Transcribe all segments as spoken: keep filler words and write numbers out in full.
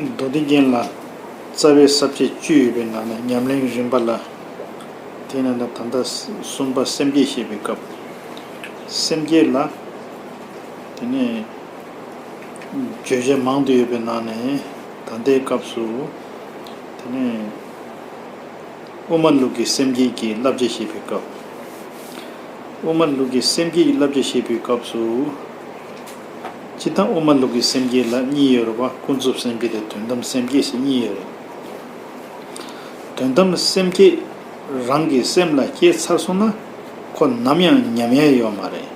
མདོ་སྡེ་རྒྱན་ལ་རྩ་བའི་ས་བཅད་བཅུ་ཡོད་པའི་ནང་ནས་ཉམས་ལེན་རིམ་པ་ལ། དེ་ནས་ད་ལྟ་གསུམ་པ་སེམས་བསྐྱེད་བཤད་པའི་སྐབས། སེམས་བསྐྱེད་ལ་དེ་ནས་བརྗོད་བྱ་མང་དུ་ཡོད་པའི་ནང་ནས་ད་ལྟའི་སྐབས་སུ་དེ་ནས། དབུ་མ་ལུགས་ཀྱི་སེམས་བསྐྱེད་ཀྱི་བསླབ་བྱ་བཤད་པའི་སྐབས། དབུ་མ་ལུགས་ཀྱི་སེམས་བསྐྱེད་ཀྱི་བསླབ་བྱ་བཤད་པའི་སྐབས་སུ། སྤྱིར་བཏང་དབུ་མ་ལུགས་ཀྱི་སེམས་བསྐྱེད་ལ་གཉིས་ཡོད་རེད་པ། ཀུན་རྫོབ་སེམས་བསྐྱེད་དང་དོན་དམ་སེམས་བསྐྱེད་ཟེར་གཉིས་ཡོད་རེད། དོན་དམ་སེམས་བསྐྱེད་རང་གི་སེམས་ལ་སྐྱེས་ཚར་སོང་ན་ཁོ་ནམ་ཡང་ཉམས་ཡ་ཡོད་མ་རེད།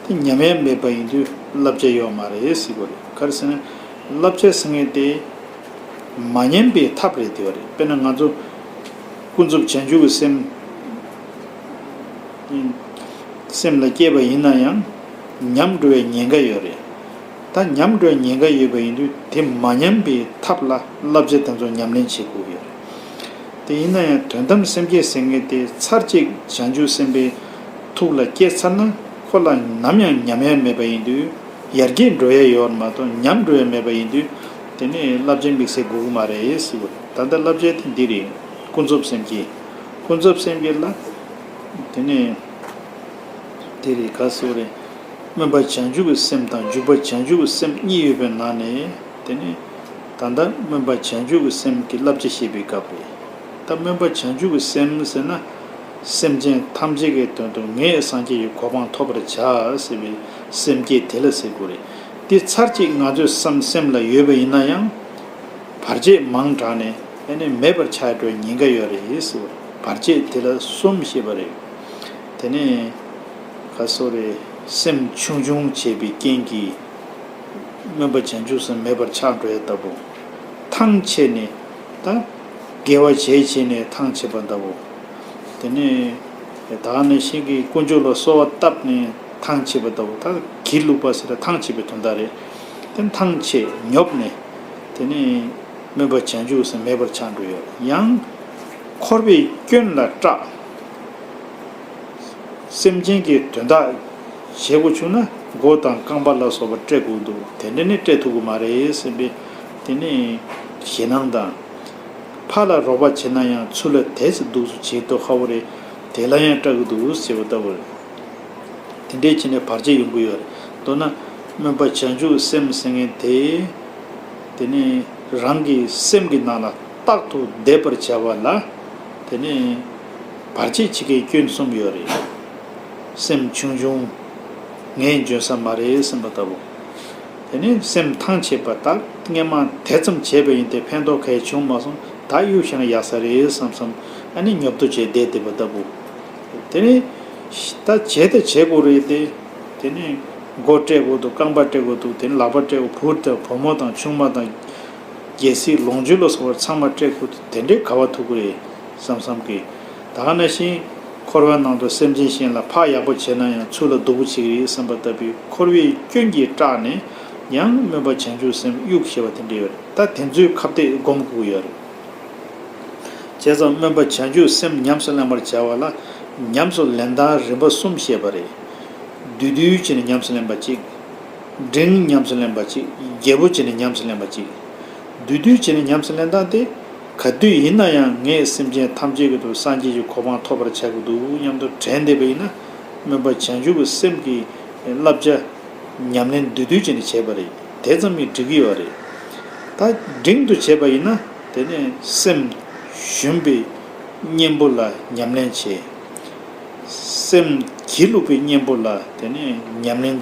དེ་ཉམས་ཡ་མེད་པ་ཡིན་དུས་བསླབ་བྱ་ཡོད་མ་རེད་ཟེར་དགོས་རེད། ག་རེ་ཟེར་ན། བསླབ་བྱ་ཟེར་མཁན་དེ། མ་ཉམས་པའི་ཐབས་རེད་དེ་བ་རེད། དཔེར་ན་ང་ཚོ་ཀུན་རྫོབ་བྱང་ཆུབ་ཀྱི་སེམས་སེམས་ལ་སྐྱེས་པ་ཡིན་ན་ཡང་ཉམས་འགྲོ་བའི་ཉེན་ཁ་ཡོད་རེད། ད་ཉམས་འགྲོ་བའི་ཉེན་ཁ་ཡོད་པ་ཡིན་དུས་དེ་མ་ཉམས་པའི་ཐབས་ལ་བསླབ་བྱ་དེ་ཚོ་ཉམས་ལེན་བྱེད་དགོས་ཡོད་རེད། དེ་ཡིན་ན་ཡང་དོན་དམ་སེམས་བསྐྱེད་ཟེར་མཁན་དེ་ཚར་གཅིག་བྱང་ཆུབ་སེམས་དཔའི་ཐུགས་ལ་སྐྱེས་ཚར་ན་ཁོ་ལ་ནམ་ཡང་ཉམས་ཡ་མེད་པ་ཡིན་དུས། ཡར་རྒྱས་འགྲོ་ཡ་ཡོད་མ་གཏོགས་ཉམས་འགྲོ་ཡ་མེད་པ་ཡིན་དུས། དེ་ནས་བསླབ་བྱའི་དམིགས་བསལ་དགོས་ཀྱི་མ་རེད་ཟེར་བ། ད་ལྟ་བསླབ་བྱ་དེ་འདི་རེད། ཀུན་རྫོབ་སེམས་བསྐྱེད། ཀུན་རྫོབ་སེམས་བསྐྱེད་ལ། དེ་ནས་དེ་རེད། ག་ཟེར་བ་རེད། སྨོན་པ་བྱང་ཆུབ་ཀྱི་སེམས་དང་འཇུག་པ་བྱང་ཆུབ་ཀྱི་སེམས་གཉིས་ཡོད་པའི་ནང་ནས། དེ་ནས་ད་ལྟ་སྨོན་པ་བྱང་ཆུབ་ཀྱི་སེམས་ཀྱི་བསླབ་བྱ་བཤད་པའི་སྐབས་རེད། ད་སྨོན་པ་བྱང་ཆུབ་ཀྱི་སེམས་ཟེར་ན། སེམས་ཅན་ཐམས་ཅད་ཀྱི་དོན་དུ་ངས་སངས་རྒྱས་ཀྱི་གོ་འཕང་ཐོབ་པར་བྱ་ཟེར་བའི་སེམས་བསྐྱེད་དེ་ལ་ཟེར་དགོས་རེད། དེ་ཚར་གཅིག་ང་ཚོའི་བསམ་སེམས་ལ་ཡོད་པ་ཡིན་ན་ཡང་། བར་ཆད་མང་དྲགས་ནས་ཨ་ནི་མེད་པར་ཆགས་འགྲོ་བའི་ཉེན་ཁ་ཡོད་རེད་ཟེར་བ། བར་ཆད་དེ་ལ་གསུམ་བཤད་པ་རེད། དེ་ནས་ག་སོ་རེད། སེམས་ཆུང་ཆུང་བྱས་པའི་རྐྱེན་གྱིས། སྨོན་པ་བྱང་ཆུབ་སེམས་མེད་པར་ཆགས་འགྲོ་ཡ་ལྟ་བུ། ཐང་ཆད་ནས་ད། དགེ་བ་བྱས་བྱས་ནས་ཐང་ཆད་པ་ལྟ་བུ། དེ་ནས་ད་ག་ནང་བཞིན་གྱི་དཀོན་མཆོག་ལ་གསོལ་བ་བཏབ་ནས་ཐང་ཆད་པ་ལྟ་བུ། ད་གྱེར་བླུགས་པ་ཟེར་ན་ཐང་ཆད་པའི་དོན་དག་རེད། དེ་ཐང་ཆད་ཉོབ་ནས་དེ་ནས་སྨོན་པ་བྱང་ཆུབ་སེམས་མེད་པར་ཆགས་འགྲོ་ཡ། ཡང་འཁོར་བའི་སྐྱོན་ལ་སྐྲག་སེམས་ཅན་གྱི་དོན་དག་བྱེད་དགོས་བྱུང་ན་མགོ་དང་རྐང་པ་ལ་སོགས་པ་བཀྲེས་དགོས་འདུག་དེ་འདྲ་ནི་བཀྲེས་ཐུབ་ཀྱི་མ་རེད་བསམ་པའི་དེ་ནི་ཞེད་སྣང་དང་། ཕར་ལ་རོགས་པ་བྱེད་ན་ཡང་ཚུར་ལ་དེ་ཚོ་སྡུག་སུ་བྱེད་དུ་ཁ་བོ་རེད། དེ་ལ་ཡང་སྐྲག་གི་འདུག་ཟེར་བ་ལྟ་བུ་རེད། དེ་འདྲའི་བྱས་ནས་བར་ཆད་ཡོང་གི་ཡོད་རེད། མདོར་ན་སྨོན་པ་བྱང་ཆུབ་སེམས་ཟེར་མཁན་དེ། དེ་ནི་རང་གི་སེམས་ཀྱི་ནང་ལ་རྟག་ཏུ་བསྡད་པར་བྱ་བ་ལ། དེ་ནི་བར་ཆད་བྱེད་མཁན་སྐྱོན་གསུམ་ཡོད་རེད། སེམས་ཆུང་ཆུང་། ངས་འཇོན་ས་མ་རེད་བསམ་པ་ལྟ་བུ། དེ་ནི་སེམས་ཐང་ཆད་པ། ད་སྔས་མ་དེ་ཙམ་བྱས་པ་ཡིན་ཏེ་ཕན་ཐོགས་གང་ཡང་བྱུང་མ་སོང་། ད་གཡུག་བཞག་ན་ཡག་ས་རེད་བསམ་བསམ། ཨ་ནི་ཉོབ་ཏོ་བྱས་བསྡད་བསྡད་པ་ལྟ་བུ། དེ་ནི་ད་བྱས་ད་བྱས་དགོས་རེད་དེ། དེ་ནས་མགོ་བཀྲེས་དགོས་འདུག་རྐང་པ་བཀྲེས་དགོས་འདུག་དེ་ནས་ལག་པ་བཀྲེས་དགོས། བུ་དང་བུ་མོ་དང་ཆུང་མ་དང་། རྒྱལ་སྲིད་ལོངས་སྤྱོད་ལ་སོགས་པ་ཚང་མ་བཀྲེས་དགོས་འདུག་དེ་འདྲའི་ག་བ་ཐུག་གི་རེད་བསམ་བསམ་གི། ད་ག་ནང་བཞིན་འཁོར་བའི་ནང་དུ་སེམས་ཅན་གཞན་ལ་ཕར་ཡག་པོ་བྱས་ན་ཡང་ཚུར་ལ་སྡུག་པོ་བྱེད་ཀྱི་རེད་བསམ་པ་ལྟ་བུའི་འཁོར་བའི་སྐྱོན་གྱིས་སྐྲག་ནས་ཡང་སྨོན་པ་བྱང་ཆུབ་སེམས་གཡུག་བྱེད་པ་དེ་འདྲ་ཡོད་རེད། ད་དེ་ཚོའི་ཁ་གཏད་སྒོམ་དགོས་ཡོད་རེད། བྱས་ཙང་སྨོན་པ་བྱང་ཆུབ་སེམས་ཉམས་སུ་ལེན་པར་བྱ་བ་ལ་ཉམས་སུ་ལེན་སྟངས་རིམ་པ་གསུམ་བཤད་པ་རེད། བསྡུས་བསྡུས་བྱས་ནས་ཉམས་སུ་ལེན་པ་གཅིག་འབྲིང་ཉམས་སུ་ལེན་པ་གཅིག་རྒྱས་པོ་བྱས་ནས་ཉམས་སུ་ལེན་པ་གཅིག་བསྡུས་བསྡུས་བྱས་ནས་ཉམས་སུ་ལེན་སྟངས་དེ། ག་དུས་ཡིན་ན་ཡང་ངས་སེམས་ཅན་ཐམས་ཅད་ཀྱི་དུ་སངས་རྒྱས་ཀྱི་གོ་འཕང་ཐོབ་པར་བྱ་དགོས་འདུག་སྙམ་དུ་དྲན་བསྡད་པ་ཡིན་ན། སྨོན་པ་བྱང་ཆུབ་ཀྱི་སེམས་ཀྱི་བསླབ་བྱ། ཉམས་ལེན་བསྡུས་བསྡུས་བྱས་ནས་བྱས་པ་རེད། དེ་ཙམ་གྱིས་འགྲིག་གི་ཡོད་རེད། ད་འབྲིང་དུ་བྱས་པ་ཡིན་ན་དེ་ནས་སེམས་ཞུམ་པའི་གཉེན་པོ་ལ་ཉམས་ལེན་བྱེད། སེམས་སྒྱིད་ལུག་པའི་གཉེན་པོ་ལ་དེ་ནས་ཉམས་ལེན་བྱེད།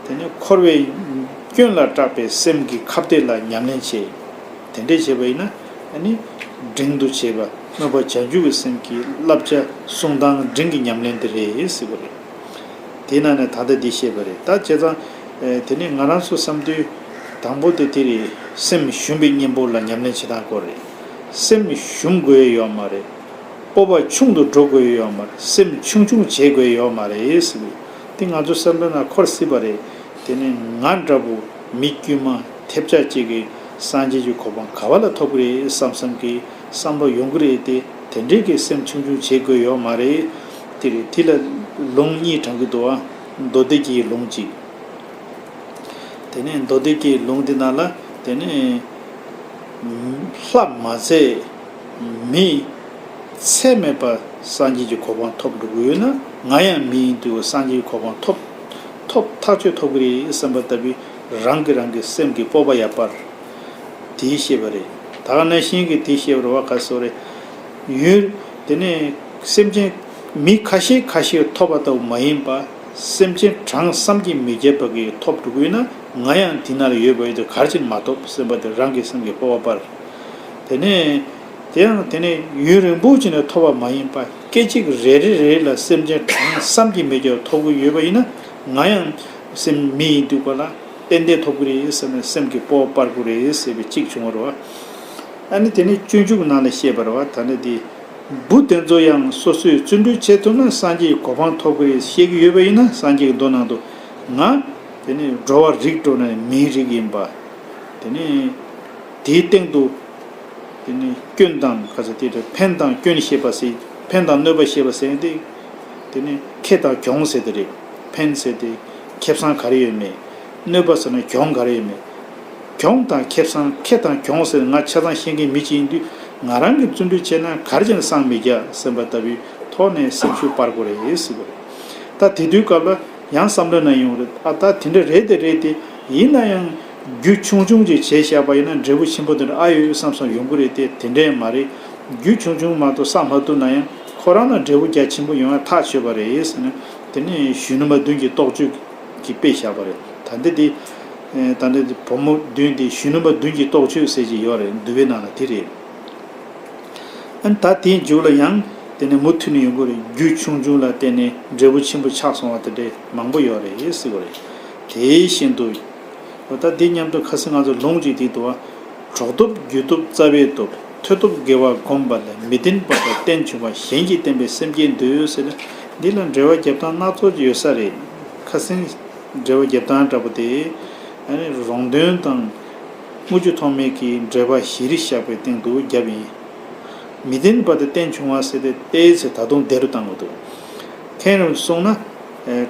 དེ་ནས་འཁོར་བའི་སྐྱོན་ལ་སྐྲག་པའི་སེམས་ཀྱི་ཁ་གཏད་ལ་ཉམས་ལེན་བྱེད། དེ་འདྲས་བྱས་པ་ཡིན་ན་ཨ་ནི་འབྲིང་དུ་བྱས་པ་སྨོན་པ་བྱང་ཆུབ་ཀྱི་སེམས་ཀྱི་བསླབ་བྱ་གསུང་སྟངས་འབྲིང་གི་ཉམས་ལེན་དེ་རེད་ཟེར་བ་རེད། དེའི་ནང་ནས་ད་ལྟ་འདི་བཤད་པ་རེད། ད་བྱས་ཙང་། ཨེ། དེ་ནས་ང་རང་ཚོ་བསམ་དུས། དང་པོ་དེ་དེ་རེད། སེམས་ཞུམ་པའི་གཉེན་པོ་ལ་ཉམས་ལེན་བྱེད་སྟངས་སྐོར་རེད། སེམས་ཞུམ་དགོས་ཡ་ཡོད་མ་རེད། སྤོབས་པ་ཆུང་དུ་འགྲོ་དགོས་ཡ་ཡོད་མ་རེད། སེམས་ཆུང་ཆུང་བྱེད་དགོས་ཡ་ཡོད་མ་རེད་ཟེར་བའི། དེ་ང་ཚོ་བསམ་བློ་ནང་འཁོར་སྲིད་པ་རེད། དེ་ནས་ང་འདྲ་བོ་མི་དཀྱུས་མ་ཐེབས་ཆག་ཅིག་གིས་སངས་རྒྱས་ཀྱི་གོ་འཕང་ག་བ་ལ་ཐོབ་ཀྱི་རེད་བསམ་བསམ་གྱི་བསམ་བློ་ཡོང་གི་རེད་དེ། དེ་འདྲའི་གི་སེམས་ཆུང་ཆུང་བྱེད་དགོས་ཡོད་མ་རེད། དེ་རེད། དེ་ལ་ལུང་གཉིས་དྲངས་ཀྱི་འདུག་ཨ། མདོ་སྡེ་རྒྱན་གྱི་ལུང་གཅིག་དེ་ནས་མདོ་སྡེ་རྒྱན་གྱི་ལུང་དེ་ནང་ལ་ དེ་ནས་ལྷ་མ་ཚད་མི་ཚད་མེད་པ་སངས་རྒྱས་ཀྱི་གོ་འཕང་ཐོབ་འགྲོ་གི་ཡོད་ན། ང་ཡང་མི་ཡིན་དུས་སངས་རྒྱས་ཀྱི་གོ་འཕང་ཐོབ་ཐོབ་ཐག་ཆོད་ཐོབ་ཀྱི་རེད་བསམ་པ་ལྟ་བུའི་རང་གིས་རང་གི་སེམས་ཀྱི་སྤོབས་པ་ཡར་སྤར། དེའི་ཤེས་པ་རེད། ད་ག་ནང་བཞིན་གྱི་དེའི་ཤེས་པ་རེད་བ། ག་སོ་རེད། ཡུལ་དེ་ནས་སེམས་ཅན་མི་ཁ་ཤས་ཁ་ཤས་ཐོབ་པ་ལྟ་བུ་མ་ཡིན་པ། སེམས་ཅན་གྲངས་བསམ་གྱིས་མི་ཁྱབ་པ་གིས་ཐོབ་འགྲོ་གི་ཡོད་ན། ང་ཡང་དེ་ན་ལ་ཡོད་པ་ཡིན་དུས་ག་རེ་བྱས་ནས་མ་ཐོབ་བསམ་པ་དེ་རང་གི་སེམས་ཀྱི་སྤོབས་པ་སྤར། དེ་ནས་དེ་ཡང་དེ་ནས་ཡུན་རིང་པོ་བྱས་ནས་ཐོབ་པ་མ་ཡིན་པ། སྐད་ཅིག་རེ་རེ་རེ་ལ་སེམས་ཅན་གྲངས་བསམ་གྱིས་མི་ཁྱབ་པ་ཐོབ་ཀྱི་ཡོད་པ་ཡིན་ན། ང་ཡང་སེམས་མི་ཡིན་དུས་ག་ལ་ཏན་ཏན་ཐོབ་ཀྱི་རེད་བསམ་ནས་སེམས་ཀྱི་སྤོབས་པ་སྤར་དགོས་རེད་ཟེར་བའི་གཅིག་བྱུང་བ་རེད་བ། ཨ་ནི་དེ་ནས་སྤྱོད་འཇུག་ནང་ལ་བཤད་པ་རེད་བ། ད་ནི་དེ་བུ་དེ་ཚོ་ཡང་སོ་སོས་བརྩོན་འགྲུས་བྱེད་ཐུབ་ན་སངས་རྒྱས་ཀྱི་གོ་འཕང་ཐོབ་ཀྱི་རེད་བཤད་ཀྱི་ཡོད་པ་ཡིན་ན། སངས་རྒྱས་ཀྱི་མདོ་ནང་དུ་ང་དེ་ནི་འགྲོ་བ་རིགས་དྲུག་ནས་མིའི་རིགས་ཡིན་པ། དེ་ནི་དེའི་སྟེང་དུ་དེ་ནི་སྐྱོན་དང་ག་ཚོད་དེ་རེད། ཕན་དང་སྐྱོན་བཤད་པ་ཟེར། ཕན་དང་གནོད་པ་བཤད་པ་ཟེར་ཏེ། དེ་ནི་ཁེ་དང་གྱོང་ཟེར་དེ་རེད། ཕན་ཟེར་ཏེ་ཁེ་བཟང་ག་རེ་ཡོད་མེད། གནོད་པ་ཟེར་ན་གྱོང་ག་རེ་ཡོད་མེད། གྱོང་དང་ཁེ་བཟང་། ཁེ་དང་གྱོང་ཟེར་ང་ཆ་ཚང་ཤེས་མཁན་མི་གཅིག་ཡིན་དུས། ང་རང་གིས་བརྩོན་འགྲུས་བྱས་ན་ག་རེ་བྱས་ན་སངས་མི་རྒྱ་བསམ་པ་ལྟ་བུའི་ཐོག་ནས་སེམས་ཤུགས་སྤར་དགོས་རེད་ཟེར་བ་རེད། ད་དེ་དུས་སྐབས་ལ་ཡང་བསམ་བློ་ནང་ཡོང་རེད། ཨ་ད་དེ་འདྲ་རེད་དེ་རེད་དེ། ཡིན་ན་ཡང་རྒྱུ་ཆུང་ཆུང་ཅིག་བྱས་བཞག་པ་ཡིན་ན་འབྲས་བུ་ཆེན་པོ་དེ་འདྲ་ཨ་ཡོད་བསམ་བསམ་ཡོང་གི་རེད་དེ། དེ་འདྲས་མ་རེད། རྒྱུ་ཆུང་ཆུང་མ་གཏོགས་བསགས་མ་ཐུབ་ན་ཡང་ཁོ་རང་ལ་འབྲས་བུ་རྒྱ་ཆེན་པོ་ཡོང་ཡ་ཐག་ཆོད་པ་རེད་ཟེར་ནས། དེ་ནས་གཞོན་ནུ་མ་བདུན་གྱི་རྟོགས་བརྗོད་ཀྱི་དཔེ་བཞག་པ་རེད། ད་འདི་དེ་ད་འདི་བུ་མོ་བདུན་དེ་གཞོན་ནུ་མ་བདུན་གྱི་རྟོགས་བརྗོད་ཟེར་གྱི་ཡོད་རེད། འདུལ་བའི་ནང་ལ་དེ་རེད། ཨ་ནི་ད་དེའི་མཇུག་ལ་ཡང་དེ་ནས་མུ་མཐུད་ནས་ཡོང་གི་རེད། རྒྱུ་ཆུང་ཆུང་ལ་བརྟེན་ནས་འབྲས་བུ་ཆེན་པོ་ཆགས་སོང་བ་དེ་འདྲས་མང་པོ་ཡོད་རེད་ཟེར་གི་རེད། དེ་བཞིན་དུ། འོ་ད་འདི་མཉམ་དུ་ཁ་སང་ང་ཚོ་ལུང་གཅིག་དེ་འདུག་བ། གྲོགས་སྟོབས་རྒྱུ་སྟོབས་རྩ་བའི་སྟོབས། ཐོས་སྟོབས་དགེ་བ་བསྒོམས་པ་ལས། མི་ལྡན་པ་དང་རྟེན་བྱུང་བ། གཞན་གྱིས་བསྟན་པའི་སེམས་བསྐྱེད་འདོད་ཟེར་ན། འདི་ལ་འགྲེལ་པ་རྒྱབ་སྟངས་སྣ་ཚོགས་ཀྱི་ཡོད་ས་རེད། ཁ་སང་འགྲེལ་པ་རྒྱབ་སྟངས་འདྲ་པོ་དེ། ཨ་ནི་རོང་སྟོན་དང་། དངུལ་ཆུ་ཐོགས་མེད་ཀྱི་འགྲེལ་པ་བཞི་རེ་བཞག་པའི་སྟེང་དུ་བརྒྱབ་ཡིན། མི་ལྡན་པ་དང་རྟེན་བྱུང་བ་ཟེར་ཏེ་ཏེ་ཟེར་ད་དུང་དེ་རུ་བཏང་གི་འདུག་མཁན་རིན་པོ་ཆེས་གསུངས་ན།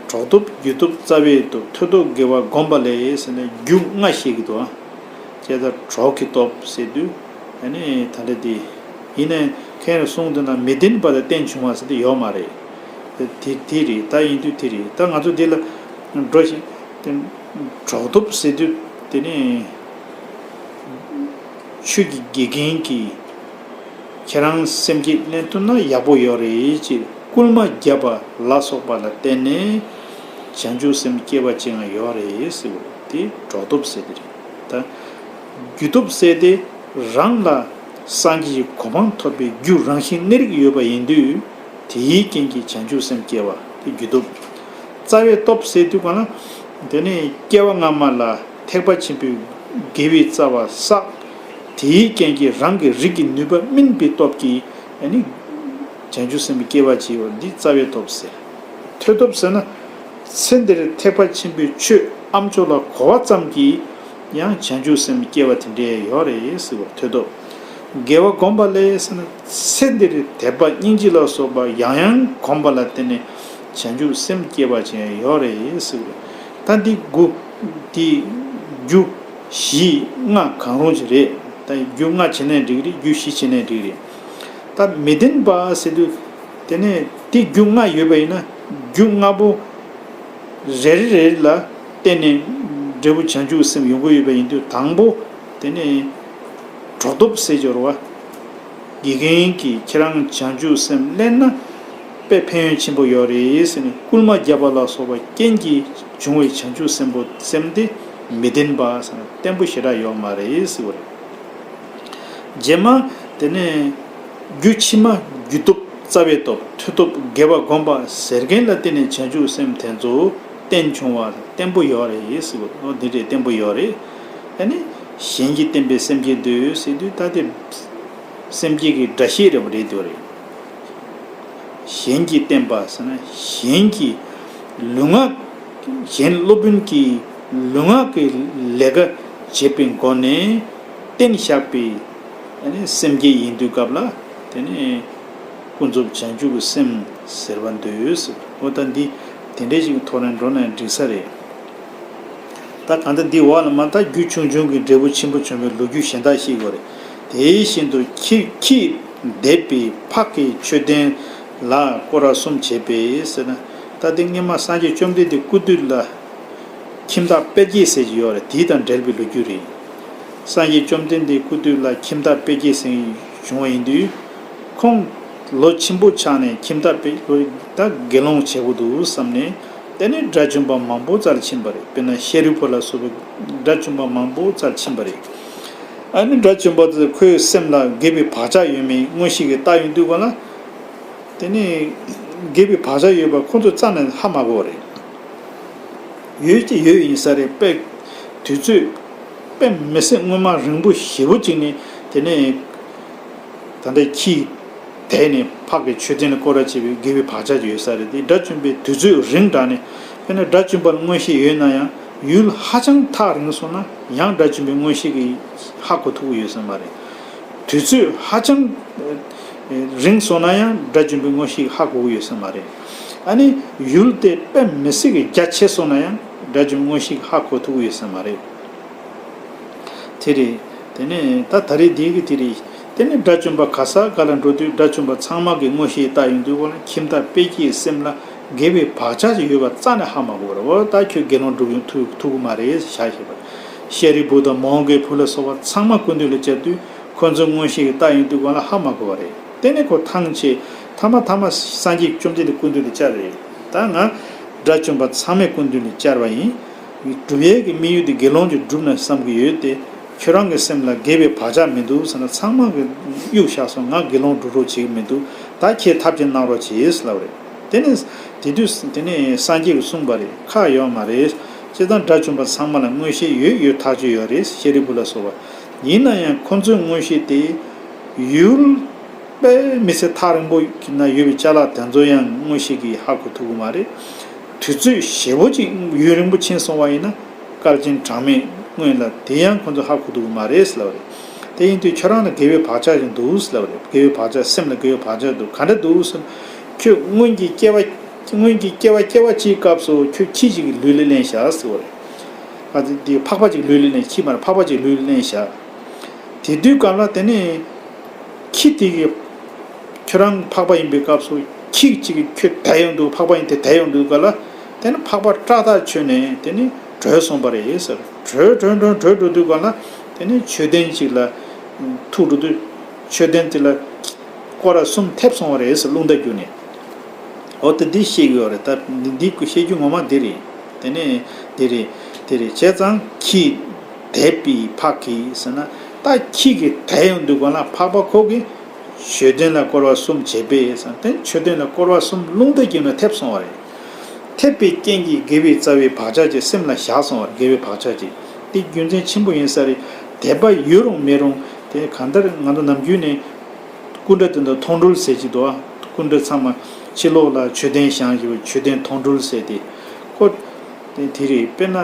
གྲོགས་སྟོབས་རྒྱུ་སྟོབས་རྩ་བའི་སྟོབས། ཐོས་སྟོབས་དགེ་བ་བསྒོམས་པ་ལས་ཟེར་ནས་རྒྱུ་ལྔ་བཤད་ཀྱི་འདུག་བྱས་ཙང་གྲོགས་ཀྱི་སྟོབས་ཟེར་དུས། ཨ་ནི་ད་ལྟ་དེ། ཡིན་ནའི་མཁན་རིན་པོ་ཆེས་གསུངས་དུས་ན་མི་ལྡན་པ་དང་རྟེན་བྱུང་བ་ཟེར་དེ་ཡོད་མ་རེད། དེ་དེ་རེད། ད་ཡིན་དུས་དེ་རེད། ད་ང་ཚོ་འདི་ལ་འགྲོ་ཞིང་དེ་གྲོགས་སྟོབས་ཟེར་དུས་དེ་ནི་ཆོས་ཀྱི་དགེ་རྒན་གྱིས་ཁྱེད་རང་སེམས་བསྐྱེད་ལེན་ཐུབ་ན་ཡག་པོ་ཡོད་རེད་ཅེས་སྐུལ་མ་བརྒྱབ་པ་ལ་སོགས་པ་ལ་བརྟེན་ནས་བྱང་ཆུབ་སེམས་སྐྱེ་བ་ཅན་ཡང་ཡོད་རེད་ཟེར་བ་དེ་གྲོགས་སྟོབས་ཟེར་དེ་རེད། ད་རྒྱུ་སྟོབས་ཟེར་དེ་རང་ལ་སངས་རྒྱས་ཀྱི་གོ་འཕང་ཐོབ་པའི་རྒྱུ་རང་བཞིན་གནས་རིགས་ཡོད་པ་ཡིན་དུས། དེའི་རྐྱེན་གྱིས་བྱང་ཆུབ་སེམས་སྐྱེ་བ་དེ་རྒྱུ་སྟོབས། རྩ་བའི་སྟོབས་ཟེར་དུས་གང་ལ། དེ་ནས་སྐྱེ་བ་སྔ་མ་ལ་ཐེག་པ་ཆེན་པོའི་དགེ་བའི་རྩ་བ་བསགས། དེའི་རྐྱེན་གྱིས་རང་གི་རིགས་ཀྱི་ནུས་པ་སྨིན་པའི་སྟོབས་ཀྱིས། ཨ་ནི་བྱང་ཆུབ་སེམས་སྐྱེ་བ་བྱེད་པ་འདི་རྩ་བའི་སྟོབས་ཟེར། ཐོས་སྟོབས་ཟེར་ན། ཚེ་འདིར་ཐེག་པ་ཆེན་པོའི་ཆོས་ཨ་མཆོག་ལ་གོ་བ་ཙམ་གྱིས། ཡང་བྱང་ཆུབ་སེམས་སྐྱེ་བ་དེ་འདྲའི་ཡོད་རེད་ཟེར་བར་ཐོས་སྟོབས། དགེ་བ་བསྒོམས་པ་ལས་ཟེར་ན། ཚེ་འདིར་དད་པ་སྙིང་རྗེ་ལ་སོགས་པ་ཡང་ཡང་བསྒོམས་པ་ལ་བརྟེན་ནས་བྱང་ཆུབ་སེམས་སྐྱེ་བ་ཅན་ཡོད་རེད་ཟེར་བར། ད་འདི་དགུ། འདི་རྒྱུ་བཞི་ལྔ་གང་རུང་ཅིག་རེད། ད་རྒྱུ་ལྔ་བྱས་ནའི་འགྲིག་རེད། རྒྱུ་བཞི་བྱས་ནའི་འགྲིག་རེད། ད་མི་ལྡན་པ་ཟེར་དུས། དེ་ནས་དེ་རྒྱུ་ལྔ་ཡོད་པ་ཡིན་ན་རྒྱུ་ལྔ་པོ་རེ་རེ་རེ་ལ་བརྟེན་ནས་འབྲས་བུ་བྱང་ཆུབ་སེམས་ཡོང་གི་ཡོད་པ་ཡིན་དུས། དང་པོ་དེ་ནས་གྲོགས་སྟོབས་ཟེར་གྱི་རེད་བ། དགེ་རྒན་གྱིས་ཁྱེད་རང་བྱང་ཆུབ་སེམས་ལེན་ན་དཔེ་ཕན་ཡོན་ཆེན་པོ་ཡོད་རེད་ཟེར་ནས་སྐུལ་མ་བརྒྱབ་པ་ལ་སོགས་པ་རྐྱེན་གྱིས་བྱུང་བའི་བྱང་ཆུབ་སེམས་པོ་སེམས་དེ་མི་ལྡན་པ་ཟེར་ན་བརྟན་པོ་ཞེ་དྲག་ཡོད་མ་རེད་ཟེར་བ་རེད། རྗེས་མ་དེ་ནས་རྒྱུ་ཕྱི་མ་རྒྱུ་སྟོབས་རྩ་བའི་སྟོབས། ཐོས་སྟོབས་དགེ་བ་བསྒོམ་པ་ཟེར་མཁན་ལ་བརྟེན་ནས་བྱང་ཆུབ་སེམས་དེ་ཚོ་བརྟན་བྱུང་བ་བརྟན་པོ་ཡོད་རེད་ཟེར་བ། འོ་འདི་འདྲའི་བརྟན་པོ་ཡོད་རེད། ཨ་ནི་གཞན་གྱིས་བསྟན་པའི་སེམས་བསྐྱེད་འདོད་ཟེར་དུས། ད་དེ་སེམས་བསྐྱེད་ཀྱི་སྒྲ་བཤད་རེད་པ་རེད་དེ་བ་རེད། གཞན་གྱིས་བསྟན་པ་ཟེར་ན་གཞན་གྱི་ལུས་ངག་གཞན་སློབ་དཔོན་གྱིས་ལུས་ངག་གི་ལས་ཀ་བྱེད་པའི་སྒོ་ནས་བསྟན་བཞག་པའི་ཨ་ནི་སེམས་བསྐྱེད་ཡིན་དུས་སྐབས་ལ། དེ་ནས་ཀུན་རྫོབ་བྱང་ཆུབ་ཀྱི་སེམས་ཟེར་བ་འདོད་ཟེར། འོ་ད་འདི་དེ་འདྲའི་ཞིག་གི་ཐོག་ནས་འགྲོ་ན་འགྲིག་ས་རེད། ད་གང་ལྟར་འདི་འོག་ལ་མ་ད་རྒྱུ་ཆུང་ཆུང་གི་འབྲས་བུ་ཆེན་པོ་བྱུང་བའི་ལོ་རྒྱུས་གཞན་དག་ཤེས་དགོས་རེད། དེ་བཞིན་དུ་ཁྱི་ཁྱིས་འདེབས་པའི་ཕག་གི་མཆོད་རྟེན་ལ་སྐོར་བ་གསུམ་བྱས་པས་ཟེར་ན། ད་དེ་སྔོན་མ་སངས་རྒྱས་བཅོམ་ལྡན་འདས་སྐུ་དུས་ལ་ཁྱིམ་བདག་དཔལ་སྐྱེས་ཟེར་གྱི་ཡོད་རེད། དེ་དང་འབྲེལ་བའི་ལོ་རྒྱུས་རེད། སངས་རྒྱས་བཅོམ་ལྡན་འདས་སྐུ་དུས་ལ་ཁྱིམ་བདག་དཔལ་སྐྱེས་ཟེར་བྱུང་བ་ཡིན་དུས། ཁོང་ལོ་ཆེན་པོ་ཆགས་ནས་ཁྱིམ་བདག་དཔལ་ད་དགེ་སློང་བྱེད་དགོས་འདུག་བསམ་ནས། དེ་ནས་དགྲ་བཅོམ་པ་མང་པོ་རྩར་ཕྱིན་པ་རེད། དཔེར་ན་ཤཱ་རིའི་བུ་ལ་སོགས་པའི་དགྲ་བཅོམ་པ་མང་པོ་རྩར་ཕྱིན་པ་རེད། ཨ་ནི་དགྲ་བཅོམ་པ་དེ་ཁོའི་སེམས་ལ་དགེ་བའི་བག་ཆགས་ཡོད་མེད་མངོན་ཤེས་ཀྱིས་བལྟ་ཡོང་དུས་ག་ལ། དེ་ནས་དགེ་བའི་བག་ཆགས་ཡོད་པ་ཁོ་ཚོས་རྩ་ནས་ཧ་མ་གོ་བ་རེད། ཡོད་ཀྱི་ཡོད་ཡིན་ས་རེད། དཔེ་དུས་ཚོད་དཔེ་མི་སྲིད་སྔོན་མ་རིང་པོ་ཞེ་པོ་ཅིག་ནས་དེ་ནས་ད་ལྟ་ཁྱི་དེད་ནས་ཕག་གི་མཆོད་རྟེན་ལ་སྐོར་ར་བྱེད་པའི་དགེ་བའི་བག་ཆགས་ཡོད་ས་རེད། དེ་དགྲ་བཅོམ་པའི་དུས་ཚོད་རིང་དྲགས་ནས། དཔེར་ན་དགྲ་བཅོམ་པ་ལ་མངོན་ཤེས་ཡོད་ན་ཡང་ཡུལ་ཧ་ཅང་ཐག་རིང་སོང་ན་ཡང་དགྲ་བཅོམ་པའི་མངོན་ཤེས་ཀྱིས་ཧ་གོ་ཐུབ་ཀྱི་ཡོད་ས་མ་རེད། དུས་ཚོད་ཧ་ཅང་རིང་སོང་ན་ཡང་དགྲ་བཅོམ་པའི་མངོན་ཤེས་ཀྱིས་ཧ་གོ་གི་ཡོད་ས་མ་རེད། ཨ་ནི་ཡུལ་དེ་དཔེ་མི་སྲིད་ཀྱི་རྒྱ་ཆེ་སོང་ན་ཡང་དགྲ་བཅོམ་པའི་མངོན་ཤེས་ཀྱིས་ཧ་གོ་ཐུབ་ཀྱི་ཡོད་ས་མ་རེད། དེ་རེད། དེ་ནས་ད་ད་རེས་འདི་གི་དེ་རེད། དེ་ནས་དགྲ་བཅོམ་པ་ག་ས་ག་ལ་འགྲོ་དུས་དགྲ་བཅོམ་པ་ཚང་མ་གི་མངོན་ཤེས་བལྟ་ཡོང་དུས་ག་ལ་ཁྱིམ་བདག་དཔལ་སྐྱེས་སེམས་ལ་དགེ་བའི་བག་ཆགས་ཅིག་ཡོད་པ་རྩ་ནས་ཧ་མ་གོ་བར། འོ་ད་ཁྱོད་དགེ་སློང་སྒྲུབ་ཡོང་ཐུབ་ཐུབ་ཀྱི་མ་རེད་བྱ་ཞེས་པ། ཤཱ་རིའི་བུ་དང་མོའུ་འགལ་བུ་ལ་སོགས་པ་ཚང་མ་སྐུ་མདུན་ལ་བཅར་དུས་ཁོ་ཚོའི་མངོན་ཤེས་ཀྱིས་བལྟ་ཡོང་དུས་ག་ལ་ཧ་མ་གོ་བ་རེད། དེ་ནས་ཁོ་ཐང་ཆད། ཐ་མ་ཐ་མ་སངས་རྒྱས་བཅོམ་ལྡན་འདས་སྐུ་མདུན་ལ་བཅར་རེད། ད་ང་དགྲ་བཅོམ་པ་ཚང་མའི་སྐུ་མདུན་ལ་བཅར་བ་ཡིན། སྒྲུབ་ཡས་ཀྱི་དམིགས་ཡུལ་དེ་དགེ་སློང་ཅིག་སྒྲུབ་ན་བསམ་གྱི་ཡོད་དེ། ཁྱོད་རང་གི་སེམས་ལ་དགེ་བའི་བག་ཆགས་མི་འདུག་ཟེར་ན་ཚང་མ་གིས་གཡུག་བཞག་སོང་། ང་དགེ་སློང་སྒྲུབ་རོགས་བྱེད་ཀྱི་མི་འདུག་ད་ཁྱེད་ཐབས་ཅིག་གནང་རོགས་བྱེད་ཟེར་ལབ་རེད། དེ་ནས་དེ་དུས་དེ་ནས་སངས་རྒྱས་ཀྱིས་གསུངས་པ་རེད། ཁག་ཡོད་མ་རེད། བྱས་ཙང་དགྲ་བཅོམ་པ་ཚང་མ་ལ་མངོན་ཤེས་ཡོད་ཡོད་ཐག་ཆོད་ཡོད་རེད། ཤཱ་རིའི་བུ་ལ་སོགས་པ། ཡིན་ན་ཡང་ཁོ་ཚོའི་མངོན་ཤེས་དེ་ཡུལ་དཔེ་མི་སྲིད་ཐག་རིང་པོ་ན་ཡོད་པའི་ཅ་ལག་དེ་ཚོ་ཡང་མངོན་ཤེས་ཀྱིས་ཧ་གོ་ཐུབ་ཀྱི་མ་རེད། དུས་ཚོད་ཞེ་པོ་ཅིག་ཡུན་རིང་པོ་ཕྱིན་སོང་བ་ཡིན་ན་བསྐལ་ཆེན་གྲངས་མེད་སྔོན་ལ་དེ་ཡང་ཁོ་ཚོས་ཧ་གོ་ཐུབ་ཀྱི་མ་རེད་ཟེར་ལབ་རེད། དེ་ཡིན་དུས་ཁྱོད་རང་ལ་དགེ་བའི་བག་ཆགས་ཅིག་འདུག་ཟེར་ལབ་རེད། དགེ་བའི་བག་ཆགས། སེམས་ལ་དགེ་བའི་བག་ཆགས་འདུག་ག་འདྲ་འདུག་ཟེར་ན། ཁྱོད་སྔོན་གྱི་སྐྱེ་བ་སྔོན་གྱི་སྐྱེ་བ་སྐྱེ་བ་གཅིག་སྐབས་སུ་ཁྱོད་ཁྱི་གཅིག་གི་ལུས་ལ་ལེན་བཞག་ཟེར་བ་རེད། ཨ་དེ་དེ་ཕག་པ་གཅིག་ལུས་ལ་ལེན། ཁྱི་མ་རེད། ཕག་པ་གཅིག་ལུས་ལ་ལེན་བཞག་དེ་དུས་སྐབས་ལ་དེ་ནས་ཁྱི་དེ་གི་ཁྱོད་རང་ཕག་པ་ཡིན་པའི་སྐབས་སུ་ཁྱི་གཅིག་གིས་ཁྱོད་དེད་ཡོང་དུས། ཕག་པ་ཡིན་དེ་དེད་ཡོང་དུས་སྐབས་ལ་དེ་ནས་ཕག་པ་སྐྲག་ཐག་ཆོད་ནས་དེ་ནས་བྲོས་སོང་བ་རེད་ཟེར། བྲོས་བྲོས་བྲོས་བྲོས་འགྲོ་དུས་སྐབས་ལ་དེ་ནས་མཆོད་རྟེན་གཅིག་ལ་ཐུག་འགྲོ་དུས་མཆོད་རྟེན་དེ་ལ་སྐོར་ར་གསུམ་ཐེབས་སོང་བ་རེད་ཟེར། རླུང་རྟ་བརྒྱུགས་ནས། འོ་དེ་འདི་བཤད་ཀྱི་ཡོད་རེད། ད་འདི་འདི་བཤད་རྒྱུ་ངོ་མ་འདི་རེད། དེ་ནས་འདི་རེད། དེ་རེད། བྱས་ཙང་ཁྱི་དེད་པའི་ཕག་གིས་ཟེར་ན། ད་ཁྱི་གིས་དེད་ཡོང་དུས་སྒང་ལ་ཕག་པ་ཁོ་གིས་མཆོད་རྟེན་ལ་སྐོར་བ་གསུམ་བྱས་པས་ཟེར་ན། དེ་མཆོད་རྟེན་ལ་སྐོར་བ་གསུམ་རླུང་རྟ་བརྒྱུགས་ནས་ཐེབས་སོང་བ་རེད། ཐེབས་པའི་རྐྱེན་གྱིས་དགེ་བའི་རྩ་བའི་བག་ཆགས་ཀྱི་སེམས་ལ་བཞག་སོང་བ་རེད། དགེ་བའི་བག་ཆགས་ཀྱི། དེ་རྒྱུ་མཚན་ཆེན་པོ་ཡིན་ས་རེད། དད་པ་ཡོད་རུང་མེད་རུང་དེ་གང་ལྟར་ང་ཚོ་ནམ་རྒྱུན་ནས་སྐུ་འདྲ་དེ་འདྲ་མཐོང་གྲོལ་ཟེར་གྱི་འདུག་ཨ། སྐུ་འདྲ་ཚང་མ་ཕྱི་ལོགས་ལ་མཆོད་རྟེན་བཞེངས་བཞིན་པ་མཆོད་རྟེན་མཐོང་གྲོལ་ཟེར་ཏེ། ཁོ་དེ་རེད། དཔེར་ན་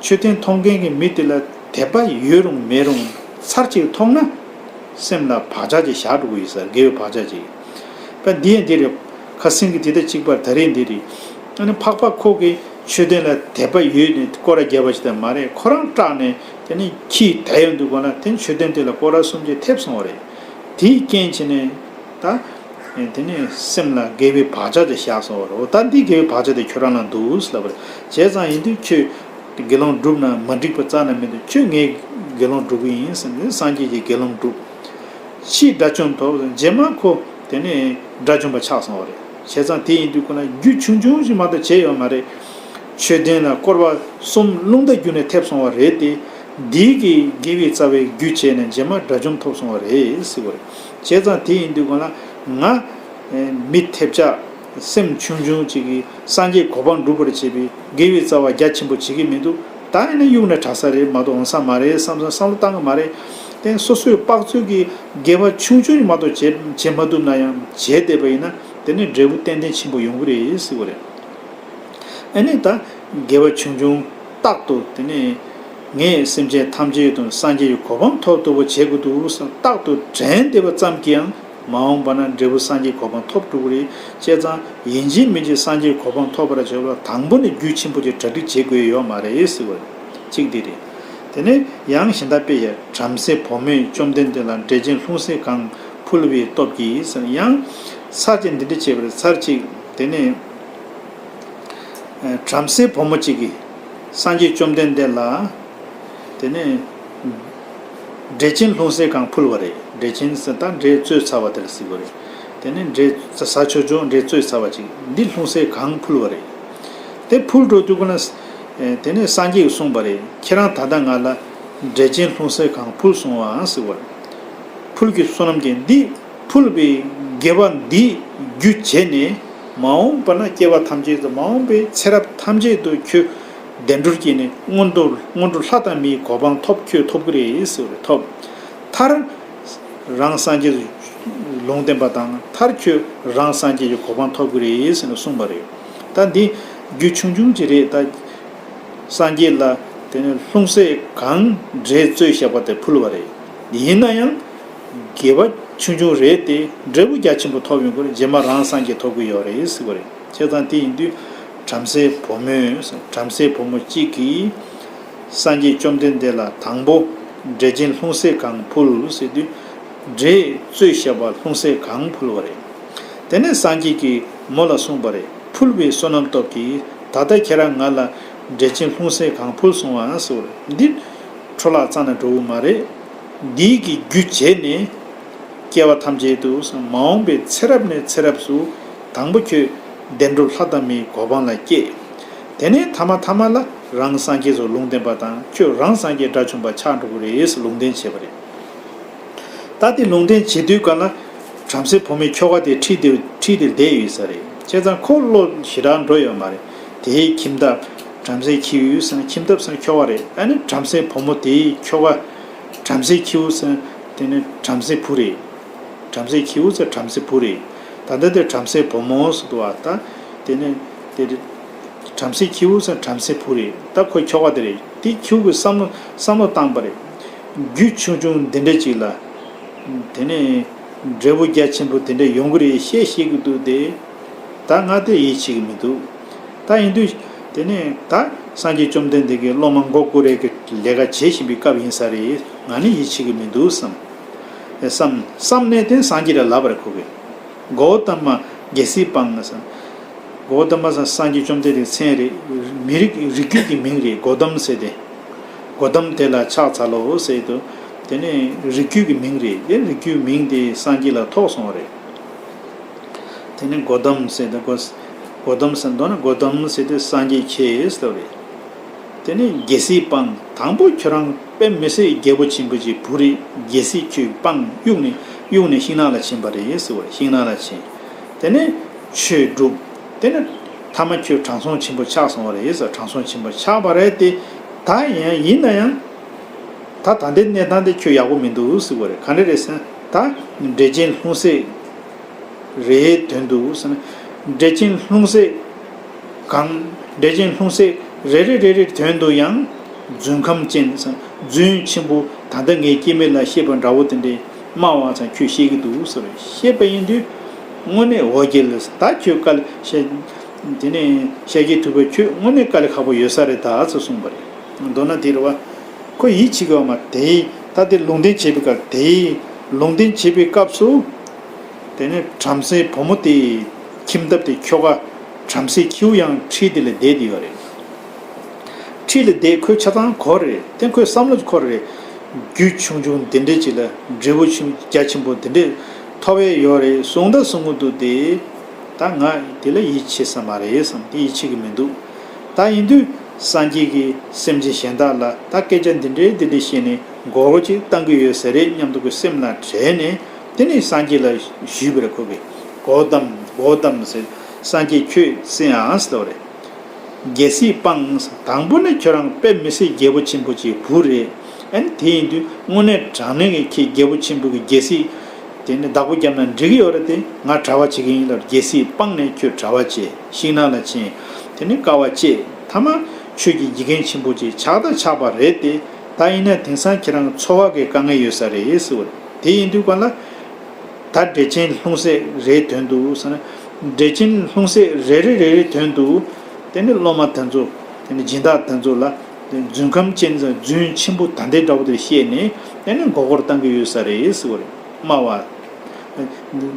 མཆོད་རྟེན་མཐོང་མཁན་གྱི་མི་དེ་ལ་དད་པ་ཡོད་རུང་མེད་རུང་ཚར་གཅིག་མཐོང་ན་སེམས་ལ་བག་ཆགས་ཅིག་བཞག་འགྲོ་གི་ཡོད་ས་རེད། དགེ་བའི་བག་ཆགས་ཅིག་དཔེ་འདི་ཡང་འདི་རེད། ཁ་སང་གི་དེ་དང་གཅིག་པར་ད་རེས་འདི་རེད། ཨ་ནི་ཕག་པ་ཁོ་གིས་མཆོད་རྟེན་ལ་དད་པ་ཡོད་ནས་སྐོར་ར་བརྒྱབ་པ་ཞིག་ད་མ་རེད། ཁོ་རང་སྐྲག་ནས་དེ་ནས་ཁྱི་དེད་ཡོང་དུས་སྒང་ལ་དེ་མཆོད་རྟེན་དེ་ལ་སྐོར་ར་གསུམ་གྱིས་ཐེབས་སོང་བ་རེད། དེའི་རྐྱེན་བྱས་ནས་ད་དེ་ནས་སེམས་ལ་དགེ་བའི་བག་ཆགས་དེ་བཞག་སོང་བ་རེད། འོ་ད་འདི་དགེ་བའི་བག་ཆགས་དེ་ཁྱོད་རང་ལ་འདུག་ཟེར་ལབ་པ་རེད། བྱས་ཙང་ཡིན་དུས་ཁྱོད་དགེ་སློང་སྒྲུབ་ན་མ་འགྲིག་པ་རྩ་ནས་མི་འདུག་ཁྱོད་ངའི་དགེ་སློང་སྒྲུབ་ཀྱི་ཡིན་ཟེར་ནས་སངས་རྒྱས་ཀྱི་དགེ་སློང་སྒྲུབ། ཕྱིས་དགྲ་བཅོམ་ཐོབ། རྗེས་མ་ཁོ་དེ་ནས་དགྲ་བཅོམ་པ་ཆགས་སོང་བ་རེད། བྱས་ཙང་དེ་ཡིན་དུས་ཁོ་ན་རྒྱུ་ཆུང་ཆུང་ཞིག་མ་གཏོགས་བྱས་ཡོད་མ་རེད། མཆོད་རྟེན་ལ་སྐོར་བ་གསུམ་རླུང་རྟ་བརྒྱུགས་ནས་ཐེབས་སོང་བ་རེད་དེ། འདི་གི་དགེ་བའི་རྩ་བའི་རྒྱུ་བྱས་ནས་རྗེས་མ་དགྲ་བཅོམ་ཐོབ་སོང་བ་རེད་ཟེར་བ་རེད། བྱས་ཙང་དེ་ཡིན་དུས་ཁོ་ན་ང་མི་ཐེབས་ཆག་སེམས་ཆུང་ཆུང་ཅིག་གིས་སངས་རྒྱས་གོ་འཕང་སྒྲུབ་པར་བྱེད་པའི་དགེ་བའི་རྩ་བ་རྒྱ་ཆེན་པོ་བྱེད་ཀྱི་མི་འདུག་ད་ཡིན་ན་གཡུག་ན་དྲག་ས་རེད་མ་གཏོགས་འོང་ས་མ་རེད་བསམ་བསམ་བསམ་བློ་བཏང་གི་མ་རེད། དེ་སོ་སོའི་དཔག་ཚོད་ཀྱི་དགེ་བ་ཆུང་ཆུང་མ་གཏོགས་བྱེད་བྱེད་མ་ཐུབ་ན་ཡང་བྱེད་བསྡད་པ་ཡིན་ན་དེ་ནི་འབྲས་བུ་ཏན་ཏན་ཆེན་པོ་ཡོང་གི་རེད་ཟེར་བ་རེད། ཨ་ནི་ད་དགེ་བ་ཆུང་ཆུང་རྟག་ཏུ་དེ་ནི་ངས་སེམས་ཅན་ཐམས་ཅད་དུ་སངས་རྒྱས་ཀྱི་གོ་འཕང་ཐོབ་ཐུབ་པ་བྱེད་དགོས་འདུག་བསམ་རྟག་ཏུ་དྲན་བསྡད་པ་ཙམ་གྱིས་ཡང་མ་འོངས་པ་ན་འབྲས་བུ་སངས་རྒྱས་གོ་འཕང་ཐོབ་འགྲོ་གི་རེད། བྱས་ཙང་ཡིན་གཅིག་མིན་གཅིག་སངས་རྒྱས་གོ་འཕང་ཐོབ་པར་བྱེད་པ་ལ་དང་པོ་ནས་རྒྱུ་ཆེན་པོ་ཅིག་གྲ་སྒྲིག་བྱེད་དགོས་ཡོད་མ་རེད་ཟེར་བ་རེད། གཅིག་འདི་རེད། དེ་ནས་ཡང་གཞན་དག་དཔེ་ཡ། བྲམ་ཟེ་བུ་མོས་བཅོམ་ལྡན་འདས་ལ་འབྲས་ཆན་ལྷུང་བཟེད་གང་ཕུལ་བའི་སྟོབས་ཀྱིས་ཟེར། ཡང་ཚར་གཅིག་འདི་འདྲ་བྱས་པ་རེད། ཚར་གཅིག་དེ་ནས་བྲམ་ཟེ་བུ་མོ་གཅིག་གིས་སངས་རྒྱས་བཅོམ་ལྡན་འདས་ལ། དེ་ནས་འབྲས་ཆན་ལྷུང་བཟེད་གང་ཕུལ་བ་རེད། འབྲས་ཆན་ཟེར་ད་འབྲས་བཙོས་ཚར་བ་དེར་ཟེར་གྱི་རེད། དེ་ནས་འབྲས་ཟ་ཆོག་ཆོག་འབྲས་བཙོས་ཚར་བ་ཅིག་འདི་ལྷུང་བཟེད་གང་ཕུལ་བ་རེད། དེ་ཕུལ་འགྲོ་དུས་ཀུན་ལ། དེ་ནས་སངས་རྒྱས་ཀྱིས་གསུངས་པ་རེད། ཁྱེད་རང་ད་ལྟ་ང་ལ་འབྲས་ཆན་ལྷུང་བཟེད་གང་ཕུལ་སོང་བའང་ཟེར་བ་རེད། ཕུལ་གྱི་བསོད་ནམས་ཀྱིས་འདི་ཕུལ་བའི་དགེ་བ་འདི་རྒྱུ་བྱས་ནས་མ་འོངས་པ་ན་སྐྱེ་བ་ཐམས་ཅད་དུ་མ་འོངས་པའི་ཚེ་རབས་ཐམས་ཅད་དུ་ཁྱོད་བདེ་འགྲོར་སྐྱེས་ནས་སྔོན་དུ་སྔོན་འགྲོ་ལྷ་དང་མིའི་གོ་འཕང་ཐོབ་ཁྱོད་ཐོབ་ཀྱི་རེད་ཟེར་བ་རེད། ཐོབ། མཐར་རང་སངས་རྒྱས་ལུང་བསྟན་པ་དང་མཐར་ཁྱོད་རང་སངས་རྒྱས་ཀྱི་གོ་འཕང་ཐོབ་ཀྱི་རེད་ཟེར་ནས་གསུངས་པ་རེད། ད་འདི་རྒྱུ་ཆུང་ཆུང་ཅིག་རེད། ད་སངས་རྒྱས་ལ་དེ་ནས་ལྷུང་བཟེད་གང་འབྲས་བཙོས་བཞག་པ་དེ་ཕུལ་བ་རེད། ཡིན་ན་ཡང་དགེ་བ་ཆུང་ཆུང་རེད་དེ་འབྲས་བུ་རྒྱ་ཆེན་པོ་ཐོབ་ཡོང་གི་རེད། རྗེས་མ་རང་སངས་རྒྱས་ཐོབ་ཀྱི་ཡོད་རེད་ཟེར་བ་རེད། བྱས་ཙང་དེ་ཡིན་དུས་བྲམ་ཟེ་བུ་མོས་བྲམ་ཟེ་བུ་མོ་གཅིག་གིས། སངས་རྒྱས་བཅོམ་ལྡན་འདས་ལ་དང་པོ་འབྲས་ཆན་ལྷུང་བཟེད་གང་ཕུལ་ཟེར་དུས། འབྲས་བཙོས་བཞག་པ་ལྷུང་བཟེད་གང་ཕུལ་བ་རེད། དེ་ནས་སངས་རྒྱས་ཀྱིས་མོ་ལ་གསུངས་པ་རེད། ཕུལ་བའི་བསོད་ནམས་སྟོབས་ཀྱིས་ད་ལྟ་ཁྱེད་རང་ང་ལ་འབྲས་ཆན་ལྷུང་བཟེད་གང་ཕུལ་སོང་བ་ཟེར་བ་རེད། འདི་འཕྲོ་བརླག་རྩ་ནས་འགྲོ་གི་མ་རེད། འདི་གི་རྒྱུ་བྱས་ནས། སྐྱེ་བ་ཐམས་ཅད་དུ་མ་འོངས་པའི་ཚེ་རབས་ནས་ཚེ་རབས་སུ་དང་པོ་ཁྱོད་བདེ་འགྲོ་ལྷ་དང་མིའི་གོ་འཕང་ལ་སྐྱེས། དེ་ནས་ཐ་མ་ཐ་མ་ལ་རང་སངས་རྒྱས་སུ་ལུང་བསྟན་པ་དང་ཁྱོད་རང་སངས་རྒྱས་དགྲ་བཅོམ་པ་ཆགས་འགྲོ་གི་རེད་ཟེར་ལུང་བསྟན་བྱས་པ་རེད། ད་དེ་ལུང་བསྟན་བྱེད་དུས་ག་ལ་བྲམ་ཟེ་བུ་མོའི་ཁྱོ་ག་དེ་ཁྲིད་དེ་ཁྲིད་དེ་བསྡད་ཡོད་ས་རེད། བྱས་ཙང་ཁོ་བློ་ཞེ་དྲག་འགྲོ་ཡོད་མ་རེད། དེའི་ཁྱིམ་ཐབ་བྲམ་ཟེ་ཁྱེའུ་ཟེར་ན་ཁྱིམ་ཐབ་ཟེར་ན་ཁྱོ་ག་རེད། ཨ་ནི་བྲམ་ཟེ་བུ་མོ་དེའི་ཁྱོ་ག་བྲམ་ཟེ་ཁྱེའུ་ཟེར་དེ་ནི་བྲམ་ཟེ་བུ་རེད། བྲམ་ཟེ་ཁྱེའུ་ཟེར་བྲམ་ཟེ་བུ་རེད། ད་ལྟ་དེ་བྲམ་ཟེ་བུ་མོ་ཟེར་འདུག་བ། ད་དེ་ནི་དེ་རེད། བྲམ་ཟེ་ཁྱེའུ་ཟེར་བྲམ་ཟེ་བུ་རེད། ད་ཁོའི་ཁྱོ་ག་དེ་རེད། དེ་ཁྱེའུ་གིས་བསམ་བློ་བསམ་བློ་བཏང་པ་རེད། རྒྱུ་ཆུང་ཆུང་འདི་འདྲ་ཅིག་ལ། དེ་ནས་འབྲས་བུ་རྒྱ་ཆེན་པོ་དེ་འདྲ་ཡོང་གི་རེད་ཤེས་ཤེས་ཀྱི་འདུག་སྟེ། ད་ང་དེ་ཡིད་ཆེས་ཀྱི་མི་འདུག་ད་ཡིན་དུས་དེ་ནས་ད་སངས་རྒྱས་བཅོམ་ལྡན་འདས་ཀྱི་སློབ་མ་མགོ་བསྐོར་རེས་ཀྱི་ལས་ཀ་བྱེད་བཞིན་པའི་སྐབས་ཡིན་ས་རེད། ང་ནི་ཡིད་ཆེས་ཀྱི་མི་འདུག་བསམ། བསམ་བསམ་ནས་དེ་སངས་རྒྱས་ལ་ལབ་པ་རེད་ཁོ་གིས། གོ་ཏ་མ་གེ་སི་པང་ཟེར། གོ་ཏ་མ་ཟེར་སངས་རྒྱས་བཅོམ་ལྡན་འདས་ཀྱི་མཚན་རེད། མི་རིགས་རིགས་རྒྱུད་ཀྱི་མིང་རེད། གོ་ཏམ་ཟེར་ཏེ། གོ་ཏམ་དེ་ལ་ཕྱག་འཚལ་ལོ་ཟེར་དུས། དེ་ནས་རིགས་རྒྱུད་ཀྱི་མིང་རེད། དེ་རིགས་རྒྱུད་མིང་དེ་སངས་རྒྱས་ལ་ཐོགས་སོང་བ་རེད། དེ་ནས་གོ་ཏམ་ཟེར་ཏེ་གོ། གོ་ཏམ་ཟེར་མདོར་ན་གོ་ཏམ་ཟེར་དུས་སངས་རྒྱས་ཁྱེད་ཟེར་བ་རེད། དེ་ནས་རྒྱལ་སྲས་སྤངས། དང་པོ་ཁྱོད་རང་དཔེ་མི་སྲིད་རྒྱལ་པོ་ཆེན་པོ་ཅིག་བུ་རེད། རྒྱལ་སྲས་ཁྱོད་སྤངས་གཡུགས་ནས་གཡུགས་ནས་ཤིང་ནགས་ལ་ཕྱིན་པ་རེད་ཟེར་བ་རེད། ཤིང་ནགས་ལ་ཕྱིན། དེ་ནས་ཆོས་བསྒྲུབས། དེ་ནས་ཐ་མ་ཁྱོད་དྲང་སྲོང་ཆེན་པོ་ཆགས་སོང་བ་རེད་ཟེར། དྲང་སྲོང་ཆེན་པོ་ཆགས་པ་རེད་དེ། ད་ཡང་ཡིན་ན་ཡང་། ད་ད་ལྟའི་གནས་སྟངས་དེ་ཁྱོད་ཡག་པོ་མི་འདུག་ཟེར་བ་རེད། ག་འདྲ་རེད་ཟེར་ན་ད་འབྲས་ཆན་ལྷུང་བཟེད་རེའི་དོན་དུ་ཟེར་ན། འབྲས་ཆན་ལྷུང་བཟེད་གང་། འབྲས་ཆན་ལྷུང་བཟེད་རེ་རེ་རེ་རེའི་དོན་དུ་ཡང་རྫུན་ཁམས་ཅན་ཟེར། རྫུན་ཆེན་པོ་ད་ལྟ་ངའི་སྐྱེ་དམན་ལ་བཤད་པ་འདྲ་བོ་དེ་འདྲའི་སྨྲ་བ་ཙམ་ཁྱོད་བཤད་ཀྱི་འདུག་ཟེར་བ་རེད། བཤད་པ་ཡིན་དུས་དངོས་གནས་འོ་བརྒྱལ་ལ་ད་ཁྱོད་དཀའ་ལས་ཤ། དེ་ནས་ཤཱཀྱའི་ཐུབ་པ་ཁྱོད་དངོས་གནས་དཀའ་ལས་ཁག་པོ་ཡོད་ས་རེད་ད་ཟེར་གསུངས་པ་རེད། མདོར་ན་དེ་རེད་བ། ཁོ་ཡིད་ཆེས་ཀྱི་ཡོད་མ་རེད། དེ་ད་དེ་ལུང་བསྟན་བྱེད་པའི་སྐབས་དེ་ལུང་བསྟན་བྱེད་པའི་སྐབས་སུ། དེ་ནས་བྲམ་ཟེ་བུ་མོ་དེའི་ཁྱིམ་ཐབ་དེ་ཁྱོ་ག་བྲམ་ཟེ་ཁྱེའུ་ཡང་ཁྲིད་དེ་ལ་བསྡད་དེ་ཡོད་རེད། ཁྲིད་ལ་བསྡད་ཁོས་ཆ་ཚང་གོ་རེད། དེ་ཁོས་བསམ་བློ་འཁོར་རེད། རྒྱུ་ཆུང་ཆུང་འདི་འདྲས་ཅིག་ལ་འབྲས་བུ་ཆུང་རྒྱ་ཆེན་པོ་འདི་འདྲས་ཐོབ་ཡས་ཡོད་རེད་གསུང་ད་གསུང་གི་འདུག་སྟེ། ད་ང་དེ་ལ་ཡིད་ཆེས་ས་མ་རེད་བསམ་དེ་ཡིད་ཆེས་ཀྱི་མི་འདུག་ད་ཡིན་དུས་སངས་རྒྱས་ཀྱིས་སེམས་ཅན་གཞན་དག་ལ་ད་སྐད་ཆ་འདི་འདྲའི་འདི་འདྲའི་བཤད་ནས་མགོ་སྐོར་ཅིག་བཏང་གི་ཡོད་ས་རེད་སྙམ་དུ་ཁོའི་སེམས་ལ་དྲན་ནས་དེ་ནས་སངས་རྒྱས་ལ་ཞུས་པ་རེད་ཁོ་གིས། གོ་ཏམ་གོ་ཏམ་ཟེར། སངས་རྒྱས་ཁྱོད་གསན་ཨང་ཟེར་བ་རེད། རྒྱལ་སྲས་སྤངས། དང་པོ་ནས་ཁྱོད་རང་དཔེ་མི་སྲིད་རྒྱལ་པོ་ཆེན་པོ་ཅིག་བུ་རེད། ཨ་ནི་དེ་ཡིན་དུས་དངོས་གནས་དྲང་གནས་ཀྱི་ཁྱེད་རྒྱལ་པོ་ཆེན་པོ་གི་རྒྱལ་སྲིད་དེ་ནི་བདག་པོ་བརྒྱབ་ན་འགྲིག་གི་ཡོད་རེད་དེ། ང་གྲྭ་པ་བྱེད་ཀྱི་ཡིན་ལབ། རྒྱལ་སྲས་སྤངས་ནས་ཁྱོད་གྲྭ་པ་བྱས་ཤིང་ནགས་ལ་ཕྱིན། དེ་ནི་དཀའ་བ་སྤྱད་ཐ་མ་ཆོས་ཀྱི་དགེ་རྒན་ཆེན་པོ་ཅིག་ཆགས་ད་ཆགས་པ་རེད་དེ། ད་ཡིན་ན་དེང་སང་ཁྱེད་རང་འཚོ་བ་གི་དཀའ་ངལ་ཡོད་ས་རེད་ཟེར་བ་རེད། དེ་ཡིན་དུས་ག་ལ། ད་འབྲས་ཆན་ལྷུང་བཟེད་རེའི་དོན་དུ་ཟེར་ན། འབྲས་ཆན་ལྷུང་བཟེད་རེ་རེ་རེ་རེའི་དོན་དུ། དེ་ནི་སློབ་མ་དེ་ཚོ། དེ་ནི་སྦྱིན་བདག་དེ་ཚོ་ལ་ རྫུན་ཁམས་ཅན་ཟེར་རྫུན་ཆེན་པོ་ད་ལྟའི་འདྲ་པོ་དེ་བཤད་ནས་ཨ་ནི་མགོ་སྐོར་བཏང་གི་ཡོད་ས་རེད་ཟེར་བ་རེད། སྨྲ་བ།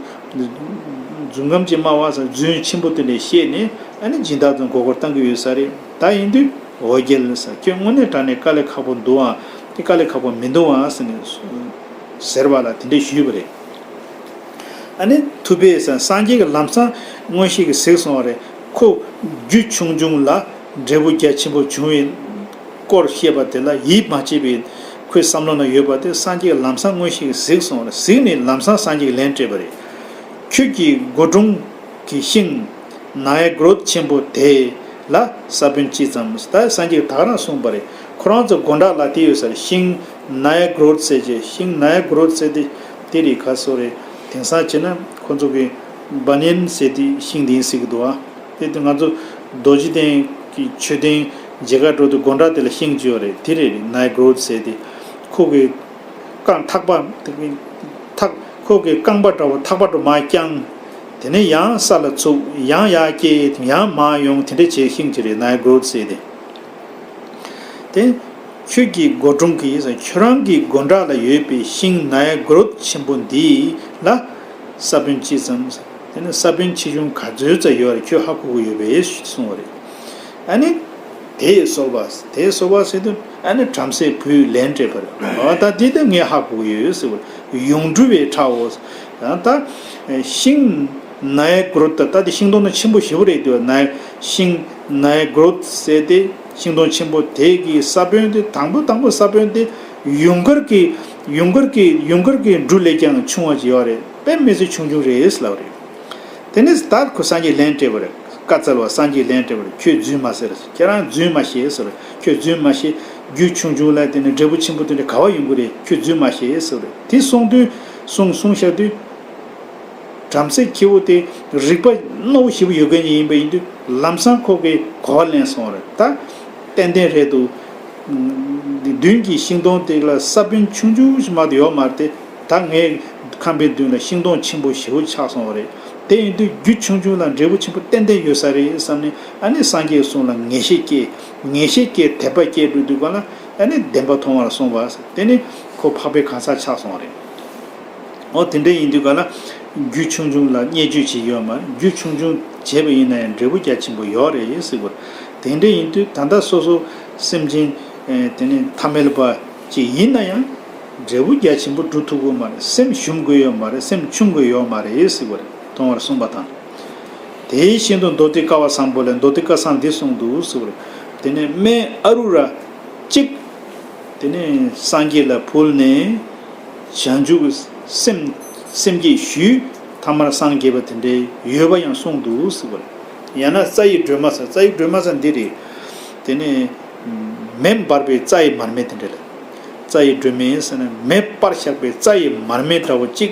རྫུན་ཁམས་ཅན་སྨྲ་བ་ཟེར་རྫུན་ཆེན་པོ་དེ་འདྲ་བཤད་ནས་ཨ་ནི་སྦྱིན་བདག་ཚོ་མགོ་སྐོར་བཏང་གི་ཡོད་ས་རེད། ད་ཡིན་དུས་འོ་བརྒྱལ་ཟེར་ཁྱོད་དངོས་གནས་དྲང་གནས་དཀའ་ལས་ཁག་པོ་འདུག་ཨ། དེ་དཀའ་ལས་ཁག་པོ་མི་འདུག་ཨ་ཟེར་ནས་ཟེར་བ་ལ་དེ་འདྲ་ཞུས་པ་རེད། ཨ་ནི་ཐུབ་པས་སངས་རྒྱས་ཀྱིས་ལམ་སང་མངོན་ཤེས་ཀྱིས་གཟིགས་སོང་བ་རེད། ཁོ་རྒྱུ་ཆུང་ཆུང་ལ་འབྲས་བུ་རྒྱ་ཆེན་པོ་འབྱུང་བའི་སྐོར་བཤད་པ་དེ་ལ་ཡིད་མ་ཆེས་པའི་ཁོའི་བསམ་བློ་ན་ཡོད་པ་དེ་སངས་རྒྱས་ཀྱིས་ལམ་སང་མངོན་ཤེས་ཀྱིས་གཟིགས་སོང་བ་རེད། གཟིགས་ནས་ལམ་སང་སངས་རྒྱས་ཀྱིས་ལན་སྤྲད་པ་རེད། ཁྱོད་ཀྱི་སྒོ་དྲུང་གི་ཤིང་ནཱ་ཡ་གྲོད་ཆེན་པོ་དེ་ལ་ས་བོན་ཅི་ཙམ། ད་སངས་རྒྱས་ཀྱིས་ད་ག་རང་གསུངས་པ་རེད། ཁོ་རང་ཚོ་སྒོ་འགྲམ་ལ་དེ་ཡོད་ས་རེད། ཤིང་ནཱ་ཡ་གྲོད་ཟེར་གྱི་ཤིང་ནཱ་ཡ་གྲོད་ཟེར་དེ་དེ་རེད། ག་སོ་རེད། དེང་སང་བྱས་ན་ཁོ་ཚོ་གི་བྷ་ནན་ཟེར་དེ་ཤིང་དེ་ཡིན་ཟེར་གི་འདུག་ཨ། དེ་དེ་ང་ཚོ་རྡོ་རྗེ་གདན་གྱི་མཆོད་རྟེན་མཇལ་ཁ་འགྲོ་དུས་སྒོ་འགྲམ་དེ་ལ་ཤིང་ཅིག་ཡོད་རེད། དེ་རེད། ནཱ་ཡ་གྲོད་ཟེར་དེ་ཁོ་གི་རྐང་ཐག་པ་ཐག་ཁོ་གི་རྐང་པ་འདྲ་བོ་ཐག་པ་འདྲ་མར་བརྐྱངས། དེ་ནས་ཡང་ས་ལ་ཚུགས། ཡང་ཡར་སྐྱེས། ཡང་མར་ཡོང་། དེ་འདྲ་བྱས་ཤིང་ཅིག་རེད། ནཱ་ཡ་གྲོད་ཟེར་དེ། དེ་ཁྱོད་ཀྱི་སྒོ་དྲུང་གི་ཁྱོད་རང་གི་སྒོ་འགྲམ་ལ་ཡོད་པའི་ཤིང་ནཱ་ཡ་གྲོད་ཆེན་པོ་འདི་ལ་ས་བོན་ཅི་ཙམ། དེ་ནི་ས་བོན་ཆེ་ཆུང་ག་ཚོད་ཙམ་ཡོད་རེད། ཁྱོད་ཧ་གོ་གི་ཡོད་པས་གསུངས་པ་རེད། ཨ་ནི་དེས་གསོལ་བ། དེས་གསོལ་བ་ཟེར་དུས་ཨ་ནི་བྲམ་ཟེ་བུས་ལན་སྤྲད་པ་རེད། འོ་ད་འདི་ད་ངས་ཧ་གོ་གི་ཡོད་ཟེར་བ། ཡོངས་གྲུབ་པའི་ཕྲའོ། ཡང་ད་ཤིང་ནཱ་ཡ་གྲོད་ད་ད་དེ་ཤིང་སྡོང་ཆེན་པོ་ཞེ་པོ་རེད་འདུག་ནཱ་ཤིང་ནཱ་ཡ་གྲོད་ཟེར་དེ་ཤིང་སྡོང་ཆེན་པོ་དེ་གི་ས་བོན་དེ་དང་པོ་དང་པོ་ས་བོན་དེ་ཡུངས་ཀར་གྱི་ཡུངས་ཀར་གྱི་ཡུངས་ཀར་གྱི་འབྲུ་ལས་ཀྱང་ཆུང་བ་ཅིག་ཡོད་རེད། དཔེ་མི་སྲིད་ཆུང་ཆུང་རེད་ལབ་རེད། དེ་ནས་ད་ཁོ་སངས་རྒྱས་ལན་སྤྲད་པ་རེད། བཀའ་སྩལ་བ། སངས་རྒྱས་ལན་སྤྲད་པ་རེད། ཁྱོད་རྫུན་མ་ཟེར། ཁྱེད་རང་རྫུན་མ་བཤད་ཟེར། ཁྱོད་རྫུན་མ་བཤད། རྒྱུ་ཆུང་ཆུང་ལ་དེ་ནས་འབྲས་བུ་ཆེན་པོ་དེ་འདྲ་ག་བ་ཡོང་གི་རེད། ཁྱོད་རྫུན་མ་བཤད་ཟེར་རེད། དེ་གསུངས་དུས་གསུངས་གསུངས་བཞག་དུས། བྲམ་ཟེ་ཁྱེའུ་དེ་རིག་པ་རྣོ་བོ་ཞེ་པོ་ཡོད་མཁན་ཡིན་པ་ཡིན་དུས་ལམ་སང་ཁོ་གིས་གོ་བ་ལེན་སོང་རེད། ད་ཏན་ཏན་རེད་འདུག་མདུན་གྱི་ཤིང་སྡོང་དེ་ལ་ས་བོན་ཆུང་ཆུང་ཞིག་མ་གཏོགས་ཡོད་མ་རེད་དེ། ད་ངའི་ཁང་པའི་མདུན་ལ་ཤིང་སྡོང་ཆེན་པོ་ཞེ་པོ་ཆགས་སོང་བ་རེད། དེ་ཡིན་དུས་རྒྱུ་ཆུང་ཆུང་ལ་འབྲས་བུ་ཆེན་པོ་ཏན་ཏན་ཡོད་ས་རེད་བསམ་ནས་ཨ་ནི་སངས་རྒྱས་གསུང་ལ་ངེས་ཤེས་སྐྱེས། ངེས་ཤེས་སྐྱེས་དད་པ་སྐྱེས་འགྲོ་དུས་ག་ལ་ཨ་ནི་བདེན་པ་མཐོང་བར་སོང་བ། དེ་ནི་ཁོ་འཕགས་པའི་གང་ཟག་ཆགས་སོང་བ་རེད། འོ་དེ་འདྲ་ཡིན་དུས་ག་ལ་རྒྱུ་ཆུང་ཆུང་ལ་བརྙས་བཅོས་བྱེད་ཡོད་མ་རེད། རྒྱུ་ཆུང་ཆུང་བྱས་པ་ཡིན་ན་ཡང་འབྲས་བུ་རྒྱ་ཆེན་པོ་ཡོད་རེད་ཟེར་བ། དེ་འདྲ་ཡིན་དུས་ད་ལྟ་སོ་སོ་སེམས་ཅན་དེ་ནི་ཐ་མལ་པ་ཅིག་ཡིན་ན་ཡང་འབྲས་བུ་རྒྱ་ཆེན་པོ་སྒྲུབ་ཐུབ་ཀྱི་མ་རེད། སེམས་ཞུམ་དགོས་ཡོད་མ་རེད། སེམས་ཆུང་དགོས་ཡོད་མ་རེད་ཟེར་བ་རེད། མཐོང་བར་གསུངས་པ་དང་། དེ་བཞིན་དུ་མདོ་སྡེ་ཀ་བ་བཟང་པོ་ལས། མདོ་སྡེ་ཀ་བཟང་འདི་གསུངས་འདུག་ཟེར་བ་རེད། དེ་ནས་སྨན་ཨ་རུ་ར་གཅིག་དེ་ནས་སངས་རྒྱས་ལ་ཕུལ་ནས་བྱང་ཆུབ་སེམས་སེམས་བསྐྱེད་ཞུས། ཐ་མར་སངས་རྒྱས་པ་དེ་འདྲའི་ཡོད་པ་ཡང་གསུངས་འདུག་ཟེར་བ་རེད། ཡང་ན་རྩ་ཡི་སྒྲོན་མ་ཟེར། རྩ་ཡི་སྒྲོན་མ་ཟེར་འདི་རེད། དེ་ནས་མེ་འབར་བའི་རྩ་ཡི་མར་མེ་དེ་འདྲ་ལ། རྩ་ཡི་སྒྲོན་མེ་ཟེར་ན་མེ་སྤར་བཞག་པའི་རྩ་ཡི་མར་མེ་འདྲ་བོ་གཅིག་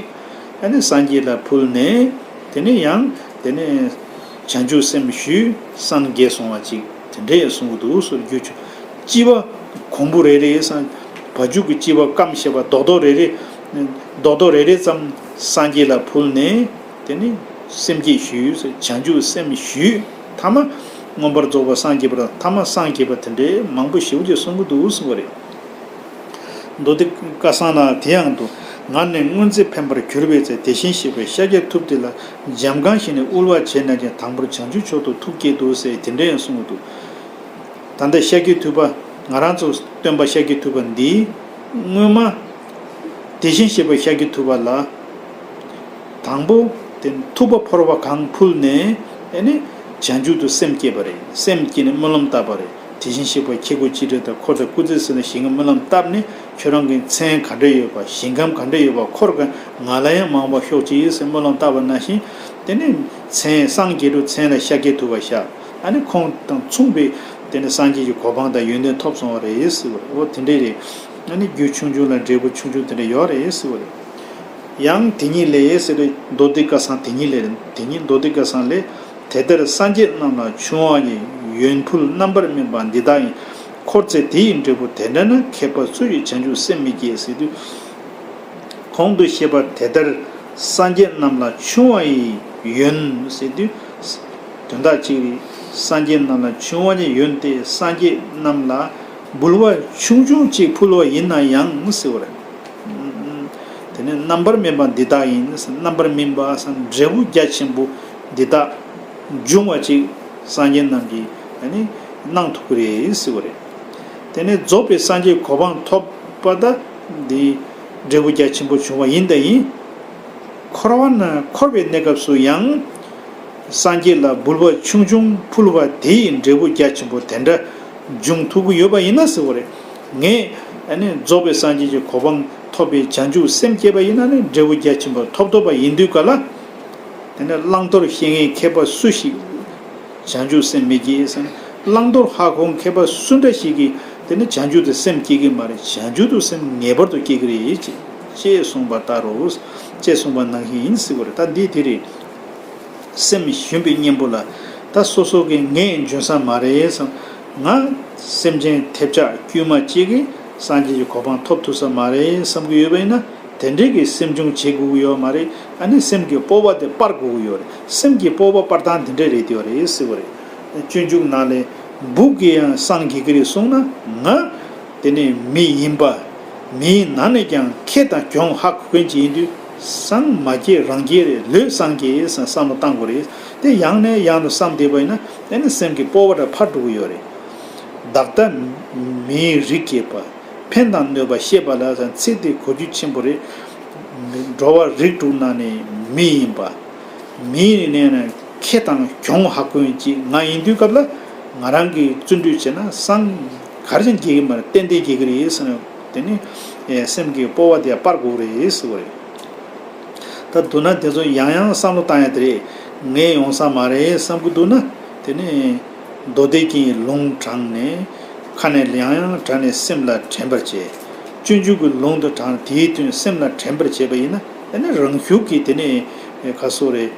ཨ་ནི་སངས་རྒྱས་ལ་ཕུལ་ནས་དེ་ནས་ཡང་དེ་ནས་བྱང་ཆུབ་སེམས་ཞུས། སངས་རྒྱས་སོང་བ་གཅིག་དེ་འདྲ་ཡང་གསུང་གི་འདུག་ཟེར། རྒྱུ་ཆུ་ལྕི་བ་གོང་བུ་རེ་རེ་སངས་བ་ཕྱུགས་ཀྱི་ལྕི་བ་སྐམ་ཞེས་པ་རྡོག་རྡོག་རེ་རེ་རྡོག་རྡོག་རེ་རེ་ཙམ་སངས་རྒྱས་ལ་ཕུལ་ནས་དེ་ནི་སེམས་བསྐྱེད་ཞུས། བྱང་ཆུབ་སེམས་ཞུས། ཐ་མ་མངོན་པར་རྫོགས་པར་སངས་རྒྱས་པ་དང་ཐ་མ་སངས་རྒྱས་པ་དེ་འདྲའི་མང་པོ་ཞེ་པོ་ཅིག་གསུང་གི་འདུག་གསུང་བ་རེད། མདོ་སྡེ་བཀའ་གསང་ན་དེ་ཡང་འདུག་ང་ནི་སྔོན་ཚེ་ཕན་པར་གྱུར་པའི་ཚེ། དེ་བཞིན་གཤེགས་པའི་ཤཱཀྱ་ཐུབ་དེ་ལ། འཇམ་གང་ཞིག་ནས་དབུལ་བ་བྱས་ན་ཀྱང་། དང་པོར་བྱང་ཆུབ་མཆོག་ཏུ་ཐུགས་བསྐྱེད་དོ་ཟེར་དེ་འདྲ་ཡང་གསུང་གི་འདུག་ད་ལྟ་ཤཱཀྱ་ཐུབ་པ་ང་རང་ཚོ་སྟོན་པ་ཤཱཀྱ་ཐུབ་པ་འདིས་སྔོན་མ་དེ་བཞིན་གཤེགས་པ་ཤཱཀྱ་ཐུབ་པ་ལ་དང་པོ་དེ་ཐུབ་པ་ཕོར་པ་གང་ཕུལ་ནས་ཨ་ནི་བྱང་ཆུབ་ཏུ་སེམས་བསྐྱེད་པ་རེད། སེམས་བསྐྱེད་ནས་སྨོན་ལམ་བཏབ་པ་རེད། དེ་བཞིན་གཤེགས་པ་ཁྱེད་སྐུ་ཅི་འདྲ་དང་འཁོར་དང་སྐུ་ཚེ་ཟེར་ནས་ཞིང་ཁམས་སྨོན་ལམ་བཏབ་ནས་ཁྱོད་རང་གི་མཚན་ག་འདྲ་ཡོད་པ། ཞིང་ཁམས་ག་འདྲ་ཡོད་པ། འཁོར་ག་ང་ལ་ཡང་མ་འོངས་པ་ཤོག་ཅིག་ཟེར་སྨོན་ལམ་བཏབ་པ་ནང་བཞིན། དེ་ནས་མཚན་སངས་རྒྱས་སྒྲུབ་མཚན་ལ་ཤཱཀྱ་ཐུབ་པ་བཞག་ཨ་ནི་ཁོང་དང་མཚུངས་པའི་དེ་ནས་སངས་རྒྱས་ཀྱི་གོ་འཕང་དང་ཡོན་ཏན་ཐོབ་སོང་བ་རེད་ཟེར་བ་རེད། འོ་དེ་འདྲས་རེད། ཨ་ནི་རྒྱུ་ཆུང་ཆུང་ལ་འབྲས་བུ་ཆུང་ཆུང་དེ་འདྲ་ཡོད་རེད་ཟེར་བ་རེད། ཡང་དེ་ཉིད་ལས་ཟེར་རེད། མདོ་སྡེ་བཀའ་གསང་དེ་ཉིད་ལས་རེད། དེ་ཉིད་མདོ་སྡེ་བཀའ་གསང་ལས། དེ་ལྟར་སངས་རྒྱས་རྣམས་ལ་ཆུང་བ་ཡི་ཡོན་ཕུལ་རྣམ་པར་སྨིན་པ་འདི་དག་ཡིན། འཁོར་ཚེ་དེ་ཡི་འབྲས་བུ་དེ་འདྲ་ན། མཁས་པ་སུ་ཡིས་བྱང་ཆུབ་སེམས་མི་བསྐྱེད་ཟེར་དུས། གོང་དུ་བཤད་པ་དེ་ལྟར་སངས་རྒྱས་རྣམས་ལ་ཆུང་བ་ཡི་ཡོན་ཟེར་དུས། དོན་དག་གཅིག་རེད། སངས་རྒྱས་རྣམས་ལ་ཆུང་བ་ཡི་ཡོན་ཏེ་སངས་རྒྱས་རྣམས་ལ་ འབུལ་བ་ཆུང་ཆུང་གཅིག་ཕུལ་བ་ཡིན་ན་ཡང་ཟེར་བ་རེད། དེ་ནས་རྣམ་པར་སྨིན་པ་འདི་དག་ཡིན། རྣམ་པར་སྨིན་པ་སམ་འབྲས་བུ་རྒྱ་ཆེན་པོ་འདི་དག་འབྱུང་བ་ཅིག་སངས་རྒྱས་རྣམས་ཀྱིས་ཨ་ནི་གནང་ཐུབ་ཀྱི་རེད་ཟེར་བ་རེད། དེ་ནས་རྫོགས་པའི་སངས་རྒྱས་གོ་འཕང་ཐོབ་པ་ད་འདི་འབྲས་བུ་རྒྱ་ཆེན་པོ་བྱུང་བ་ཡིན་ད་ཡིན། འཁོར་བ་ན་འཁོར་བའི་གནས་སྐབས་སུ་ཡང་། སངས་རྒྱས་ལ་འབུལ་བ་ཆུང་ཆུང་ཕུལ་བ་དེ་ཡི་འབྲས་བུ་རྒྱ་ཆེན་པོ་དེ་འདྲ་འབྱུང་ཐུབ་ཀྱི་ཡོད་པ་ཡིན་ན་ཟེར་བ་རེད། ངས་ཨ་ནི་རྫོགས་པའི་སངས་རྒྱས་ཀྱི་གོ་འཕང་ཐོབ་པའི་བྱང་ཆུབ་སེམས་བསྐྱེད་པ་ཡིན་ན་ནི་འབྲས་བུ་རྒྱ་ཆེན་པོ་ཐོབ་ཐུབ་པ་ཡིན་དུས་ག་ལ། དེ་ནས་བླང་དོར་ཤེས་མཁན་མཁས་པ་སུ་ཞིག་བྱང་ཆུབ་སེམས་མི་སྐྱེ་ཟེར་ན། བླང་དོར་ཧ་གོ་མཁས་པ་སུ་འདྲ་ཞིག་གིས་དེ་ནི་བྱང་ཆུབ་ཏུ་སེམས་སྐྱེ་གི་མ་རེད། བྱང་ཆུབ་ཏུ་སེམས་ངེས་པར་དུ་སྐྱེ་གི་རེད་ཅེས་ཅེས་གསུངས་པ་ལྟར་རོ། ཅེས་གསུངས་པ་ནང་བཞིན་ཡིན་ཟེར་བ་རེད། ད་འདི་དེ་རེད། སེམས་ཞུམ་པའི་གཉེན་པོ་ལ་ད་སོ་སོ་གི་ངས་འཇོན་ས་མ་རེད་བསམ། ང་སེམས་ཅན་ཐེབས་ཆག་དཀྱུས་མ་གཅིག་གིས་སངས་རྒྱས་ཀྱི་གོ་འཕང་ཐོབ་ཐུབ་ས་མ་རེད་བསམ་གྱི་ཡོད་པ་ཡིན་ན། དེ་འདྲའི་གི་སེམས་ཆུང་བྱེད་དགོས་ཀྱི་ཡོད་མ་རེད། ཨ་ནི་སེམས་ཀྱི་སྤོབས་པ་དེ་སྤར་དགོས་ཀྱི་ཡོད་རེད། སེམས་ཀྱི་སྤོབས་པ་སྤར་སྟངས་དེ་འདྲ་རེད་དེ་ཡོད་རེད་ཟེར་བ་རེད། སྤྱོད་འཇུག་ནང་ལས་འབུ་གིས་ཡང་སངས་རྒྱས་ཀྱི་རེད་གསུངས་ན། ང་དེ་ནི་མི་ཡིན་པ། མིའི་ནང་ནས་ཀྱང་ཁེ་དང་གྱོང་ཧ་གོ་མཁན་ཅིག་ཡིན་དུས། སངས་མ་རྒྱས་རང་རྒྱས་རེད། ལོས་སངས་རྒྱས་བསམ་བསམ་བློ་བཏང་དགོས་རེད། དེ་ཡང་ནས་ཡང་དུ་བསམ་བསྡད་པ་ཡིན་ན་དེ་ནི་སེམས་ཀྱི་སྤོབས་པ་འདྲ་འཕར་འགྲོ་གི་ཡོད་རེད། བདག་ལྟ་མིའི་རིགས་སྐྱེས་པ། ཕན་དང་གནོད་པ་ཤེས་པ་ལ་ཚིག་དེ་གོ་རྒྱུ་ཆེན་པོ་རེད། འགྲོ་བ་རིགས་དྲུག་ནང་ནས་མི་ཡིན་པ། མི་ཡིན་ནས་ན་ཁེ་དང་གྱོང་ཧ་གོ་མཁན་ཅིག་ང་ཡིན་དུས་སྐབས་ལ། ང་རང་གིས་བརྩོན་འགྲུས་བྱས་ན་སངས་ག་རེ་ཀྱང་རྒྱས་ཀྱི་མ་རེད། ཏན་ཏན་རྒྱས་ཀྱི་རེད་ཟེར་ན། དེ་ནི་སེམས་ཀྱི་སྤོབས་པ་དེ་སྤར་དགོས་རེད་ཟེར་བ་རེད། ད་མདོར་ན་དེ་ཚོ་ཡང་ཡང་བསམ་བློ་བཏང་ཡ་དེ་རེད། ངས་ཡོང་ས་མ་རེད་བསམ་གྱི་འདུག་ན། དེ་ནི་མདོ་སྡེ་རྒྱན་ལུང་དྲངས་ནས་ཁ་ནས་ཡང་ཡང་དྲངས་ནས་སེམས་ལ་དྲན་པར་བྱེད། སྤྱོད་འཇུག་གི་ལུང་དུ་དྲངས་དེའི་དོན་སེམས་ལ་དྲན་པར་བྱས་པ་ཡིན་ན། དེ་ནི་རང་ཤུགས་ཀྱིས་དེ་ནི་ག་སོ་རེད།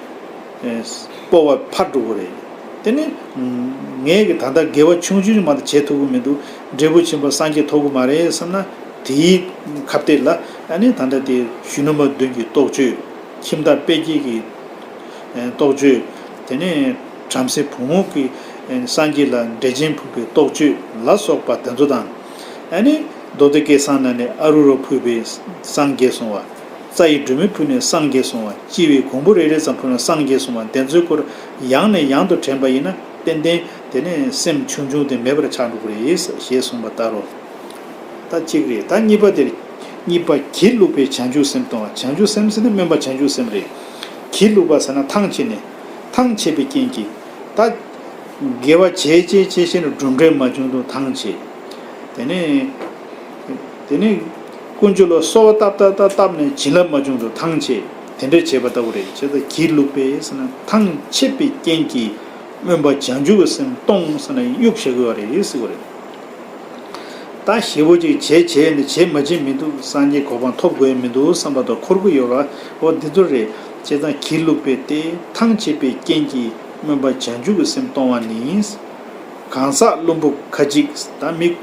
སྤོབས་པ་འཕར་འགྲོ་གི་རེད། དེ་ནི་ངས་ཀྱི་ད་ལྟ་དགེ་བ་ཆུང་ཆུང་མ་གཏོགས་བྱེད་ཐུབ་ཀྱི་མི་འདུག་འབྲས་བུ་ཆེན་པོ་སངས་རྒྱས་ཐོབ་ཀྱི་མ་རེད་བསམ་ན། དེའི་ཁ་གཏད་ལ་ཨ་ནི་ད་ལྟ་དེ་གཞོན་ནུ་མ་བདུན་གྱི་རྟོགས་བརྗོད། ཁྱིམ་བདག་དཔལ་སྐྱེས་ཀྱི་རྟོགས་བརྗོད། དེ་ནས་བྲམ་ཟེ་བུ་མོ་གི་སངས་རྒྱས་ལ་འགྲེལ་ཆེན་ཕུལ་བའི་རྟོགས་བརྗོད་ལ་སོགས་པ་དེ་ཚོ་དང་། ཨ་ནི་མདོ་སྡེ་སྐལ་བཟང་ནང་ནས་ཨ་རུ་ར་ཕུལ་བའི་སངས་རྒྱས་གསུང་བ། རྩ་ཡི་སྒྲོན་མེ་ཕུལ་ནས་སངས་རྒྱས་གསུང་བ། ལྕི་བའི་གོང་བུ་རེ་རེ་ཙམ་ཕུལ་ནས་སངས་རྒྱས་གསུང་བ། དེ་ཚོའི་སྐོར་ཡང་ནས་ཡང་དུ་དྲན་པ་ཡིན་ན། ཏན་ཏན་དེ་ནས་སེམས་ཆུང་ཆུང་དེ་མེད་པར་ཆགས་འགྲོ་གི་རེད་ཞེས་གསུངས་པ་ལྟར་རོ། ད་གཅིག་རེད། ད་གཉིས་པ་དེར། གཉིས་པ་སྒྱིད་ལུག་པའི་བྱང་ཆུབ་སེམས་གཏོང་བ། བྱང་ཆུབ་སེམས་ཟེར་ན་སྨོན་པ་བྱང་ཆུབ་སེམས་རེད། སྒྱིད་ལུག་པ་ཟེར་ན་ཐང་ཆད་ནས། ཐང་ཆད་པའི་རྐྱེན་གྱིས། ད་དགེ་བ་བྱས་བྱས་བྱས་བྱས་ནས་གྲུབ་འབྲས་མ་བྱུང་དུས་ཐང་ཆད། དེ་ནས་དེ་ནས་དཀོན་མཆོག་ལ་གསོལ་བ་བཏབ་བཏབ་བཏབ་བཏབ་ནས་བྱིན་རླབས་མ་བྱུང་དུས་ཐང་ཆད། དེ་འདྲ་བྱས་པ་ལྟ་བུ་རེད། བྱས་ཙང་སྒྱིད་ལུག་པས་ཟེར་ན་ཐང་ཆད་པའི་རྐྱེན་གྱིས་སྨོན་པ་བྱང་ཆུབ་ཀྱི་སེམས་གཏོང་ཟེར་ན་གཡུག་བཞག་གི་ཡོད་རེད་ཟེར་བ་རེད། ད་ཞེ་པོ་ཅིག་བྱས་བྱས་ནས་བྱས་མ་བྱས་མི་འདུག་སངས་རྒྱས་གོ་འཕང་ཐོབ་དགོས་མི་འདུག་བསམ་པ་དང་འཁོར་གྱི་ཡོད་ར། འོ་འདི་ཚོ་རེད། བྱས་ཙང་སྒྱིད་ལུག་པས་ཏེ་ཐང་ཆད་པའི་རྐྱེན་གྱིས་སྨོན་པ་བྱང་ཆུབ་ཀྱི་སེམས་གཏོང་བ་ནི། གང་ཟག་བླུན་པོ་ཁ་ཅིག་ད་མི།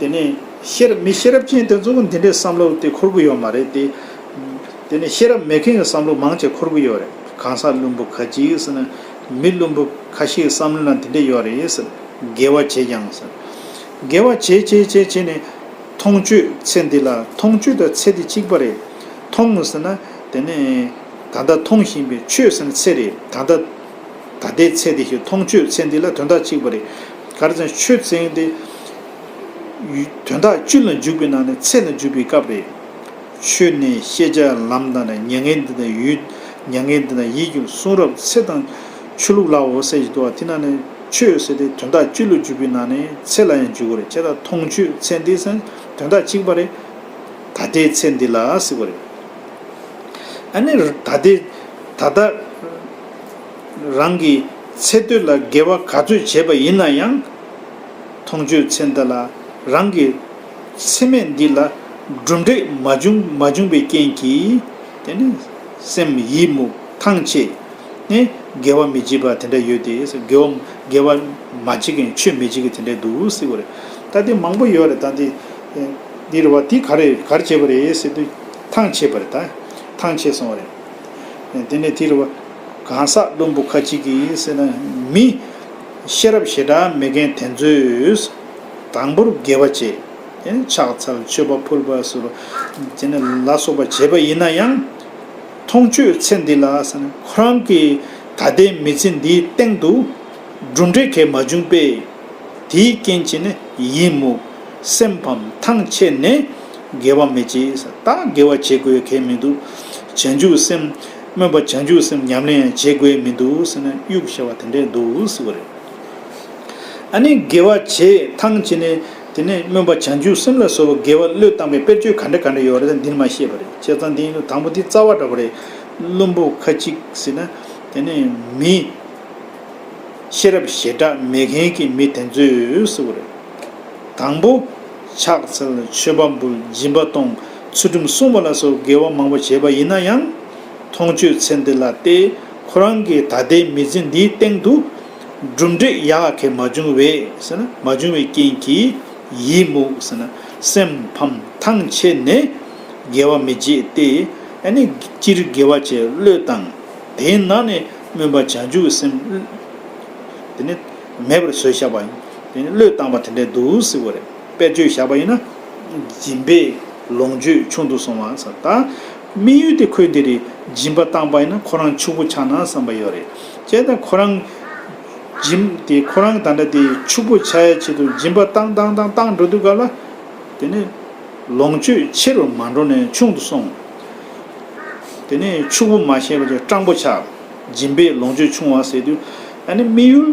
དེ་ནས་ཤེས་རབ་མི་ཤེས་རབ་ཅན་དེ་ཚོ་གི་འདི་འདྲའི་བསམ་བློ་དེ་འཁོར་གྱི་ཡོད་མ་རེད་དེ། དེ་ནས་ཤེས་རབ་མེད་མཁན་གྱི་བསམ་བློ་མང་ཆེ་འཁོར་གྱི་ཡོད་རེད། གང་ཟག་བླུན་པོ་ཁ་ཅིག་ཟེར་ན། མི་བླུན་པོ་ཁ་ཤས་ཀྱི་བསམ་བློ་ལ་འདི་འདྲ་ཡོད་རེད་ཟེར། དགེ་བ་བྱས་ཀྱང་ཟེར། དགེ་བ་བྱས་བྱས་བྱས་བྱས་ནས། མཐོང་ཆོས་ཚེ་འདི་ལ། མཐོང་ཆོས་དང་ཚེ་འདི་གཅིག་པ་རེད། མཐོང་ཟེར་ན་དེ་ནས་ད་ལྟ་མཐོང་བཞིན་པའི་ཆོས་ཟེར་ན་ཚེ་རེད། ད་ལྟ་ད་ལྟའི་ཚེ་འདི་ཞིག་མཐོང་ཆོས་ཚེ་འདི་ལ་དོན་དག་གཅིག་པ་རེད། ག་རེ་ཟེར་ན་ཆོས་ཚེ་འདི་དོན་དག་བཅུ་ལ་འཇུག་པའི་ནང་ནས་ཚེ་ལ་འཇུག་པའི་སྐབས་རེད། ཆོས་ནི་ཤེས་བྱ་ལམ་དང་ནི། མྱ་ངན་འདས་དང་ཡིད། མྱ་ངན་འདས་དང་ཡིད་གྱུར་གསུང་རབ་ཚེ་དང་ཆོས་ལུགས་ལའོ་ཟེར་གྱི་འདུག་བ། དེ་ནང་ནས་ཆོས་ཟེར་ཏེ་དོན་དག་བཅུ་ལ་འཇུག་པའི་ནང་ནས་ཚེ་ལ་ཡང་འཇུག་གི་རེད། བྱས་ཙང་མཐོང་ཆོས་ཚེ་འདི་ཟེར་དོན་དག་གཅིག་པ་རེད། ད་ལྟའི་ཚེ་འདི་ལ་ཟེར་བ་རེད། ཨ་ནི་ད་ལྟའི་ད་ལྟ་རང་གི་ཚེ་སྟོད་ལ་དགེ་བ་ག་ཚོད་བྱས་པ་ཡིན་ན་ཡང་། མཐོང་ཆོས་ཚེ་འདི་ལ་རང་གི་ཚེ་སྨད་འདི་ལ་གྲུབ་འབྲས་མ་བྱུང་མ་བྱུང་བའི་རྐྱེན་གྱིས། དེ་ནི་སེམས་ཡིད་མུག་ཐང་ཆད་ནས་དགེ་བ་མི་བྱེད་པ་དེ་འདྲ་ཡོད་དེ། དགེ་བ་དགེ་བ་མ་བྱེད་མཁན་ཆོས་མི་བྱེད་མཁན་དེ་འདྲ་འདུག་ཟེར་བ་རེད། ད་དེ་མང་པོ་ཡོད་རེད། ད་དེ་འདི་རེད་བ། དེ་ག་རེ་ག་རེ་བྱས་པ་རེད་ཟེར་དུས་ཐང་ཆད་པ་རེད། ད་ཐང་ཆད་སོང་བ་རེད། དེ་ནས་དེ་རེད་བ། གང་ཟག་བླུན་པོ་ཁ་ཅིག་གིས་ཟེར་ན། མི་ཤེས་རབ་ཞེ་དྲག་མེད་མཁན་དེ་ཚོས། དང་པོར་དགེ་བ་བྱས། དེ་ནས་ཕྱག་འཚལ་མཆོད་པ་ཕུལ་བ་སོགས་དེ་ནས་ལ་སོགས་པ་བྱས་པ་ཡིན་ན་ཡང་། མཐོང་ཆོས་ཚེ་འདི་ལ་ཟེར་ན་ཁོ་རང་གི་ད་ལྟའི་མི་ཚེ་འདིའི་སྟེང་དུ་གྲུབ་འབྲས་གང་མ་བྱུང་པས། དེའི་རྐྱེན་བྱས་ནས་ཡིད་མུག་སེམས་ཕམ་ཐང་ཆད་ནས་དགེ་བ་མི་བྱེད་ཟེར། ད་དགེ་བ་བྱེད་དགོས་གང་མི་འདུག་བྱང་ཆུབ་སེམས། སྨོན་པ་བྱང་ཆུབ་སེམས་ཉམས་ལེན་ཡང་བྱེད་དགོས་མི་འདུག་ཟེར་ན་གཡུག་བྱས་པ་དེ་འདྲས་འདུག་ཟེར་བ་རེད། ཨ་ནི་དགེ་བ་བྱེད་ཐང་ཆད་ནས་དེ་ནས་སྨོན་པ་བྱང་ཆུབ་སེམས་ལ་སོགས་པ་དགེ་བ་བློས་བཏང་བའི་དཔེར་བརྗོད་ག་འདྲ་ག་འདྲ་ཡོད་རེད་ད་འདིར་མ་བཤད་པ་རེད། བྱས་ཙང་འདི་ཡིན་དུས་དང་པོ་འདི་རྩ་བ་འདྲ་པོ་རེད། བླུན་པོ་ཁ་ཅིག་ཟེར་ན་དེ་ནས་མི་ཤེས་རབ་ཞེ་དྲག་མེད་མཁན་གྱི་མི་དེ་ཚོས་ཟེར་བ་རེད། དང་པོ། ཕྱག་འཚལ་མཆོད་པ་འབུལ་སྦྱིན་པ་གཏོང་ཚུལ་ཁྲིམས་སྲུང་བ་ལ་སོགས་དགེ་བ་མང་པོ་བྱས་པ་ཡིན་ན་ཡང་། མཐོང་ཆོས་ཚེ་འདི་ལ་སྟེ་ཁོ་རང་གི་ད་ལྟའི་མི་ཚེ་འདིའི་སྟེང་དུ་གྲུབ་འབྲས་ཡག་གང་མ་བྱུང་བས་ཟེར་ན་མ་བྱུང་བའི་རྐྱེན་གྱིས་ཡིད་མུག་ཟེར་ན་སེམས་ཕམ་ཐང་ཆད་ནས་དགེ་བ་མི་བྱེད་དེ། ཨ་ནི་སྤྱིར་དགེ་བ་བྱེད་བློས་བཏང་། དེའི་ནང་ནས་སྨོན་པ་བྱང་ཆུབ་སེམས་དེ་ནི་མེད་པར་བཟོས་བཞག་པ་ཡིན། དེ་ནི་བློས་བཏང་བ་དེ་འདྲས་འདུག་ཟེར་བ་རེད། དཔེར་བརྗོད་བཞག་པ་ཡིན་ན། སྦྱིན་པས་ལོངས་སྤྱོད་ཆུང་དུ་སོང་བ་ཟེར། ད་དམིགས་ཡུལ་དེ་ཁོས་འདི་རེད། སྦྱིན་པ་བཏང་པ་ཡིན་ན་ཁོ་རང་ཕྱུག་པོ་ཆགས་ན་བསམ་པ་ཡོད་རེད། བྱས་ཙང་ཁོ་རང་སྦྱིན་དེ་ཁོ་རང་ད་ལྟ་དེ་ཕྱུག་པོ་ཆགས་ཡ་ཆེད་དུ་སྦྱིན་པ་བཏང་བཏང་བཏང་བཏང་འགྲོ་དུས་སྐབས་ལ། དེ་ནི་ལོངས་སྤྱོད་ཆེ་རུ་མ་འགྲོ་ནས་ཆུང་དུ་སོང་། དེ་ནས་ཕྱུག་པོ་མ་བྱས་པ་ཅིག་སྤྲང་པོ་ཆགས། སྦྱིན་པས་ལོངས་སྤྱོད་ཆུང་བ་ཟེར་དུས། ཨ་ནི་དམིགས་ཡུལ་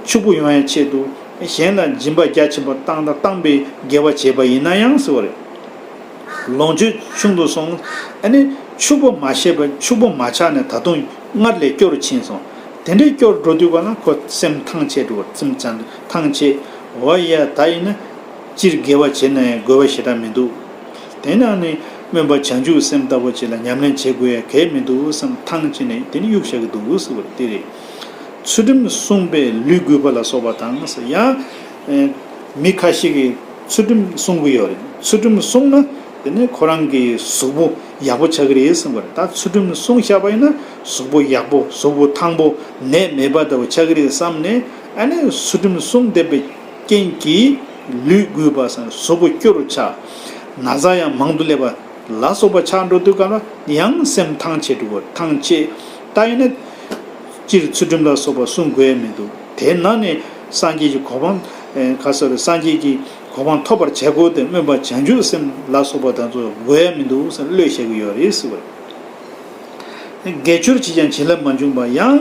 ཕྱུག་པོ་ཡོང་ཡའི་ཆེད་དུ་གཞན་ལ་སྦྱིན་པ་རྒྱ་ཆེན་པོ་བཏང་དང་བཏང་པའི་དགེ་བ་བྱས་པ་ཡིན་ན་ཡང་ཟེར་བ་རེད། ལོངས་སྤྱོད་ཆུང་དུ་སོང་། ཨ་ནི་ཕྱུག་པོ་མ་བྱས་པ་ཕྱུག་པོ་མ་ཆགས་ནས་ད་དུང་སྔར་ལས་སྐྱོ་རུ་ཕྱིན་སོང་། དེ་འདྲའི་སྐྱོ་རུ་འགྲོ་དུས་ག་ན་ཁོ་སེམས་ཐང་ཆད་འགྲོ་བ་སེམས་ཅན་ཐང་ཆད། འོ་ཡ་ད་ཡིན་ན། སྤྱིར་དགེ་བ་བྱེད་ན་ཡང་དགོས་པ་ཞེ་དྲག་མི་འདུག་དེ་ནང་ནས་སྨོན་པ་བྱང་ཆུབ་སེམས་ལྟ་བུ་ཅིག་ལ་ཉམས་ལེན་བྱེད་དགོས་ཡ་གལ་མི་འདུག་བསམ་ཐང་ཆད་ནས་དེ་ནི་གཡུག་བཞག་གི་འདུག་ཟེར་བ་དེ་རེད། ཚུལ་ཁྲིམས་བསྲུངས་པས་ལུས་གུས་པ་ལ་སོགས་པ་དང་ཟེར་ཡང་། མི་ཁ་ཤས་ཀྱིས་ཚུལ་ཁྲིམས་བསྲུང་གི་ཡོད་རེད། ཚུལ་ཁྲིམས་བསྲུངས་ན་དེ་ནི་ཁོ་རང་གི་གཟུགས་པོ་ཡག་པོ་ཆགས་ཀྱི་རེད་གསུངས་པ་རེད། ད་ཚུལ་ཁྲིམས་བསྲུངས་བཞག་པ་ཡིན་ན་གཟུགས་པོ་ཡག་པོ་གཟུགས་པོ་ཐང་པོ་ནད་མེད་པ་ལྟ་བུ་ཆགས་ཀྱི་རེད་བསམ་ནས་ཨ་ནི་ཚུལ་ཁྲིམས་བསྲུངས་བསྡད་པའི་རྐྱེན་གྱིས་ལུས་གུས་པ་སང་གཟུགས་པོ་སྐྱོ་རུ་ཆགས། ན་ཚ་ཡང་མང་དུ་སླེབས་པ་ལ་སོགས་པ་ཆགས་འགྲོ་དུས་སྐབས་ལ་ཡང་སེམས་ཐང་ཆད་འགྲོ་བ་ཐང་ཆད། ད་ཡིན་ན་སྤྱིར་ཚུལ་ཁྲིམས་ལ་སོགས་པ་བསྲུང་དགོས་ཡ་མི་འདུག་དེ་ནང་ནས་སངས་རྒྱས་ཀྱི་གོ་འཕང་ཨེ་ག་ཟེར་རེད། སངས་རྒྱས་ཀྱི་གོ་འཕང་ཐོབ་པར་བྱེད་དགོས་ཏེ་སྨོན་པ་བྱང་ཆུབ་སེམས་ལ་སོགས་པ་དང་ཚོ་དགོས་ཡ་མི་འདུག་ཟེར་བློས་བཤད་ཀྱི་ཡོད་རེད་ཟེར་བ་རེད། དགེ་སྦྱོར་བྱས་ཀྱང་བྱིན་རླབས་མ་འབྱུང་བ་ཡང་།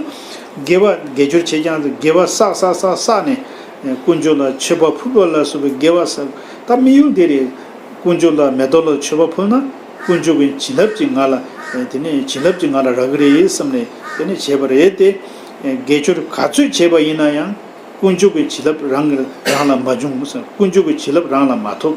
དགེ་བ་དགེ་སྦྱོར་བྱས་ཀྱང་དགེ་བ་བསགས་བསགས་བསགས་བསགས་ནས་དཀོན་མཆོག་ལ་མཆོད་པ་ཕུལ་བ་ལ་སོགས་པའི་དགེ་བ་བསགས། ད་དམིགས་ཡུལ་དེ་རེད། དཀོན་མཆོག་ལ་མེ་ཏོག་ལ་མཆོད་པ་ཕུལ་ན་དཀོན་མཆོག་གི་བྱིན་རླབས་ཀྱིས་ང་ལ་དེ་ནས་བྱིན་རླབས་ཀྱིས་ང་ལ་རག་གི་རེད་བསམ་ནས་དེ་ནས་བྱས་པ་རེད་དེ། དགེ་སྦྱོར་ག་ཚོད་བྱས་པ་ཡིན་ན་ཡང་། དཀོན་མཆོག་གི་བྱིན་རླབས་རང་རང་ལ་མ་བྱུང་། དཀོན་མཆོག་གི་བྱིན་རླབས་རང་ལ་མ་ཐོབ།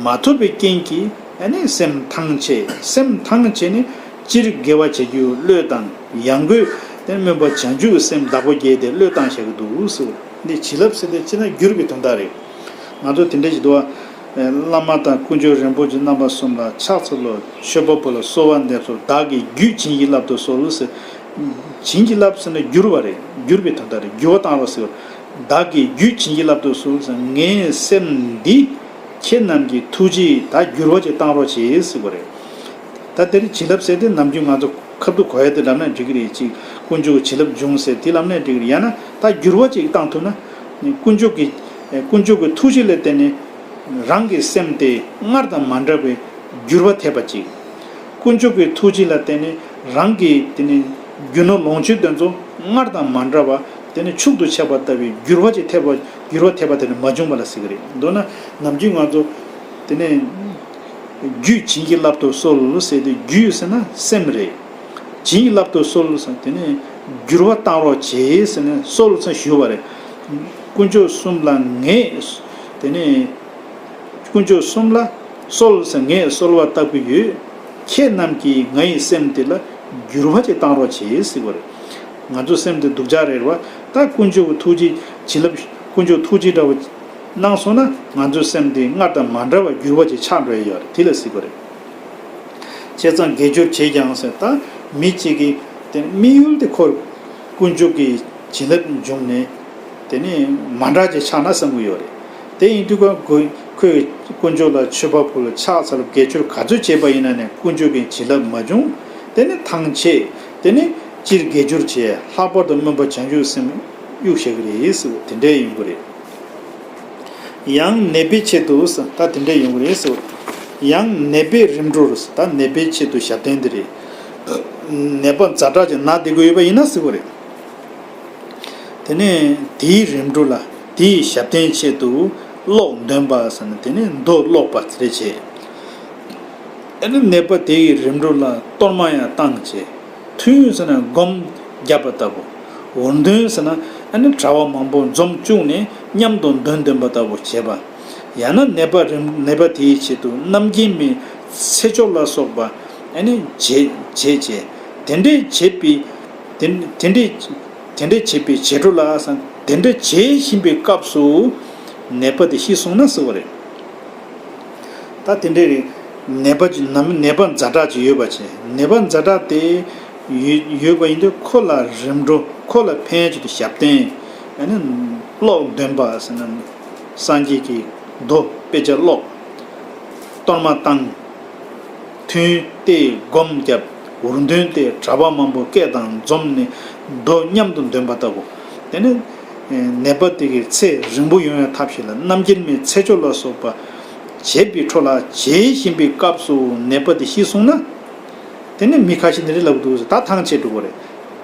མ་ཐོབ་པའི་རྐྱེན་གྱིས་ཨ་ནི་སེམས་ཐང་ཆད། སེམས་ཐང་ཆད་ནས་སྤྱིར་དགེ་བ་བྱེད་རྒྱུ་བློས་བཏང་། ཡང་སྒོས་དེ་སྨོན་པ་བྱང་ཆུབ་སེམས་བདག་པོ་རྒྱས་ཏེ་བློས་བཏང་བཞག་གི་འདུག་ཟེར། འདི་བྱིན་རླབས་ཟེར་དེ་ཅི་ན་བསྒྱུར་བའི་དོན་དག་རེད། ང་ཚོ་དེ་འདྲ་ཞིག་འདུག་བ། བླ་མ་དང་དཀོན་མཆོག་རིན་པོ་ཆེ་རྣམ་པ་གསུམ་ལ་ཕྱག་འཚལ་ལོ། མཆོད་པ་འབུལ་ལོ། གསོལ་བ་འདེབས་སོ། བདག་གི་རྒྱུད་བྱིན་གྱིས་བརླབ་ཏུ་གསོལ་ཟེར། བྱིན་གྱིས་བརླབས་ཟེར་ན་བསྒྱུར་བ་རེད། བསྒྱུར་བའི་དོན་དག་རེད། འགྱུར་བ་བཏང་རོགས་ཟེར། བདག་གི་རྒྱུད་བྱིན་གྱིས་བརླབ་ཏུ་གསོལ་ཟེར། ངའི་སེམས་འདི་ཁྱེད་རྣམས་ཀྱི་ཐུགས་རྗེས་ད་འགྱུར་བ་ཅིག་བཏང་རོགས་བྱེད་ཟེར་བ་རེད། ད་དེ་རིང་བྱིན་རླབས་ཟེར་དེ་ནམ་རྒྱུན་ང་ཚོ་ཁ་ཐུག་གོ་ཡ་དེ་ལབ་ན་འགྲིག་གི་རེད། ཅིག་དཀོན་མཆོག་གི་བྱིན་རླབས་འབྱུང་ཟེར་དེ་ལབ་ན་འགྲིག་གི་རེད། ཡང་ན་ད་འགྱུར་བ་ཅིག་བཏང་ཐུབ་ན། དཀོན་མཆོག་གི་དཀོན་མཆོག་གི་ཐུགས་རྗེ་ལ་བརྟེན་ནས་རང་གི་སེམས་དེ་སྔར་དང་མ་འདྲ་བའི་འགྱུར་བ་ཐེབས་པ་ཅིག་དཀོན་མཆོག་གི་ཐུགས་རྗེ་ལ་བརྟེན་ནས་རང་གི་དེ་ནི་རྒྱུ་ནོར་ལོངས་སྤྱོད་དེ་ཚོ་སྔར་དང་མ་འདྲ་བ་དེ་ནི་ཕྱུག་ཏུ་ཆགས་པ་ལྟ་བུའི་འགྱུར་བ་ཅིག་ཐེབས་པ། འགྱུར་བ་ཐེབས་པ་དེ་ནི་མ་བྱུང་བ་ལ་ཟེར་གི་རེད། མདོར་ན་ནམ་རྒྱུན་ང་ཚོ་དེ་ནི་རྒྱུད་བྱིན་གྱིས་བརླབ་ཏུ་གསོལ་ཟེར་དུས་རྒྱུད་ཟེར་ན་སེམས་རེད། བྱིན་གྱིས་བརླབ་ཏུ་གསོལ་ཟེར་དེ་ནི་འགྱུར་བ་བཏང་རོགས་བྱེད་ཟེར་ནས་གསོལ་ཟེར་ཞུས་པ་རེད། དཀོན་མཆོག་གསུམ་ལ་ངས་དེ་ནི། དཀོན་མཆོག་གསུམ་ལ་གསོལ་ཟེར་ངས་གསོལ་བ་བཏབ་ཀྱི་ཡོད། ཁྱེད་རྣམས་ཀྱིས་ང་ཡི་སེམས་དེ་ལ་འགྱུར་བ་ཅིག་བཏང་རོགས་བྱེད་ཟེར་བ་རེད། ང་ཚོའི་སེམས་དེ་སྡུག་ཅག་རེད་བ། ད་དཀོན་མཆོག་གི་ཐུགས་རྗེ་བྱིན་རླབས་དཀོན་མཆོག་ཐུགས་རྗེ་འདྲ་བོ་གནང་སོང་ན་ང་ཚོའི་སེམས་དེ་སྔར་དང་མ་འདྲ་བ་འགྱུར་བ་ཅིག་ཆགས་འགྲོ་ཡ་ཡོད་རེད། དེ་ལ་ཟེར་བ་རེད། བྱས་ཙང་དགེ་སྦྱོར་བྱས་ཀྱང་ཟེར། ད་མི་གཅིག་གིས་དེ་དམིགས་ཡུལ་དེ་ཁོར་དཀོན་མཆོག་གི་བྱིན་རླབས་འབྱུང་ནས་དེ་ནི་མ་འདྲ་ཅིག་ཆགས་ན་བསམ་གྱི་ཡོད་རེད། དེ་ཡིན་དུས་ཀ་ཁོས་ཁོས་དཀོན་མཆོག་ལ་མཆོད་པ་ཕུལ། ཕྱག་འཚལ། དགེ་སྦྱོར་ག་ཚོད་བྱས་པ་ཡིན་ན་ནས་དཀོན་མཆོག་གི་བྱིན་རླབས་མ་བྱུང་། དེ་ནི་ཐང་ཆད། དེ་ནི་སྤྱིར་དགེ་སྦྱོར་བྱས། ལྷག་པར་དུ་སྨོན་པ་བྱང་ཆུབ་སེམས་གཡུག་བཞག་གི་རེད་ཟེར་བ་དེ་འདྲས་ཡོང་གི་རེད། ཡང་ནད་པའི་ཆེད་དུ་ཟེར་ད་དེ་འདྲས་ཡོང་གི་རེད་ཟེར་བ། ཡང་ནད་པའི་རིམ་གྲོར་ཟེར་ད་ནད་པའི་ཆེད་དུ་ཞབས་བརྟན་འདི་རེད། ནད་པ་ཛ་དྲག་ཅིག་ན་བསྡད་ཀྱི་ཡོད་པ་ཡིན་ན་ཟེར་བ་རེད། དེ་ནས་དེའི་རིམ་གྲོ་ལ་དེའི་ཞབས་བརྟན་ཆེད་དུ་གློག་འདོན་པ་ཟེར་ན་དེ་ནས་མདོ་ཀློག་པ་དེ་རེད་བྱས། ཨ་ནི་ནད་པ་དེའི་རིམ་གྲོ་ལ་གཏོར་མ་ཡང་བཏང་བྱས། ཐུན་ཟེར་ན་སྒོམ་བརྒྱབ་པ་ལྟ་བུ། འུར་འདོན་ཟེར་ན་ཨ་ནི་གྲྭ་པ་མང་པོ་འཛོམས་བཅུག་ནས་མཉམ་དུ་འདོན་འདོན་པ་ལྟ་བུ་བྱས་པ། ཡང་ན་ནད་པ་རིམ་ནད་པ་དེའི་ཆེད་དུ་རྣམ་མཁྱེན་མའི་ཚེ་མཆོག་ལ་སོགས་པ་ཨ་ནི་བྱེད་བྱེད་བྱས། དེ་འདྲའི་བྱེད་པའི་དེ་དེ་འདྲའི་དེ་འདྲའི་བྱེད་པའི་བྱེད་འགྲོ་ལ་ཟེར་དེ་འདྲ་བྱེད་བཞིན་པའི་སྐབས་སུ་ནད་པ་དེ་ཤི་སོང་ན་ཟེར་བ་རེད། ད་དེ་འདྲའི་ནད་པ་ཅིག་ནད་ནད་པ་ཛ་དྲག་ཅིག་ཡོད་པ་བྱས། ནད་པ་ཛ་དྲག་དེ་ཡོད་ཡོད་པ་ཡིན་དུས་ཁོ་ལ་རིམ་གྲོ་ཁོ་ལ་ཕན་ཆེད་དུ་ཞབས་བརྟན། ཨ་ནི་ཀློག་འདོན་པ་ཟེར་ན་སངས་རྒྱས་ཀྱི་མདོ་དཔེ་ཆ་ཀློག་གཏོར་མ་བཏང་། ཐུན་ཏེ་སྒོམ་བརྒྱབ། འུར་འདོན་ཏེ་གྲྭ་པ་མང་པོ་སྐད་དང་འཛོམས་ནས་མདོ་མཉམ་དུ་འདོན་པ་ལྟ་བུ། དེ་ནས་ནད་པ་དེ་གི་ཚེ་རིང་པོ་ཡོང་ཡ་ཐབས་ཤེས་ལ་རྣམ་མཁྱེན་མའི་ཚེ་མཆོག་ལ་སོགས་པ་བྱེད་པའི་འཕྲོ་ལ་བྱེད་བཞིན་པའི་སྐབས་སུ་ནད་པ་དེ་ཤི་སོང་ན། དེ་ནས་མི་ཁ་ཤས་འདི་འདྲ་ལབ་འདུག་ཟེར་ད་ཐང་ཆད་འགྲོ་གི་རེད།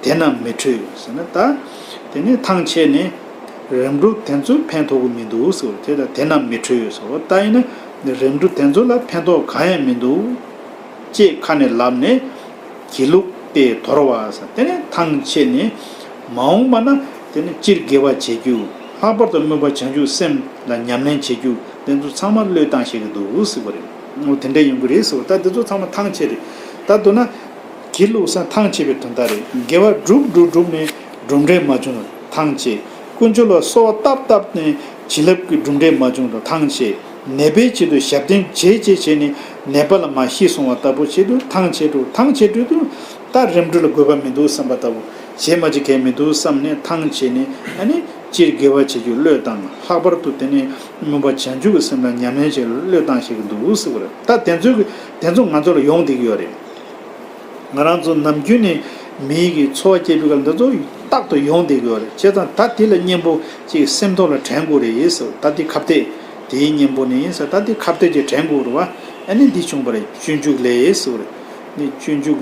དེ་རྣམས་མི་འཕྲོད་ཟེར་ན་ད། དེ་ནས་ཐང་ཆད་ནས་རིམ་གྲོ་དེ་ཚོ་ཕན་ཐོགས་ཀྱི་མི་འདུག་ཟེར་བ་དེ་ལ་དེ་རྣམས་མི་འཕྲོད་ཟེར་བ་ད་ཡིན་ན་རིམ་གྲོ་དེ་ཚོ་ལ་ཕན་ཐོགས་གང་ཡང་མི་འདུག་ཅེས་ཁ་ནས་ལབ་ནས་སྒྱིད་ལུག་སྟེ་དོར་བ་ཟེར་དེ་ནས་ཐང་ཆད་ནས་མ་འོངས་པ་ན་དེ་ནས་སྤྱིར་དགེ་བ་བྱེད་རྒྱུ་ལྷག་པར་དུ་སྨོན་པ་བྱང་ཆུབ་སེམས་ལ་ཉམས་ལེན་བྱེད་རྒྱུ་དེ་ཚོ་ཚང་མ་བློས་བཏང་ཤེས་ཀྱི་འདུག་ཟེར་བ་རེད། འོ་དེ་འདྲ་ཡོང་གི་རེད་ཟེར་བ་ད་དེ་ཚོ་ཚང་མ་ཐང་ཆད་རེད། ད་མདོར་ན། སྒྱིད་ལུག་ས་ཐང་ཆད་པའི་དོན་དག་རེད། དགེ་བ་སྒྲུབ་སྒྲུབ་སྒྲུབ་ནས་གྲུབ་འབྲས་མ་བྱུང་བར་ཐང་ཆད། དཀོན་མཆོག་ལ་གསོལ་བ་བཏབ་བཏབ་ནས་བྱིན་རླབས་ཀྱི་གྲུབ་འབྲས་མ་བྱུང་བར་ཐང་ཆད། ནད་པའི་ཆེད་དུ་ཞབས་བརྟན་བྱས་བྱས་བྱས་ནས་ནད་པ་ལ་མར་ཤི་སོང་བ་ལྟ་བུ་ཆེད་དུ་ཐང་ཆད་འགྲོ་ཐང་ཆད་འགྲོ་དུས་ད་རིམ་གྲོ་ལ་དགོས་པ་མི་འདུག་བསམ་པ་ལྟ་བུ་བྱས་མ་བྱས་གལ་མི་འདུག་བསམ་ནས་ཐང་ཆད་ནས་ཨ་ནི་སྤྱིར་དགེ་བ་བྱེད་རྒྱུ་བློས་བཏང་ལྷག་པར་དུ་དེ་ནས་སྨོན་པ་བྱང་ཆུབ་ཀྱི་སེམས་ལ་ཉམས་ལེན་བྱེད་བློས་བཏང་ཤེས་ཀྱི་འདུག་ཟེར་བ་རེད། ད་དེ་ཚོ་གི་དེ་ཚོ་ང་ཚོ་ལ་ཡོང་བསྡད་ཀྱི་ཡོད་རེད། ང་རང་ཚོ་ནམ་རྒྱུན་ནས་མི་ཡི་གི་འཚོ་བ་སྐྱེལ་བའི་སྐབས་འདི་ཚོ་རྟག་ཏུ་ཡོང་བསྡད་ཀྱི་ཡོད་རེད། བྱས་ཙང་ད་དེ་ལ་གཉེན་པོ་ཅིག་སེམས་ཐོག་ལ་དྲན་དགོས་རེད་ཟེར། ད་དེ་ཁ་གཏད་དེའི་གཉེན་པོ་ནས་ཡིན་ཟེར། ད་དེ་ཁ་གཏད་ཅིག་དྲན་དགོས་རེད་བ། ཨ་ནི་འདི་བྱུང་བ་རེད། སྤྱོད་འཇུག་ལས་ཟེར་བ་རེད། ནི་སྤྱོད་འཇུག་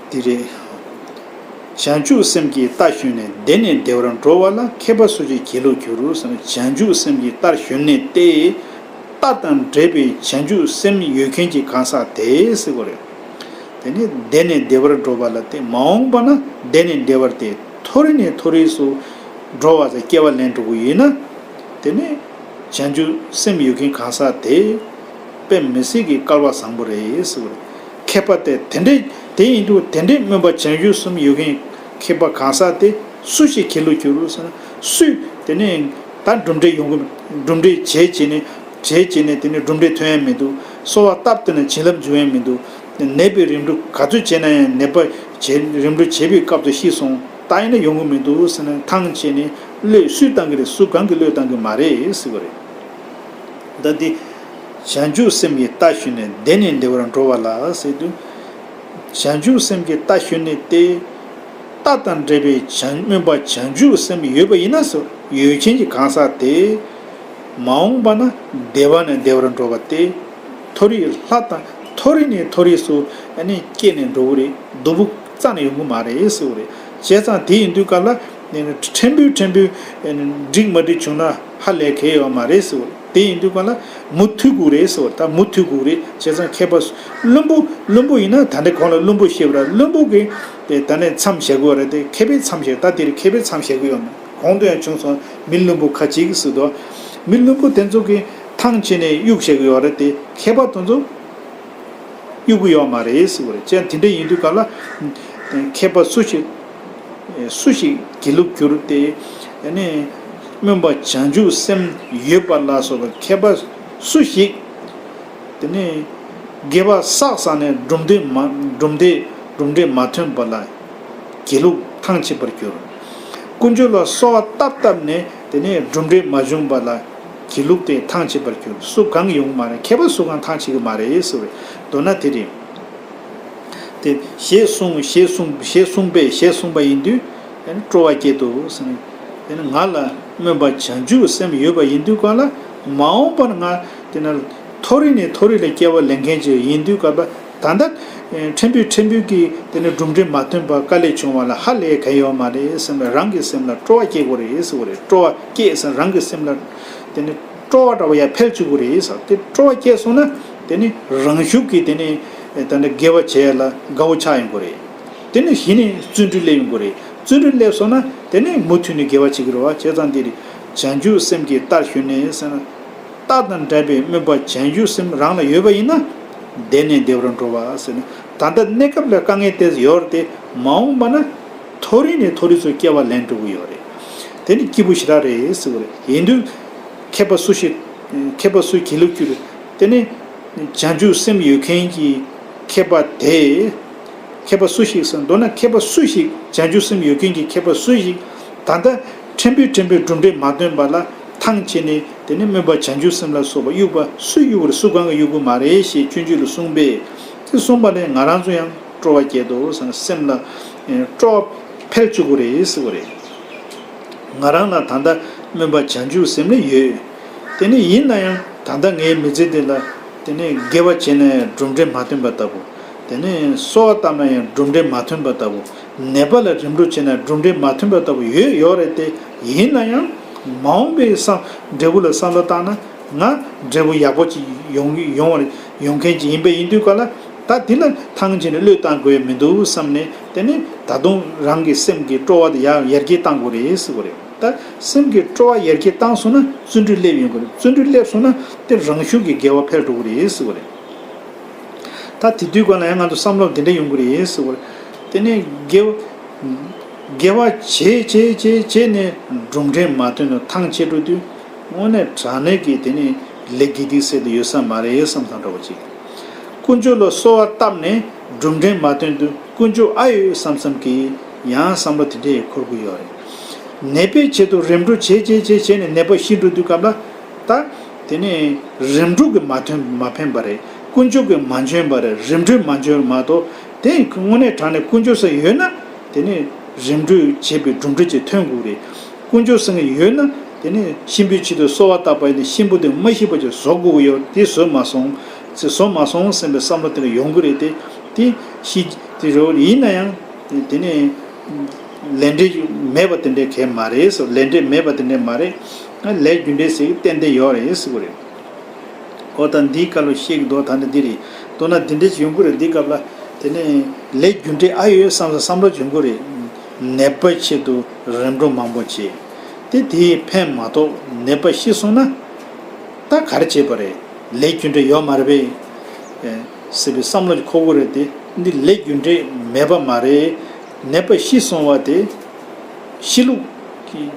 འདི་རེད། བྱང་ཆུབ་སེམས་ཀྱི་རྟ་ཞོན་ནས་བདེ་ནས་བདེ་བར་འགྲོ་བ་ལ་མཁས་པ་སུ་ཞིག་སྒྱིད་ལུག་འགྱུར་ཟེར་ན། བྱང་ཆུབ་སེམས་ཀྱི་རྟར་ཞོན་ནས་ཏེ། རྟ་དང་འདྲེས་པའི་བྱང་ཆུབ་སེམས་ཡོད་མཁན་གྱི་གང་ཟག་དེ་ཟེར་བ་རེད། དེ་ནི་བདེ་ནས་བདེ་བར་འགྲོ་བ་ལ་སྟེ་མ་འོངས་པ་ན་བདེ་ནས་བདེ་བར་ཏེ་མཐོ་རིས་ནས་མཐོ་རིས་སུ་འགྲོ་བ་ཟེར་སྐྱེ་བ་ལེན་འགྲོ་གི་ཡིན་ན། དེ་ནི་བྱང་ཆུབ་སེམས་ཡོད་མཁན་གང་ཟག་དེ་དཔེ་མི་སྲིད་ཀྱི་སྐལ་བ་བཟང་པོ་རེད་ཟེར་བ་རེད། མཁས་པ་དེ་དེ་འདྲས་དེ་ཡིན་དུས་དེ་འདྲས་སྨོན་པ་བྱང་ཆུབ་སེམས་ཡོད་མཁན་མཁས་པ་གང་ཟག་དེ་སུ་ཞིག་སྒྱིད་ལུག་འགྱུར་ཟེར་ན། སུས་དེ་ནས་ད་གྲུབ་འབྲས་ཡོང་གི་གྲུབ་འབྲས་བྱས་བྱས་ནས་བྱས་བྱས་ནས་དེ་ནས་གྲུབ་འབྲས་ཐོན་ཡ་མི་འདུག་གསོལ་བ་བཏབ་དེ་ནས་བྱིན་རླབས་འབྱུང་ཡ་མི་འདུག་ནད་པའི་རིམ་གྲོ་ག་ཚོད་བྱས་ན་ཡང་ནད་པ་བྱས་རིམ་གྲོ་བྱེད་པའི་སྐབས་སུ་ཤི་སོང་། ད་ཡིན་ན་ཡོང་གི་མི་འདུག་ཟེར་ནས་ཐང་ཆད་ནས་བློས་སུས་བཏང་གི་རེད། སུ་གང་གིས་བློས་བཏང་གི་མ་རེད་ཟེར་བ་རེད། ད་འདི། བྱང་ཆུབ་སེམས་ཀྱི་རྟ་ཞོན་ནས་བདེ་ནས་བདེ་བར་འགྲོ་བ་ལ་ཟེར་དུས། བྱང་ཆུབ་སེམས་ཀྱི་རྟ་ཞོན་ནས་ཏེ། རྟ་དང་འདྲེས་པའི་བྱང་སྨོན་པ་བྱང་ཆུབ་སེམས་ཡོད་པ་ཡིན་ན་ཟེར། ཡོད་མཁན་གྱི་གང་ཟག་དེ། མ་འོངས་པ་ན་བདེ་བ་ནས་བདེ་བར་འགྲོ་བ་སྟེ། མཐོ་རིས་ལྷ་དང་མཐོ་རིས་ནས་མཐོ་རིས་སུ་ཨ་ནི་སྐྱེས་ནས་འགྲོ་གི་རེད། སྡུག་པོ་རྩ་ནས་ཡོང་གི་མ་རེད་ཟེར་བ་རེད། བྱས་ཙང་དེ་ཡིན་དུས་སྐབས་ལ་ཕྲན་བུ་ཕྲན་བུ་འགྲིག་མ་འགྲིག་བྱུང་ན་ཧ་ལས་གལ་ཡོད་མ་རེད་ཟེར་བ་རེད། དེ་ཡིན་དུས་སྐབས་ལ་མུ་མཐུད་དགོས་རེད་ཟེར་བ་རེད། ད་མུ་མཐུད་དགོས་རེད། བྱས་ཙང་མཁས་པ་བླུན་པོ་བླུན་པོ་ཡིན་ན་ད་ལྟ་གོང་ལ་བླུན་པོ་བཤད་པ་རེད། བླུན་པོ་གིས་དེ་ད་ནས་མཚམས་བཞག་དགོས་རེད། དེ་མཁས་པས་མཚམས་བཞག་ད་དེར་མཁས་པས་མཚམས་བཞག་གི་ཡོད་མ་རེད། གོང་དུ་ཡང་བྱུང་སོང་། མི་བླུན་པོ་ཁ་ཅིག་གིས་ཟེར་དོ། མི་བླུན་པོ་དེ་ཚོ་གིས་ཐང་ཆད་ནས་གཡུག་བཞག་གི་ཡོད་རེད། དེ་མཁས་པ་དེ་ཚོ་གཡུག་གི་ཡོད་མ་རེད་ཟེར་བ་རེད། ཅེས་དེ་འདྲ་ཡིན་དུས་སྐབས་ལ་མཁས་པ་སུ་ཞིག་སུ་ཞིག་སྒྱིད་ལུག་གྱུར་ཏེ་ཨ་ནི་སྨོན་པ་བྱང་ཆུབ་སེམས་ཡོད་པ་ལ་སོགས་པའི་མཁས་པ་སུ་ཞིག་དེ་ནི་དགེ་བ་བསགས་བསགས་ནས་གྲུབ་འབྲས་མ་གྲུབ་འབྲས་གྲུབ་འབྲས་མ་ཐོན་པ་ལ་སྒྱིད་ལུག་ཐང་ཆད་པར་གྱུར། དཀོན་མཆོག་ལ་གསོལ་བ་བཏབ་བཏབ་ནས་དེ་ནས་གྲུབ་འབྲས་མ་བྱུང་བ་ལ་སྒྱིད་ལུག་དེ་ཐང་ཆད་པར་གྱུར། སུ་གང་ཡོང་གི་མ་རེད། མཁས་པ་སུ་གང་ཐང་ཆད་ཀྱི་མ་རེད་ཟེར་བས། མདོར་ན་དེ་རེད། དེ་ཞེས་གསུངས། ཞེས་གསུངས། ཞེས་གསུངས་པས། ཞེས་གསུངས་པ་ཡིན་དུས། དེ་ནི་སྤྲོ་བ་སྐྱེད་དོ་ཟེར་ནས། དེ་ནི་ང་ལ་སྨོན་པ་བྱང་ཆུབ་སེམས་ཡོད་པ་ཡིན་དུས་གང་ལ། མ་འོངས་པར་ང་དེ་ནི་མཐོ་རིས་ནས་མཐོ་རིས་ལ་སྐྱེ་བ་ལེན་མཁན་ཅིག་ཡིན་དུས་གང་ལ། ད་ལྟ་ཕྲན་བུ་ཕྲན་བུ་གིས་དེ་ནི་གྲུབ་འབྲས་མ་ཐོན་པ་དཀའ་ལས་བྱུང་བ་ལ་ཧ་ལས་ག་ཡོད་མ་རེད་བསམ་པའི་རང་གི་སེམས་ལ་སྤྲོ་བ་སྐྱེ་དགོས་རེད་ཟེར་བ་རེད། སྤྲོ་བ་སྐྱེས་ཟེར་རང་གི་སེམས་ལ་དེ་ནི་སྤྲོ་བ་འདྲ་བ་ཡར་འཕེལ་བཅུག་དགོས་རེད་ཟེར། དེ་སྤྲོ་བ་སྐྱེས་སོང་ན་དེ་ནི་རང་ཤུགས་ཀྱིས་དེ་ནི་ད་ལྟ་དགེ་བ་བྱེད་ཡ་ལ་དགའ་བོ་ཆགས་ཡོང་གི་རེད། དེ་ནི་གཞི་ནས་བརྩོན་འགྲུས་སླེབས་ཡོང་གི་རེད། བརྩོན་འགྲུས་སླེབས་སོང་ན་དེ་ནི་མུ་མཐུད་ནས་དགེ་བ་བྱེད་ཀྱི་རེད་བ། བྱས་ཙང་འདི་རེད། བྱང་ཆུབ་སེམས་ཀྱི་རྟར་ཞོན་ནས་ཟེར་ན། རྟ་དང་འདྲ་བའི་སྨོན་པ་བྱང་ཆུབ་སེམས་རང་ལ་ཡོད་པ་ཡིན་ན། བདེ་ནས་བདེ་བར་འགྲོ་བ་ཟེར་ན། ད་ལྟ་གནས་སྐབས་ལ་དཀའ་ངལ་དེ་ཡོད་རེད་དེ། མ་འོངས་པ་ན་མཐོ་རིས་ནས་མཐོ་རིས་སུ་སྐྱེ་བ་ལེན་འགྲོ་གི་ཡོད་རེད། དེ་ནི་སྐྱིད་པོ་ཞེ་དྲག་རེད་ཟེར་བ་རེད། ཡིན་དུས་མཁས་པ་སུ་ཞིག་མཁས་པ་སུ་སྒྱིད་ལུག་གྱུར། དེ་ནི་བྱང་ཆུབ་སེམས་ཡོད་མཁན་གྱི་མཁས་པ་དེ། མཁས་པ་སུ་ཞིག་ཟེར། མདོར་ན་མཁས་པ་སུ་ཞིག་བྱང་ཆུབ་སེམས་ཡོད་མཁན་གྱི་མཁས་པ་སུ་ཞིག་ད་ལྟ་ཕྲན་བུ་ཕྲན་བུའི་གྲུབ་འབྲས་མ་ཐོན་པ་ལ་ཐང་ཆད་ནས། དེ་ནས་སྨོན་པ་བྱང་ཆུབ་སེམས་ལ་སོགས་པ་གཡུག་པ་སུས་གཡུག་པ་རེད། སུ་གང་གིས་གཡུག་གི་མ་རེད་ཞེས་སྤྱོད་འཇུག་ལ་གསུངས་པས། དེ་གསུངས་པ་ལས་ང་རང་ཚོ་ཡང་སྤྲོ་བ་སྐྱེད་དོ་ཟེར་ན། སེམས་ལ་སྤྲོ་བ་འཕེལ་བཅུག་གི་རེད་ཟེར་བ་རེད། ང་རང་ལ་ད་ལྟ་སྨོན་པ་བྱང་ཆུབ་སེམས་ནི་ཡོད། དེ་ནི་ཡིན་ན་ཡང་ད་ལྟ་ངའི་མི་ཚེ་འདི་ལ་དེ་ནི་དགེ་བ་བྱས་ནས་གྲུབ་འབྲས་མ་ཐོན་པ་ལྟ་བུ། དེ་ནི་གསོལ་བ་བཏབ་ན་ཡང་གྲུབ་འབྲས་མ་ཐོན་པ་ལྟ་བུ། ནད་པ་ལ་རིམ་གྲོ་བྱས་ན་གྲུབ་འབྲས་མ་ཐོན་པ་ལྟ་བུ་ཡོད་ཡོད་རེད་དེ། ཡིན་ན་ཡང་མ་འོངས་པའི་བསམ་འབྲས་བུ་ལ་བསམ་བློ་བཏང་ན། ང་འབྲས་བུ་ཡག་པོ་ཅིག་ཡོང་ཡོང་བར་ཡོང་མཁན་ཅིག་ཡིན་པ་ཡིན་དུས་ག་ལ། ད་འདི་ལ་ཐང་ཆད་ནས་བློས་བཏང་དགོས་མི་འདུག་བསམ་ནས། དེ་ནི་ད་དུང་རང་གི་སེམས་ཀྱི་སྤྲོ་བ་དེ་ཡར་ཡར་རྒྱས་བཏང་དགོས་རེད་ཟེར་བ་རེད། ད་སེམས་ཀྱི་སྤྲོ་བ་ཡར་རྒྱས་བཏང་སོང་ན་བརྩོན་འགྲུས་སླེབས་ཡོང་གི་རེད། བརྩོན་འགྲུས་སླེབས་སོང་ན་དེ་རང་ཤུགས་ཀྱིས་དགེ་བ་འཕེལ་འགྲོ་གི་རེད་ཟེར་བ་རེད། ད་དེ་དུས་ག་ལ་ཡང་ང་ཚོ་བསམ་བློ་དེ་འདྲ་ཡོང་གི་རེད་ཟེར་བ་རེད། དེ་ནི་དགེ་བ་དགེ་བ་བྱས་བྱས་བྱས་བྱས་ནས་གྲུབ་འབྲས་མ་ཐོན་ནས་ཐང་ཆད་འགྲོ་དུས། དངོས་གནས་དྲང་གནས་ཀྱི་དེ་ནི་ལས་དགེ་སྡིག་ཟེར་དེ་ཡོད་ས་མ་རེད་བསམ་བསམ་འདྲ་བོ་ཅིག་དཀོན་མཆོག་ལ་གསོལ་བ་བཏབ་ནས་གྲུབ་འབྲས་མ་ཐོན་དུས་དཀོན་མཆོག་ཨ་ཡོད་བསམ་བསམ་གྱི་ཡང་བསམ་བློ་དེ་འདྲས་འཁོར་གྱི་ཡོད་རེད། ནད་པའི་ཆེད་དུ་རིམ་གྲོ་བྱས་བྱས་བྱས་བྱས་ནས་ནད་པ་ཤི་འགྲོ་དུས་སྐབས་ལ། ད་དེ་ནི་རིམ་གྲོ་གིས་མ་ཐོན་མ་ཕན་པ་རེད། དཀོན་མཆོག་གིས་མ་འཇོན་པ་རེད། རིམ་གྲོས་མ་འཇོན་མ་གཏོགས། དེ་དངོས་གནས་དྲང་གནས་དཀོན་མཆོག་ས་ཡོད་ན། དེ་ནི་རིམ་གྲོས་བྱས་པའི་གྲུབ་འབྲས་ཅིག་ཐོན་དགོས་རེད། དཀོན་མཆོག་སེང་གེ་ཡོད་ན། དེ་ནི་གཤིན་པོའི་ཆེད་དུ་གསོལ་བ་བཏབ་པ་ཡིན་ན་གཤིན་པོ་དེ་མ་ཤི་བ་ཅིག་བཟོ་དགོས་ཀྱི་ཡོད། དེ་བཟོས་མ་སོང་། དེ་བཟོས་མ་སོང་བསམ་པའི་བསམ་བློ་དེ་འདྲ་ཡོང་གི་རེད་དེ། དེ་ཤི་དེ་རེད། ཡིན་ན་ཡང་དེ་ནི་ལས་འབྲས་མེད་པ་དེ་འདྲའི་གང་ཡང་མ་རེད་ཟེར། ལས་འབྲས་མེད་པ་དེ་འདྲའི་མ་རེད། ལས་རྒྱུ་འབྲས་ཟེར་གི་ཏན་ཏན་ཡོད་རེད་ཟེར་གི་རེད། འོ་ད་འདིའི་སྐབས་ལ་བཤད་ཀྱི་འདུག་ད་ནི་འདི་རེད། མདོར་ན་འདི་འདྲ་ཅིག་ཡོང་གི་རེད། འདིའི་སྐབས་ལ་དེ་ནས་ལས་རྒྱུ་འབྲས་ཨ་ཡོད་བསམ་བསམ་བསམ་བློ་ཅིག་ཡོང་གི་རེད། ནད་པའི་ཆེད་དུ་རིམ་གྲོ་མང་པོ་བྱས། དེ་དེས་ཕན་མ་ཐོགས་ནད་པ་ཤི་སོང་ན། ད་ག་རེ་བྱས་པ་རེད། ལས་རྒྱུ་འབྲས་ཡོད་མ་རེད་པས། ཟེར་བའི་བསམ་བློ་ཅིག་འཁོར་གི་རེད་དེ། འདི་ལས་རྒྱུ་འབྲས་མེད་པ་མ་རེད། ནད་པ་ཤི་སོང་བ་དེ། གཤིས་ལུགས་ཀྱི།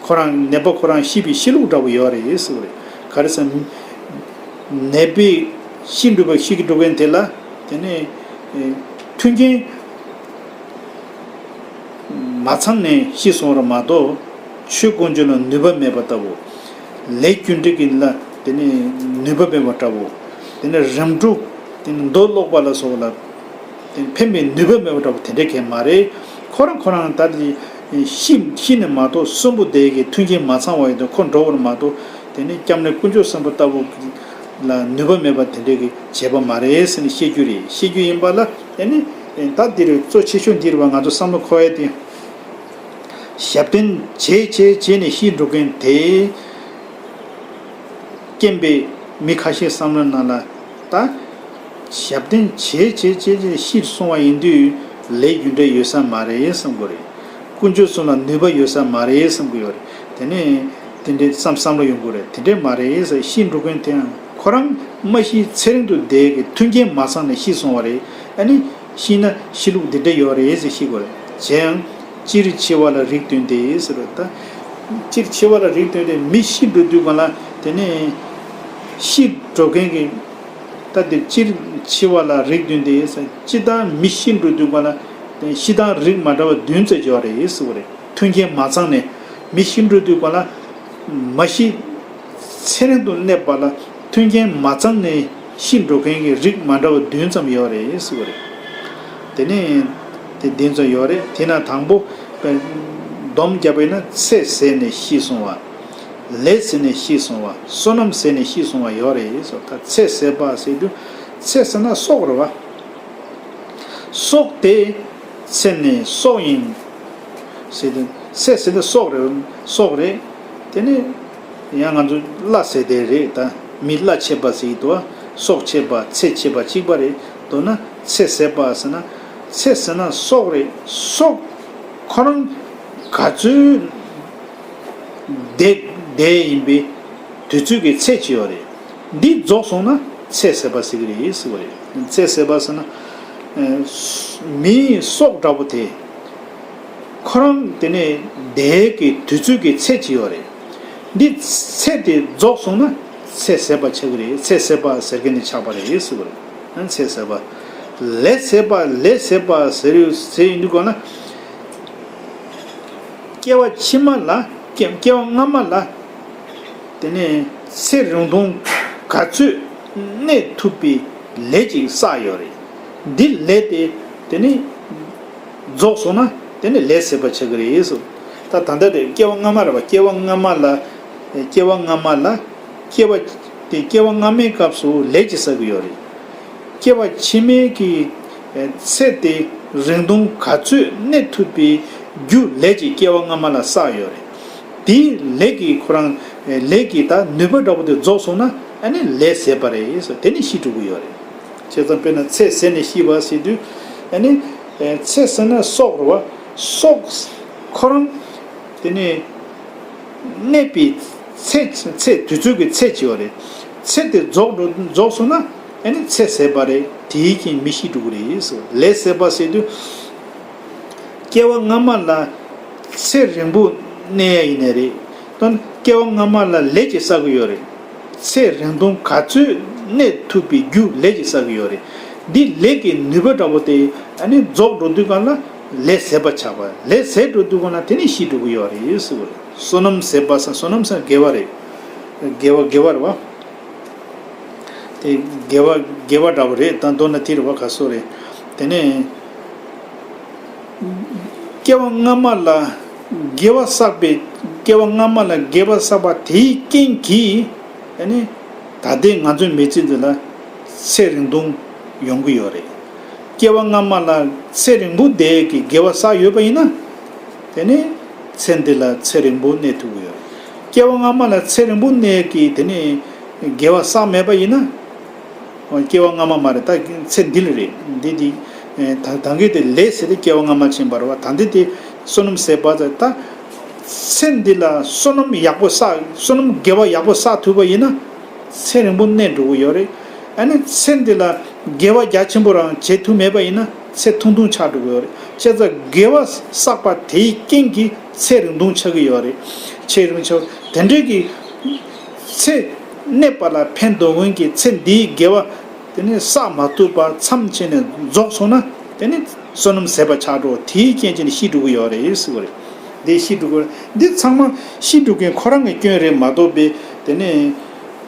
ཁོ་རང་ནད་པ་ཁོ་རང་ཤི་བའི་གཤིས་ལུགས་འདྲ་བོ་ཡོད་རེད་ཟེར་བ་རེད། ག་རེ་ཟེར་ན། ནད་པས་ཤི་འགྲོ་བའི་ཤི་གི་འགྲོ་མཁན་དེ་ལ། དེ་ནས་མཐུན་རྐྱེན་མ་ཚང་ནས་ཤི་སོང་བ་མ་གཏོགས། ཆོས་དཀོན་མཆོག་ལ་ནུས་པ་མེད་པ་ལྟ་བུ། ལས་རྒྱུ་འབྲས་ཀྱི་ལ་དེ་ནས་ནུས་པ་མེད་པ་འདྲ་བོ། དེ་ནས་རིམ་གྲོ། དེ་ནས་མདོ་ཀློག་པ་ལ་སོགས་ལ། དེ་ཕན་པའི་ནུས་པ་མེད་པ་འདྲ་བོ་དེ་འདྲའི་གང་ཡང་མ་རེད། ཁོ་རང་ཁོ་རང་ད་དེ་ཤི་ཤི་ནས་མ་གཏོགས་གསོན་པོ་བསྡད་ཀྱི་མཐུན་རྐྱེན་མ་ཚང་བ་ཡིན་དུས་ཁོ་འགྲོ་བར་མ་གཏོགས། དེ་ནི་སྐྱབས་གནས་དཀོན་མཆོག་གསུམ་པོ་ལྟ་བུ་ལ་ནུས་པ་མེད་པ་དེ་འདྲའི་གི་བྱས་པ་མ་རེད་ཟེར་ནས་བཤད་རྒྱུ་རེད། བཤད་རྒྱུ་ཡིན་པ་ལ། དེ་ནི་ད་འདིར་གཙོ་ཆེ་ཤོས་འདིར་བ་ང་ཚོ་བསམ་བློ་འཁོར་ཡ་དེ། ཞབས་བརྟན་བྱས་བྱས་བྱས་ནས་ཤི་འགྲོ་མཁན་དེ། རྐྱེན་པས་མི་ཁ་ཤས་བསམ་བློའི་ནང་ལ། ད་ཞབས་བརྟན་བྱས་བྱས་བྱས་བྱས་ཤི་སོང་བ་ཡིན་དུས་ལས་རྒྱུ་འབྲས་ཡོད་ས་མ་རེད་བསམ་གྱི་རེད། དཀོན་མཆོག་གསུམ་ལ་ནུས་པ་ཡོད་ས་མ་རེད་བསམ་གྱི་ཡོད་རེད། དེ་ནས་དེ་འདྲའི་བསམ་བསམ་བློ་ཡོང་གི་རེད། དེ་འདྲས་མ་རེད་ཟེར། ཤི་འགྲོ་མཁན་དེའང་ཁོ་རང་མ་ཤི་ཚེ་རིང་དུ་བསྡད་ཀྱི་མཐུན་རྐྱེན་མ་ཚང་ནས་ཤི་སོང་བ་རེད། ཨ་ནི་ཤི་ན་ཤི་ལུགས་འདི་འདྲ་ཡོད་རེད་ཟེར་ཤི་དགོས་རེད། གཞན་ཡང་། སྤྱིར་འཆི་བ་ལ་རིགས་བདུན་ཏེ་ཟེར་བ་ད། སྤྱིར་འཆི་བ་ལ་རིགས་བདུན་ཏེ། མི་ཤི་འགྲོ་དུས་གང་ལ་དེ་ནས་ཤི་འགྲོ་མཁན་གྱི། ད་དེ་སྤྱིར་འཆི་བ་ལ་རིགས་བདུན་ཏེ་ཟེར། སྤྱིར་བཏང་མི་ཤི་འགྲོ་དུས་གང་ལ་དེ་ཤི་སྟངས་རིགས་མ་འདྲ་བ་བདུན་ཙམ་ཡོད་རེད་ཟེར་བ་རེད། མཐུན་རྐྱེན་མ་ཚང་ནས་མི་ཤི་འགྲོ་དུས་གང་ལ་མ་ཤི། ཚེ་རིང་དུ་གནས་པ་ལ་མཐུན་རྐྱེན་མ་ཚང་ནས་ཤི་འགྲོ་མཁན་གྱི་རིགས་མ་འདྲ་བ་བདུན་ཙམ་ཡོད་རེད་ཟེར་བ་རེད། དེ་ནས་དེ་བདུན་ཙམ་ཡོད་རེད། དེ་ན་དང་པོ་སྡོམ་བརྒྱབ་པ་ཡིན་ན་ཚེ་ཟད་ནས་ཤི་སོང་བ། ལས་ཟད་ནས་ཤི་སོང་བ། བསོད་ནམས་ཟད་ནས་ཤི་སོང་བ་ཡོད་རེད་ཟེར། ད་ཚེ་ཟད་པ་ཟེར་དུས་ཚེ་ཟེར་ན་སྲོག་རེད་བ། སྲོག་དེ་ཚེ་ནི་སྲོག་ཡིན་ཟེར་དུས་ཚེ་ཟེར་དུས་སྲོག་རེད། སྲོག་རེད། དེ་ནི་ཡང་ང་ཚོ་བླ་ཟེར་དེ་རེད། ད་མི་བླ་ཆད་པ་ཟེར་གྱི་འདུག་བ། སྲོག་ཆད་པ་ཚེ་ཆད་པ་གཅིག་པ་རེད། མདོར་ན་ཚེ་ཟད་པ་ཟེར་ན་ཚེ་ཟེར་ན་སྲོག་རེད། སྲོག་ཁོ་རང་ག་ཚོད་བསྡད་བསྡད་ཡིན་པའི་དུས་ཚོད་ཀྱི་ཚད་ཅིག་ཡོད་རེད། འདི་རྫོགས་སོང་ན་ཚེ་ཟད་པ་ཟེར་གྱི་རེད་ཟེར་བ་རེད། ཚེ་ཟད་པ་ཟེར་ན་ཨ་མིའི་སྲོག་འདྲ་པོ་དེ་ཁོ་རང་དེ་ནས་བསྡད་ཀྱི་དུས་ཚོད་ཀྱི་ཚད་ཅིག་ཡོད་རེད། འདི་ཚེ་དེ་རྫོགས་སོང་ན་ཚེ་ཟད་པ་ཆགས་ཀྱི་རེད། ཚེ་ཟད་པ་ཟེར་མཁན་དེ་ཆགས་པ་རེད་ཟེར་བ་རེད། ཨ་ཚེ་ཟད་པ། ལས་ཟད་པ། ལས་ཟད་པ་ཟེར་ཡོད་ཟེར་ཡོད་འདུག་གོ་ན། སྐྱེ་བ་ཕྱི་མ་ལ་སྐྱེ་སྐྱེ་བ་སྔ་མ་ལ་དེ་ནས་ཚེ་རིང་ཐུང་ག་ཚོད་གནས་ཐུབ་པའི་ལས་ཅིག་བསགས་ཡོད་རེད། འདི་ལས་དེ་དེ་ནས་རྫོགས་སོང་ན་དེ་ནས་ལས་ཟད་པ་ཆགས་ཀྱི་རེད་ཟེར། ད་ད་ལྟ་དེ་སྐྱེ་བ་སྔ་མ་རེད་བ། སྐྱེ་བ་སྔ་མ་ལ་སྐྱེ་བ་སྔ་མ་ལ་སྐྱེ་བ་དེ་སྐྱེ་བ་སྔ་མའི་སྐབས་སུ་ལས་ཅིག་བསགས་ཀྱི་ཡོད་རེད། སྐྱེ་བ་ཕྱི་མའི་གི་ཚེ་དེ་རིང་ཐུང་ག་ཚོད་གནས་ཐུབ་པའི་རྒྱུ་ལས་ཀྱི་སྐྱེ་བ་སྔ་མ་ལ་བསགས་ཡོད་རེད། དེའི་ལས་ཀྱི་ཁོ་རང་ལས་ཀྱི་ད་ནུས་པ་འདྲ་པོ་དེ་རྫོགས་སོང་ན་ཨ་ནི་ལས་ཟད་པ་རེད་ཟེར། དེ་ནི་ཤི་འགྲོ་གི་ཡོད་རེད། བྱས་ཙང་དཔེར་ན་ཚེ་ཟད་ནས་ཤི་བ་ཟེར་དུས་ཨ་ནི་ཚེ་ཟད་ན་སྲོག་རེད་བ། སྲོག་ཁོ་རང་དེ་ནི་གནས་པའི་ཚེ་ཚེ་དུས་ཚོད་ཀྱི་ཚད་ཅིག་ཡོད་རེད། ཚེ་དེ་རྫོགས་འགྲོ་རྫོགས་སོང་ན་ཨ་ནི་ཚེ་ཟད་པ་རེད། དེའི་རྐྱེན་མི་ཤི་འགྲོ་གི་རེད་ཟེར། ལས་ཟད་པ་ཟེར་དུས་སྐྱེ་བ་སྔ་མ་ལ་ཚེ་རིང་པོ་གནས་ཡ་ཡིན་ནའི་རེད། དོན་སྐྱེ་བ་སྔ་མ་ལ་ལས་ཅིག་བསགས་ཀྱི་ཡོད་རེད། ཚེ་རིང་ཐུང་ག་ཚོད་གནས་ཐུབ་པའི་རྒྱུ་ལས་ཅིག་བསགས་ཀྱི་ཡོད་རེད། འདི་ལས་ཀྱི་ནུས་པ་འདྲ་པོ་དེ་ཨ་ནི་རྫོགས་འགྲོ་དུས་གང་ལ་ལས་ཟད་པ་ཆགས་པ། ལས་ཟད་འགྲོ་དུས་གང་ལ་དེ་ནི་ཤི་འགྲོ་གི་ཡོད་རེད་ཟེར་བ་རེད། བསོད་ནམས་ཟད་པ་ཟེར། བསོད་ནམས་ཟེར་དགེ་བ་རེད། དགེ་བ་དགེ་བ་རེད་བ། དེ་དགེ་བ་དགེ་བ་འདྲ་པོ་རེད། ད་མདོར་ན་དེ་རེད་བ། ག་སོ་རེད། དེ་ནས་སྐྱེ་བ་སྔ་མ་ལ་དགེ་བ་བསགས་པའི་སྐྱེ་བ་སྔ་མ་ལ་དགེ་བ་བསགས་པ་དེའི་རྐྱེན་གྱིས་ཨ་ནི་ད་ལྟའི་ང་ཚོའི་མི་ཚེ་འདི་ལ་ཚེ་རིང་ཐུང་ཡོང་གི་ཡོད་རེད། སྐྱེ་བ་སྔ་མ་ལ་ཚེ་རིང་པོ་བསྡད་ཀྱི་དགེ་བ་བསགས་ཡོད་པ་ཡིན་ན། དེ་ནི་ཚེ་འདི་ལ་ཚེ་རིང་པོ་གནས་ཐུབ་ཀྱི་ཡོད་རེད། སྐྱེ་བ་སྔ་མ་ལ་ཚེ་རིང་པོ་གནས་ཀྱི་དེ་ནི་དགེ་བ་བསགས་མེད་པ་ཡིན་ན། སྐྱེ་བ་སྔ་མ་མ་རེད། ད་ཚེ་འདི་ལ་རེད། འདི་འདི་ད་ད་གིན་དེ་ལས་ཟེར་ཏེ་སྐྱེ་བ་སྔ་མ་ཕྱིན་པ་རེད་བ། ད་འདི་དེ་བསོད་ནམས་ཟད་པ་ཟེར། ད་ཚེ་འདི་ལ་བསོད་ནམས་ཡག་པོ་བསགས། བསོད་ནམས་དགེ་བ་ཡག་པོ་བསགས་ཐུབ་པ་ཡིན་ན་ཚེ་རིང་པོ་གནས་འགྲོ་གི་ཡོད་རེད། ཨ་ནི་ཚེ་འདི་ལ་དགེ་བ་རྒྱ་ཆེན་པོ་རང་བྱེད་ཐུབ་མེད་པ་ཡིན་ན་ཚེ་ཐུང་ཐུང་ཆགས་འགྲོ་གི་ཡོད་རེད། བྱས་ཙང་དགེ་བ་བསགས་པ་དེའི་རྐྱེན་གྱིས་ཚེ་རིང་ཐུང་ཆགས་ཀྱི་ཡོད་རེད། ཚེ་རིང་ཆགས། དེ་འདྲའི་གི་ཚེ་གནས་པ་ལ་ཕན་འདོགས་མཁན་གྱི་ཚེ་འདིའི་དགེ་བ་དེ་ནི་བསགས་མ་ཐུབ་པ་མཚམས་ཆད་ནས་རྫོགས་སོང་ན་དེ་ནི་བསོད་ནམས་ཟད་པ་ཆགས་འགྲོ། དེའི་རྐྱེན་གྱིས་ནི་ཤི་འགྲོ་གི་ཡོད་རེད་ཟེར་བ་རེད། འདི་ཤི་འགྲོ་གི་ཡོད་རེད། འདི་ཚང་མ་ཤི་འགྲོ་མཁན་ཁོ་རང་གི་སྐྱོན་རེད་མ་གཏོགས་པའི་དེ་ནི་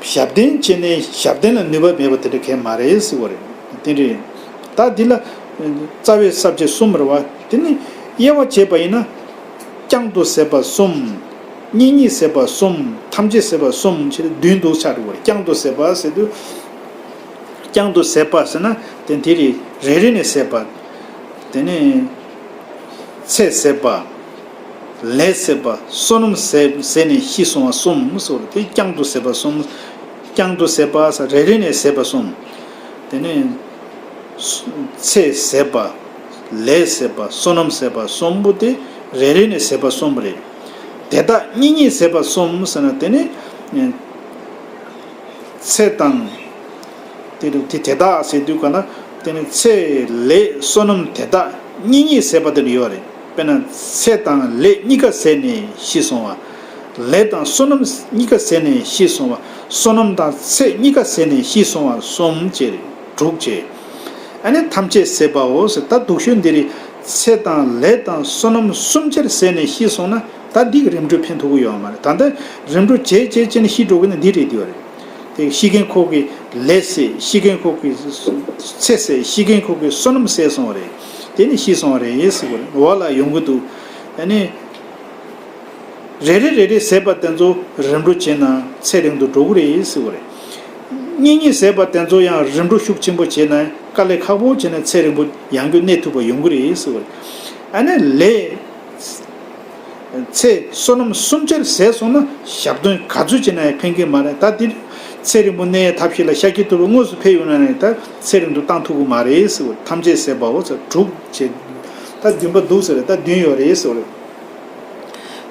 ཞབས་བརྟན་བྱས་ནས་ཞབས་བརྟན་ལ་ནུས་པ་མེད་པ་དེ་འདྲ་གང་ཡང་མ་རེད་ཟེར་བ་རེད། དེ་འདྲ་རེད། ད་འདི་ལ་རྩ་བའི་ས་བཅད་གསུམ་རེད་བ། དེ་ནི་དབྱེ་བ་བྱས་པ་ཡིན་ན། རྐྱང་དུ་ཟད་པ་གསུམ། གཉིས་གཉིས་ཟད་པ་གསུམ། ཐམས་ཅད་ཟད་པ་གསུམ་བྱས་ཏེ་བདུན་དུ་ཆགས་འགྲོ་བ་རེད། རྐྱང་དུ་ཟད་པ་ཟེར་དུས། རྐྱང་དུ་ཟད་པ་ཟེར་ན་དེ་འདི་རེད། རེ་རེ་ནས་ཟད་པ། དེ་ནས་ཚེ་ཟད་པ། ལས་ཟད་པ། བསོད་ནམས་ཟད་ཟད་ནས་ཤི་སོང་བ་གསུམ་ཟེར་བ་རེད། དེ་རྐྱང་དུ་ཟད་པ་གསུམ། རྐྱང་དུ་ཟད་པ་ཟེར་རེ་རེ་ནས་ཟད་པ་གསུམ། དེ་ནས་ཚེ་ཟད་པ། ལས་ཟད་པ། བསོད་ནམས་ཟད་པ་གསུམ་པོ་དེ་རེ་རེ་ནས་ཟད་པ་གསུམ་རེད། དེ་དག་གཉིས་གཉིས་ཟད་པ་གསུམ་ཟེར་ན་དེ་ནི་ཚེ་དང་། དེ་རུ་དེ་དེ་དག་ཟེར་དུས་ག་ན་དེ་ནི་ཚེ་ལས་བསོད་ནམས་དེ་དག་གཉིས་གཉིས་ཟད་པ་དེ་རུ་ཡོད་རེད། དཔེར་ན་ཚེ་དང་ལས་གཉིས་ཀ་ཟད་ནས་ཤི་སོང་བ། ལས་དང་བསོད་ནམས་གཉིས་ཀ་ཟད་ནས་ཤི་སོང་བ། བསོད་ནམས་དང་ཚེ་གཉིས་ཀ་ཟད་ནས་ཤི་སོང་བ་གསུམ་བྱས་རེད། དྲུག་བྱས། ཨ་ནི་ཐམས་ཅད་ཟད་པའོ་ཟེར། ད་སྡུག་ཤོས་འདི་རེད། ཚེ་དང་ལས་དང་བསོད་ནམས་གསུམ་ཆར་ཟད་ནས་ཤི་སོང་ན་ད་འདི་གི་རིམ་གྲོ་ཕན་ཐོགས་ཀྱི་ཡོད་མ་རེད། ད་ལྟ་རིམ་གྲོ་བྱས་བྱས་བྱས་ནས་ཤི་འགྲོ་གི་ན་འདི་རེད་འདི་བ་རེད། དེ་ཤི་མཁན་ཁོ་གི་ལས་ཟད། ཤི་མཁན་ཁོ་གི་ཚེ་ཟད། ཤི་མཁན་ཁོ་གི་བསོད་ནམས་ཟད་སོང་བ་རེད། དེ་ནི་ཤི་སོང་བ་རེད་ཟེར་བ་རེད། འོག་ལ་ཡོང་གི་འདུག་ཨ་ནི། རེ་རེ་རེ་རེ་ཟད་པ་དེ་ཚོ་རིམ་གྲོ་བྱས་ན་ཚེ་རིང་དུ་འགྲོ་གི་རེད་ཟེར་བ་རེད། གཉིས་གཉིས་ཟད་པ་དེ་ཚོ་ཡང་རིམ་གྲོ་ཤུགས་ཆེན་པོ་བྱས་ན་དཀའ་ལས་ཁག་པོ་བྱས་ན་ཚེ་རིང་པོ་ཡང་བསྐྱར་གནས་ཐུབ་པ་ཡོང་གི་རེད་ཟེར་བ་རེད། ཨ་ནི་ལས་ཚེ་བསོད་ནམས་གསུམ་ཆར་ཟད་སོང་ན་ཞབས་བརྟན་ག་ཚོད་བྱས་ན་ཡང་ཕན་གི་མ་རེད། ད་འདིར་ཚེ་རིང་པོ་གནས་ཐབས་ཤེས་ལ་ཤཱཀྱ་ཐུབ་པ་དངོས་སུ་ཕེབས་ཡོང་ན་ནི་ད་ཚེ་རིང་དུ་བཏང་ཐུབ་གི་མ་རེད་ཟེར་བ་རེད། ཐམས་ཅད་ཟད་པའོ་ཟེར་དྲུག་བྱས། ད་བདུན་པ་འདུག་ཟེར་རེད། ད་བདུན་ཡོད་རེད་ཟེར་བ་རེད།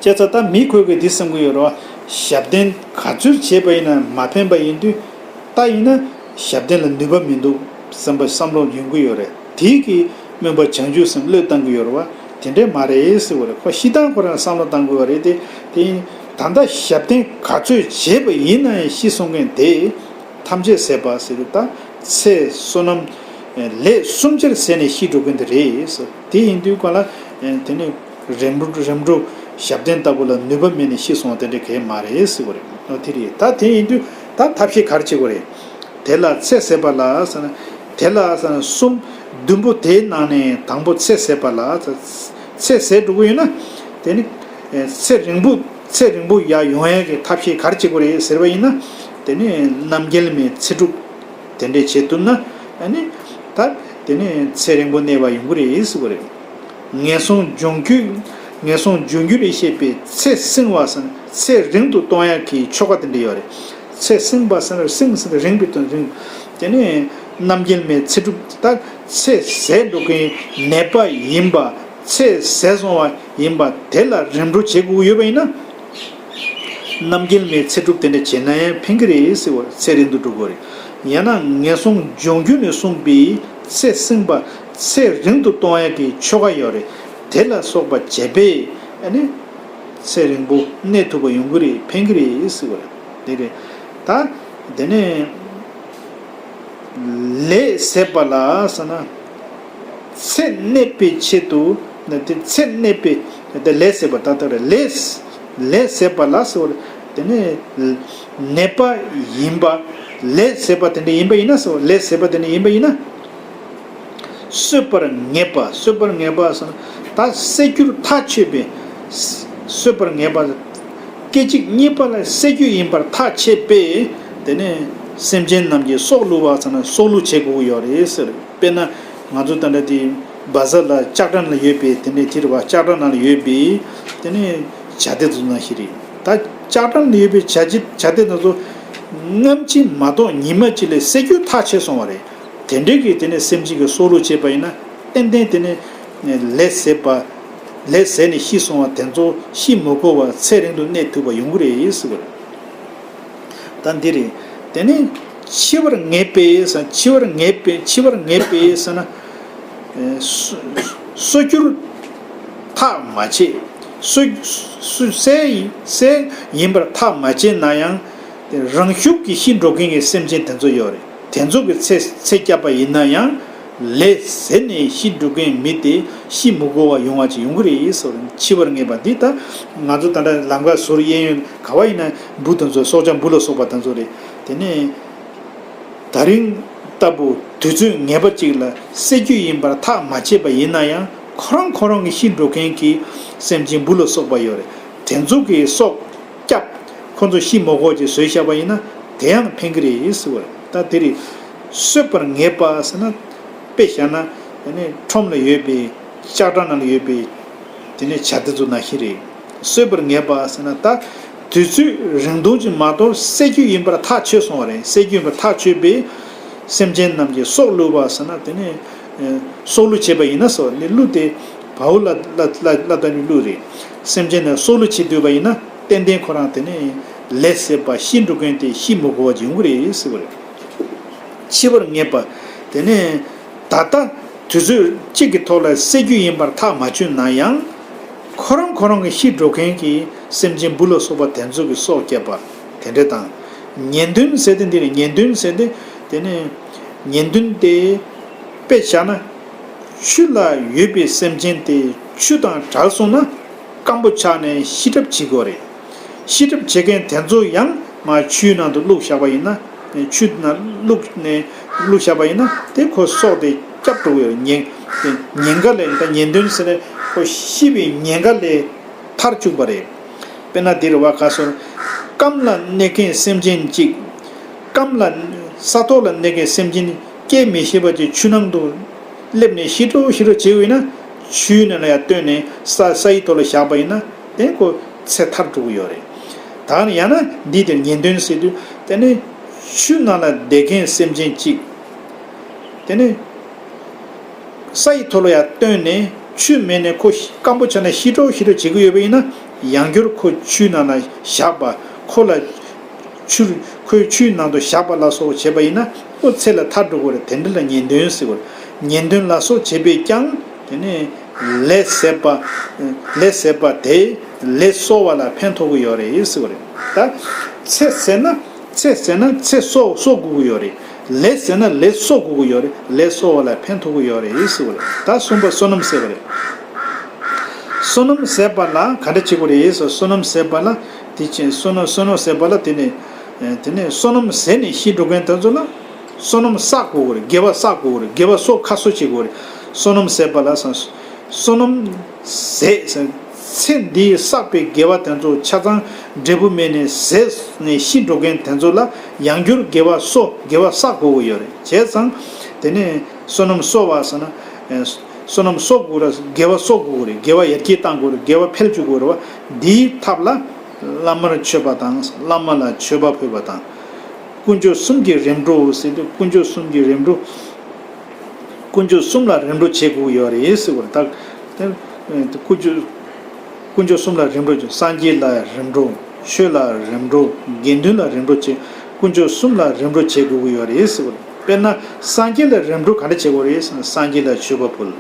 བྱས་ཙང་ད་མི་ཁོས་གིས་འདི་བསམ་གྱི་ཡོད་རེད་བ། ཞབས་བརྟན་ག་ཚོད་བྱས་པ་ཡིན་ན་མ་ཕན་པ་ཡིན་དུས། ད་ཡིན་ན་ཞབས་བརྟན་ལ་ནུས་པ་མི་འདུག་བསམ་པ་བསམ་བློ་ཡོང་གི་ཡོད་རེད། དེའི་གི་སྨོན་པ་བྱང་ཆུབ་སེམས་བློས་བཏང་གི་ཡོད་རེད་བ། དེ་འདྲས་མ་རེད་ཟེར་བ་རེད། ཁོ་ཤི་སྟངས་ཁོ་རང་བསམ་བློ་བཏང་དགོས་བ་རེད་དེ། དེ་ཡིན་ད་ལྟ་ཞབས་བརྟན་ག་ཚོད་བྱས་པ་ཡིན་ན་ཡང་ཤི་སོང་མཁན་དེ། ཐམས་ཅད་ཟད་པ་ཟེར་དུས་ད་ཚེ་བསོད་ནམས་ལས་གསུམ་ཆར་ཟད་ནས་ཤི་འགྲོ་མཁན་དེ་རེད་ཟེར། དེ་ཡིན་དུས་གང་ལ་དེ་ནི་རིམ་གྲོ་རིམ་གྲོ་ཞབས་བརྟན་ལྟ་བུ་ལ་ནུས་པ་མེད་ནས་ཤི་སོང་བ་དེ་འདྲ་གས་མ་རེད་ཟེར་བ་རེད། ཨོ་དེ་རེད། ད་དེ་ཡིན་དུས་ད་ཐབས་ཤེས་ག་རེ་བྱེད་དགོས་རེད། དེ་ལ་ཚེ་ཟད་པ་ལ་ཟེར་ན། དེ་ལ་ཟེར་ན་གསུམ། བདུན་པོ་དེའི་ནང་ནས་དང་པོ་ཚེ་ཟད་པ་ལ་ཚེ་ཟད་འགྲོ་གི་ཡོད་ན། དེ་ནི་ཚེ་རིང་པོ་ཚེ་རིང་པོ་ཡར་ཡོང་ཡག་གི་ཐབས་ཤེས་ག་རེ་བྱེད་དགོས་རེད་ཟེར་བ་ཡིན་ན། དེ་ནི་རྣམ་རྒྱལ་མའི་ཚེ་སྒྲུབ་དེ་འདྲས་བྱེད་ཐུབ་ན། ཨ་ནི་ད་དེ་ནི་ཚེ་རིང་པོ་གནས་པ་ཡོང་གི་རེད་ཟེར་བ་རེད། ངན་སོང་སྦྱོང་རྒྱུ། ངན་སོང་སྦྱོང་རྒྱུ་ལས་བཤད་པའི་ཚེ་བསྲིང་བ་ཟེར་ན་ཚེ་རིང་དུ་གཏོང་ཡག་གི་ཆོ་ག་དེ་འདྲ་ཡོད་རེད། ཚེ་བསྲིང་བ་ཟེར་ན་བསྲིང་ཟེར་ན་རིང་བའི་དོན་རིང་། དེ་ནས་རྣམ་རྒྱལ་མའི་ཚེ་སྒྲུབ་ད་ཚེ་ཟད་འགྲོ་མཁན་ནད་པ་ཡིན་པ། ཚེ་ཟད་སོང་བ་ཡིན་པ་དེ་ལ་རིམ་གྲོ་བྱེད་དགོས་ཡོད་པ་ཡིན་ན། རྣམ་རྒྱལ་མའི་ཚེ་སྒྲུབ་དེ་འདྲ་བྱས་ན་ཡང་ཕན་གི་རེད་ཟེར་བ། ཚེ་རིང་དུ་འགྲོ་གི་རེད། ཡང་ན་ངན་སོང་སྦྱོང་རྒྱུ་ནས་གསུངས་པའི་ཚེ་བསྲིང་བ། ཚེ་རིང་དུ་གཏོང་ཡག་གི་ཆོ་ག་ཡོད་རེད། དེ་ལ་སོགས་པ་བྱས་པས་ཨ་ནི་ཚེ་རིང་པོ་གནས་ཐུབ་པ་ཡོང་གི་རེད། ཕན་གི་རེད་ཟེར་བ་རེད། དེ་རེད། ད་དེ་ནས། ལས་ཟད་པ་ལ་ཟེར་ན། ཚེ་གནས་པའི་ཆེད་དུ། དེ་ཚེ་གནས་པའི་དེ་ལས་ཟད་པ་ད་ལྟ་རེད། ལས་ལས་ཟད་པ་ལ་ཟེར་བ་དེ་ནི་ནད་པ་ཡིན་པ། ལས་ཟད་པ་དེ་འདྲ་ཡིན་པ་ཡིན་ན་ཟེར་བ། ལས་ཟད་པ་དེ་འདྲ་ཡིན་པ་ཡིན་ན། གསོད་པར་ངེས་པ། གསོད་པར་ངེས་པ་ཟེར་ན་ད་བསད་རྒྱུར་ཐག་ཆོད་པའི། གསོད་པར་ངེས་པ། སྐད་ཅིག་གཉིས་པ་ལ་བསད་རྒྱུ་ཡིན་པར་ཐག་ཆད་པས། དེ་ནས་སེམས་ཅན་རྣམས་ཀྱི་སྲོག་བླུ་བ་ཟེར་ན་སྲོག་བླུ་བྱེད་དགོས་ཀྱི་ཡོད་རེད་ཟེར། དཔེར་ན་ང་ཚོ་ད་ལྟ་དེ་བ་ཟ་ལ་ལྕགས་དྲ་ལ་ཡོད་པའི་དེ་ནས་དེ་རེད་བ། ལྕགས་དྲ་ནང་ལ་ཡོད་པའི་དེ་ནས་བྱ་དེ་ཚོ་ནང་བཞིན་རེད། ད་ལྕགས་དྲ་ལ་ཡོད་པའི་བྱ་ཅི་བྱ་དེ་ཚོ་སྔ་ཕྱི་མ་གཏོགས་ཉི་མ་གཅིག་ལས་བསད་རྒྱུ་ཐག་ཆད་སོང་བ་རེད། དེ་འདྲའི་གི་དེ་ནས་སེམས་ཅན་གྱི་སྲོག་བླུ་བྱས་པ་ཡིན་ན་ཏན་ཏན་དེ་ནས་ལས་ཟད་པ། ལས་ཟད་ནས་ཤི་སོང་བ་དེ་ཚོ་ཤི་མི་དགོས་པར་ཚེ་རིང་དུ་གནས་ཐུབ་པ་ཡོང་གི་རེད་ཟེར་བ་རེད། ད་འདི་རེད། དེ་ནས་འཆི་བར་ངེས་པས་ཟེར། འཆི་བར་ངེས་པས། འཆི་བར་ངེས་པས་ཟེར་ན། ཨེ་གསོ་གསོད་རྒྱུར་ཐག་མ་ཆད། གསོད་གསོད་བསད་ཡིན་བསད་ཡིན་པར་ཐག་མ་ཆད་ན་ཡང་། དེ་རང་ཤུགས་ཀྱིས་ཤི་འགྲོ་མཁན་གྱི་སེམས་ཅན་དེ་ཚོ་ཡོད་རེད། དེ་ཚོ་གི་ཚེ་ཚེ་བསྐྱབས་པ་ཡིན་ན་ཡང་། ལས་ཟད་ནས་ཤི་འགྲོ་མཁན་མི་དེ་ཤི་མི་དགོས་པ་ཡོང་བ་ཅིག་ཡོང་གི་རེད་ཟེར། འཆི་བར་ངེས་པ་འདི་ད་ང་ཚོ་ད་ལྟ་ལམ་ཁ་ཟུར་གཡས་གཡོན་ག་བ་ཡིན་ན་འབུ་དེ་ཚོ་སྲོག་ཆགས་འབུ་ལ་སོགས་པ་དེ་ཚོ་རེད། དེ་ནས་ད་རིང་ལྟ་བུ་དུས་ཚོད་ངེས་པ་ཅིག་ལ་བསད་རྒྱུ་ཡིན་པར་ཐག་མ་ཆད་པ་ཡིན་ན་ཡང་ཁོ་རང་ཁོ་རང་གི་ཤི་འགྲོ་མཁན་གྱི་སེམས་ཅན་འབུ་ལ་སོགས་པ་ཡོད་རེད། དེ་ཚོ་གི་སྲོག་སྐྱབས། ཁོ་ཚོ་ཤི་མ་དགོས་ཅེས་བཟོས་བཞག་པ་ཡིན་ན་དེ་ཡང་ཕན་གྱི་རེད་ཟེར་བ་རེད། ད་དེ་རེད། གསོད་པར་ངེས་པ་ཟེར་ན། དཔེ་བཞག་ན་ཨ་ནི་ཁྲོམ་ལ་ཡོད་པའི་ལྕགས་དྲ་ནང་ལ་ཡོད་པའི་དེ་ནས་བྱ་དེ་ཚོ་ནང་བཞིན་རེད། གསོད་པར་ངེས་པ་ཟེར་ན་ད་དུས་ཚོད་རིང་ཐུང་ཅིག་མ་གཏོགས་བསད་རྒྱུ་ཡིན་པར་ཐག་ཆོད་སོང་བ་རེད། བསད་རྒྱུ་ཡིན་པར་ཐག་ཆོད་པས་སེམས་ཅན་རྣམས་ཀྱི་སྲོག་བླུ་བ་ཟེར་ན་དེ་ནས། སྲོག་བླུ་བྱས་པ་ཡིན་ན་སོ་ནི་བླུ་དེ་བའུ་ལ་ལ་ལ་ལ་ད་ནི་བླུ་རེད། སེམས་ཅན་ནི་སྲོག་བླུ་བྱེད་འདོད་པ་ཡིན་ན་ཏན་ཏན་ཁོ་རང་དེ་ནི་ལས་ཟད་པ་ཤི་འགྲོ་མཁན་དེ་ཤི་མི་དགོས་པ་ཡོང་གི་རེད་ཟེར་བ་རེད། འཆི་བར་ངེས་པ། དེ་ནི་ད་ལྟ་དུས་ཚོད་གཅིག་གི་ཐོག་ལ་བསད་རྒྱུ་ཡིན་པར་ཐག་མ་ཆོད་ན་ཡང་། ཁོ་རང་ཁོ་རང་གི་ཤི་འགྲོ་མཁན་གྱི་སེམས་ཅན་འབུ་ལ་སོགས་པ་དེ་ཚོ་གི་སྲོག་བསྐྱབས་པ་དེ་འདྲ་དང་། ཉེན་དོན་ཟེར་དེ་འདི་རེད། ཉེན་དོན་ཟེར་དེ་དེ་ནི་ཉེན་དོན་དེ་དཔེ་བཞག་ན། ཆུ་ལ་ཡོད་པའི་སེམས་ཅན་དེ་ཆུ་དང་བྲལ་སོང་ན་སྐམ་པོ་ཆགས་ནས་ཤི་གྲབས་བྱེད་དགོས་རེད། ཤི་གྲབས་བྱེད་མཁན་དེ་ཚོ་ཡང་མར་ཆུའི་ནང་དུ་བླུགས་བཞག་པ་ཡིན་ན། ཆུ་ནང་བླུགས་ནས་བླུགས་བཞག་པ་ཡིན་ན་དེ་ཁོ་སྲོག་དེ་སྐྱབས་འགྲོ་གི་ཡོད། ཉེན་ཉེན་ཁ་ལས། ད་ཉེན་དོན་ཟེར་ན་ཁོ་ཤི་བའི་ཉེན་ཁ་ལས་ཐར་བཅུག་པ་རེད། དཔེར་ན་འདིར་བ་ག་སོར། སྐམ་ལ་གནས་མཁན་སེམས་ཅན་གཅིག་སྐམ་ལ། ས་ཐོག་ལ་གནས་མཁན་སེམས་ཅན་སྐད་མི་ཤེས་པ་ཅིག་ཆུ་ནང་དུ་སླེབས་ནས་ཤི་འགྲོ་ཤི་འགྲོ་བྱེད་འོས་ན། ཆུའི་ནང་ལ་ཡར་བཏོན་ནས་ས་ས་ཡི་ཐོག་ལ་བཞག་པ་ཡིན་ན་དེ་ཁོ་ཚེ་ཐར་འགྲོ་གི་ཡོད་རེད། ད་ཡང་ན་འདི་དེར་ཉེན་དོན་ཟེར་དུས་དེ་ནི་ཆུ་ནང་ལ་བསྡད་མཁན་སེམས་ཅན་གཅིག་དེ་ནི། ས་ཡི་ཐོག་ལ་ཡར་བཏོན་ནས་ཆུ་མེད་ནས་ཁོ་སྐམ་པོ་ཆགས་ནས་ཤི་འགྲོ་ཤི་འགྲོ་བྱེད་ཀྱི་ཡོད་པ་ཡིན་ན། ཡང་བསྐྱར་ཁོ་ཆུའི་ནང་ལ་བཞག་པ། ཁོ་ལ་ཆུ། ཁོའི་ཆུའི་ནང་དུ་བཞག་པ་ལ་སོགས་བྱས་པ་ཡིན་ན་ཁོ་ཚེ་ལ་ཐར་འགྲོ་གི་རེད། དེ་འདྲ་ལ་ཉེན་དོན་ཟེར་གོ་རེད། ཉེན་དོན་ལ་སོགས་བྱས་པས་ཀྱང་དེ་ནི་ལས་ཟད་པ། ལས་ཟད་པ་དེ་ལས་གསོ་བ་ལ་ཕན་ཐོགས་ཀྱི་ཡོད་རེད་ཟེར་གོ་རེད། ད་ཚེ་ཟད་ན། ཚེ་ཟད་ན་ཚེ་གསོ་གསོ་དགོས་ཀྱི་ཡོད་རེད། ལས་ཟད་ན་ལས་གསོ་དགོས་ཀྱི་ཡོད་རེད། ལས་གསོ་བ་ལ་ཕན་ཐོགས་ཀྱི་ཡོད་རེད་ཟེར་བ་རེད། ད་གསུམ་པ་བསོད་ནམས་ཟད་པ་རེད། བསོད་ནམས་ཟད་པ་ལ་ག་འདྲ་བྱེད་དགོས་རེད་ཟེར། བསོད་ནམས་ཟད་པ་ལ་དེ་ཕྱིན་བསོད་ནམས་བསོད་ནམས་ཟད་པ་ལ་དེ་ནས། དེ་ནས་བསོད་ནམས་ཟད་ནས་ཤི་འགྲོ་མཁན་དེ་ཚོ་ལ་བསོད་ནམས་བསགས་དགོས་ཀྱི་རེད། དགེ་བ་བསགས་དགོས་ཀྱི་རེད། དགེ་བ་གསོག་ཁ་གསོ་བྱེད་དགོས་རེད། བསོད་ནམས་ཟད་པ་ལ་བསོད་ནམས་ཟད། ཚེ་འདིའི་བསགས་པའི་དགེ་བ་དེ་ཚོ་ཆ་ཚང་འབྲས་བུ་མེད་ནས་ཟད་ནས་ཤི་འགྲོ་མཁན་དེ་ཚོ་ལ་ཡང་བསྐྱར་དགེ་བ་གསོ། དགེ་བ་བསགས་དགོས་ཀྱི་ཡོད་རེད། བྱས་ཙང་དེ་ནས་བསོད་ནམས་གསོ་བ་ཟེར་ན། བསོད་ནམས་གསོ་དགོས་རེད། དགེ་བ་གསོ་དགོས་རེད། དགེ་བ་ཡར་རྒྱས་གཏང་དགོས་རེད། དགེ་བ་འཕེལ་བཅུག་དགོས་རེད་བ། འདིའི་ཐབས་ལ་བླ་མར་མཆོད་པ་དང་། བླ་མ་ལ་མཆོད་པ་ཕུལ་བ་དང་། དཀོན་མཆོག་གསུམ་གྱི་རིམ་གྲོ་ཟེར་དུས་དཀོན་མཆོག་གསུམ་གྱི་རིམ་གྲོ། དཀོན་མཆོག་གསུམ་ལ་རིམ་གྲོ་བྱེད་དགོས་ཡོད་རེད་ཟེར་བ་རེད། ད་དཀོན་མཆོག་དཀོན་མཆོག་གསུམ་ལ་རིམ་གྲོ་བྱེད། སངས་རྒྱས་ལ་རིམ་གྲོ། ཆོས་ལ་རིམ་གྲོ། དགེ་འདུན་ལ་རིམ་གྲོ་བྱེད། དཀོན་མཆོག་གསུམ་ལ་རིམ་གྲོ་བྱེད་དགོས་ཀྱི་ཡོད་རེད་ཟེར་བ་རེད། དཔེར་ན་སངས་རྒྱས་ལ་རིམ་གྲོ་ག་འདྲ་བྱེད་དགོས་རེད་ཟེར་ན་སངས་རྒྱས་ལ་མཆོད་པ་ཕུལ།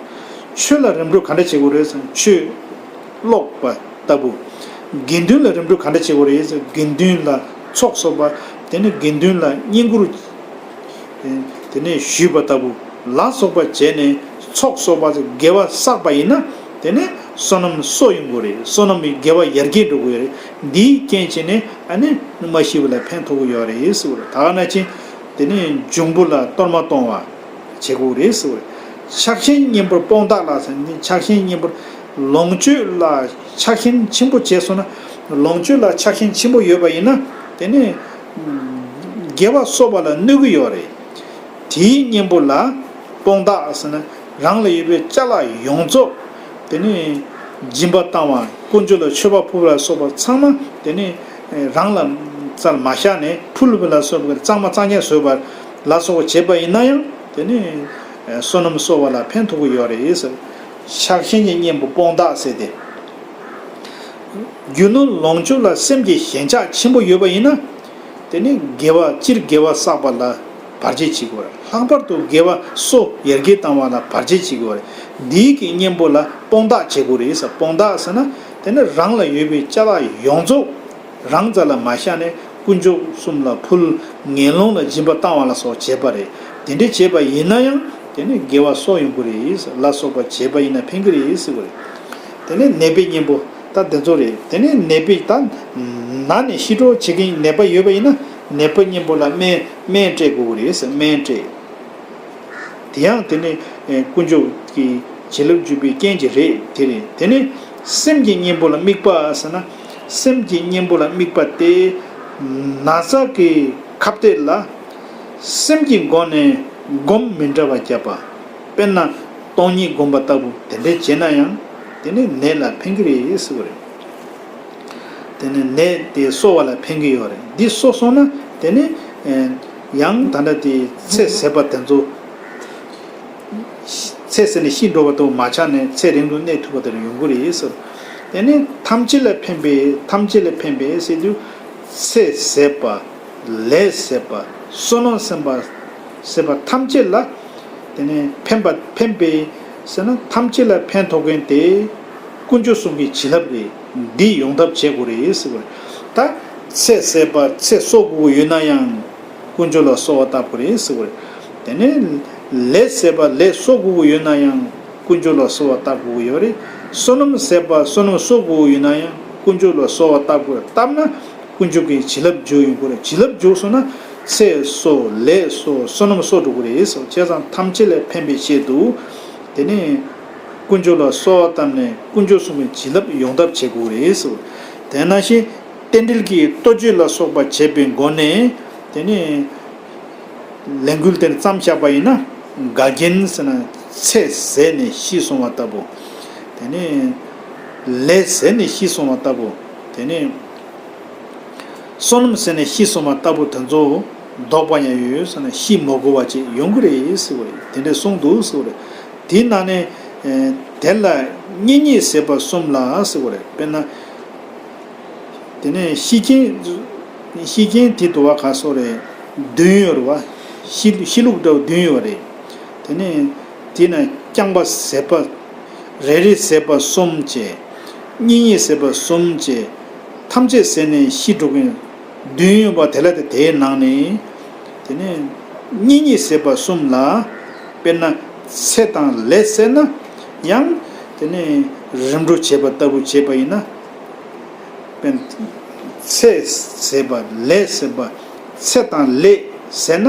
ཆོས་ལ་རིམ་གྲོ་ག་འདྲ་བྱེད་དགོས་རེད་ཟེར་ན་ཆོས་ཀློག་པ་ལྟ་བུ། དགེ་འདུན་ལ་རིམ་གྲོ་ག་འདྲ་བྱེད་དགོས་རེད་ཟེར་ན་དགེ་འདུན་ལ་ཚོགས་གསོག་པ། དེ་ནས་དགེ་འདུན་ལ་བསྙེན་བཀུར། དེ་ནས་ཞུས་པ་ལྟ་བུ་ལ་སོགས་པ་བྱས་ནས་ཚོགས་གསོག་པ་ཚོ་དགེ་བ་བསགས་པ་ཡིན་ན་དེ་ནས་བསོད་ནམས་གསོག་ཡོང་གི་རེད། བསོད་ནམས་ཀྱི་དགེ་བ་ཡར་རྒྱས་འགྲོ་གི་ཡོད་རེད། འདིའི་རྐྱེན་བྱས་ནས་ཨ་ནི་མ་ཤི་བ་ལ་ཕན་ཐོགས་ཀྱི་ཡོད་རེད་ཟེར་བ་རེད། ད་ག་ནང་བཞིན་དེ་ནས་འབྱུང་པོ་ལ་གཏོར་མ་གཏོང་བ། བྱེད་དགོས་རེད་ཟེར་བ་རེད། ཆགས་ཞེན་གཉེན་པོར་སྤོང་བརྟགས་ལ་ཟེར་ནས་ཆགས་ཞེན་གཉེན་པོར་ལོངས་སྤྱོད་ལ་ཆགས་ཞེན་ཆེན་པོ་བྱས་སོང་ན། ལོངས་སྤྱོད་ལ་ཆགས་ཞེན་ཆེན་པོ་ཡོད་པ་ཡིན་ན་དེ་ནི་དགེ་བ་གསོག་པ་ལ་གནོད་ཀྱི་ཡོད་རེད། དེའི་གཉེན་པོ་ལ་སྤོང་བརྟགས་ཟེར་ན་རང་ལ་ཡོད་པའི་ཅ་ལག་ཡོངས་རྫོགས་དེ་ནི་སྦྱིན་པ་བཏང་བ། དཀོན་མཆོག་ལ་མཆོད་པ་ཕུལ་བ་ལ་སོགས་པ་ཚང་མ་དེ་ནི་རང་ལ་རྩ་ལ་མ་བཞག་ནས་ཕུལ་བ་ལ་སོགས་པ་གཙང་མ་གཙང་རྐྱང་བཟོས་པ་ལ་སོགས་པ་བྱས་པ་ཡིན་ན་ཡང་དེ་ནི་བསོད་ནམས་གསོག་པ་ལ་ཕན་ཐོགས་ཀྱི་ཡོད་རེད་ཟེར། ཆགས་ཞེན་གྱི་གཉེན་པོ་སྤོང་བརྟགས་ཟེར་ཏེ། རྒྱུ་ནོར་ལོངས་སྤྱོད་ལ་སེམས་ཀྱི་ཞེན་ཆགས་ཆེན་པོ་ཡོད་པ་ཡིན་ན། དེ་ནི་དགེ་བ་སྤྱིར་དགེ་བ་བསགས་པ་ལ་བར་ཆད་བྱེད་ཀྱི་ཡོད་རེད། ལྷག་པར་དུ་དགེ་བ་གསོག་ཡར་རྒྱས་བཏང་བ་ལ་བར་ཆད་བྱེད་ཀྱི་ཡོད་རེད། འདིའི་གི་གཉེན་པོ་ལ་སྤོང་བརྟགས་བྱེད་དགོས་རེད་ཟེར། སྤོང་བརྟགས་ཟེར་ན་དེ་ནི་རང་ལ་ཡོད་པའི་ཅ་ལག་ཡོངས་རྫོགས་རང་རྩ་ལ་མ་བཞག་ནས་དཀོན་མཆོག་གསུམ་ལ་ཕུལ། ངན་སློང་ལ་སྦྱིན་པ་བཏང་བ་ལ་སོགས་བྱས་པ་རེད། དེ་འདྲ་བྱས་པ་ཡིན་ན་ཡང་དེ་ནི་དགེ་བ་གསོག་ཡོང་གི་རེད་ལ་སོགས་པ་བྱས་པ་ཡིན་ན་ཕན་གྱི་རེད་ཟེར་བ་རེད། དེ་ནས་ནད་པའི་གཉེན་པོ་ད་དེ་ཚོ་རེད། དེ་ནས་ནད་པའི་ད་ན་ནས་ཤི་འགྲོ་བྱེད་མཁན་ནད་པ་ཡོད་པ་ཡིན་ན་ནད་པའི་གཉེན་པོ་ལ་སྨན་སྨན་སྤྲད་དགོས་ཀྱི་རེད་ཟེར། སྨན་སྤྲད། དེ་ཡང་དེ་ནི་ཨེ་དཀོན་མཆོག་གི་བྱིན་རླབས་འཇུག་པའི་རྐྱེན་གྱིས་རེད། དེ་རེད། དེ་ནི་སེམས་ཀྱི་གཉེན་པོ་ལ་དམིགས་པ་ཟེར་ན། སེམས་ཀྱི་གཉེན་པོ་ལ་དམིགས་པ་དེ་ན་ཚ་གི་ཁ་གཏད་ལ་སེམས་ཀྱི་སྒོ་ནས་སྒོམ་མི་འདྲ་བ་བརྒྱབ་པ། དཔེར་ན་སྟོང་ཉིད་སྒོམ་པ་ལྟ་བུ་དེ་འདྲ་བྱས་ན་ཡང་དེ་ནི་ནད་ལ་ཕན་གྱི་རེད་ཟེར་བ་རེད། དེ་ནས་ནད་དེ་གསོ་བ་ལ་ཕན་གྱི་ཡོད་རེད། འདི་གསོ་སོང་ན་དེ་ནི་ཡང་ད་ལྟ་དེ་ཚེ་ཟད་པ་དེ་ཚོ། ཚེ་ཟད་ནས་ཤི་འགྲོ་བ་དེ་མ་ཆགས་ནས་ཚེ་རིང་དུ་གནས་ཐུབ་པ་དེ་ཡོང་གི་རེད་ཟེར། དེ་ནི་ཐམས་ཅད་ལ་ཕན་པའི་ཐམས་ཅད་ལ་ཕན་པའི་ཟེར་དུས་ཚེ་ཟད་པ། ལས་ཟད་པ། བསོད་ནམས་ཟད་པ། ཟད་པ་ཐམས་ཅད་ལ་དེ་ནས་ཕན་པ་ཕན་པའི་ཟེར་ན་ཐམས་ཅད་ལ་ཕན་ཐོགས་མཁན་དེ་དཀོན་མཆོག་གསུམ་གྱི་བྱིན་རླབས་རེད། འདི་ཡོང་ཐབས་བྱེད་དགོས་རེད་ཟེར་བ་རེད། ད་ཚེ་ཟད་པ་ཚེ་གསོག་དགོས་ཀྱི་ཡོད་ན་ཡང་དཀོན་མཆོག་ལ་གསོལ་བ་བཏབ་དགོས་རེད་ཟེར་བ་རེད། དེ་ནས་ལས་ཟད་པ་ལས་གསོག་དགོས་ཀྱི་ཡོད་ན་ཡང་ ཀུན་སྦྱོར་ལ་གསོལ་བ་བཏབ་དགོས་ཀྱི་ཡོད་རེད། བསོད་ནམས་ཟད་པ་བསོད་ནམས་གསོག་དགོས་ཀྱི་ཡོད་ན་ཡང་ཀུན་སྦྱོར་ལ་གསོལ་བ་བཏབ་དགོས་རེད། བཏབ་ན་ཀུན་སྦྱོར་གྱི་བྱིན་རླབས་འཇུག་ཡོང་གི་རེད། བྱིན་རླབས་འཇུག་སོང་ན་ཚེ་གསོག་ལས་གསོག་བསོད་ནམས་གསོག་འགྲོ་གི་རེད་ཟེར། བྱས་ཙང་ཐམས་ཅད་ལ་ཕན་པའི་ཆེད་དུ་དེ་ནས་ཀུན་སྦྱོར་ལ་གསོལ་བ་བཏབ་ནས་ཀུན་སྦྱོར་གསུམ་གྱི་བྱིན་རླབས་ཡོང་ཐབས་བྱེད་དགོས་རེད་ཟེར། དེ་ནང་བཞིན་རྟེན་འབྲེལ་གྱི་གཏོ་བཅོས་ལ་སོགས་པ་བྱེད་པའི་སྒོ་ནས་དེ་ནས། ལས་འགུལ་དེར་བརྩམས་བཞག་པ་ཡིན་ན། འགལ་རྐྱེན་ཟེར་ན་ཚེ་ཟད་ནས་ཤི་སོང་བ་ལྟ་བུ། དེ་ནས་ལས་ཟད་ནས་ཤི་སོང་བ་ལྟ་བུ། དེ་ནས་བསོད་ནམས་ཟད་ནས་ཤི་སོང་བ་ལྟ་བུ་དེ་ཚོ་ལྡོག་པ་ཡང་ཡོད་ཟེར་ན་ཤི་མ་དགོས་པ་ཅིག་ཡོང་གི་རེད་ཟེར་བ་རེད། དེ་འདྲ་གསུངས་འདུག་ཟེར་བ་རེད། དེའི་ནང་ནས་དེ་ལ་གཉེན་ཉེ་ཟད་པ་གསུམ་ལ་ཟེར་བ་རེད། དཔེར་ན། དེ་ནས་ཤི་རྐྱེན། ཤི་རྐྱེན་དེ་དུ་བ་ག་སོགས་རེད། བདུན་ཡོད་རེད་བ། ཤི་ཤི་ལུགས་འདྲ་བ་བདུན་ཡོད་རེད། དེ་ནས་དེ་ན་རྐྱང་པ་ཟད་པ། རེ་རེ་ཟད་པ་གསུམ་བཅས། གཉེན་ཉེ་ཟད་པ་གསུམ་བཅས། ཐམས་ཅད་ཟད་ནས་ཤི་འགྲོ་མཁན་བདུན་ཡོད་པ་དེ་ལ་དེ་དེའི་ནང་ནས། དེ་ནས་གཉེན་ཉེ་ཟད་པ་གསུམ་ལ། དཔེར་ན་ཚེ་དང་ལས་ཟད་ན་ཡང་། དེ་ནས་རིམ་གྲོ་བྱེད་པ་ལྟ་བུ་བྱེད་པ་ཡིན་ན། དཔེར་ན་ཚེ་ཟད་པ་ལས་ཟད་པ། ཚེ་དང་ལས་ཟད་ན།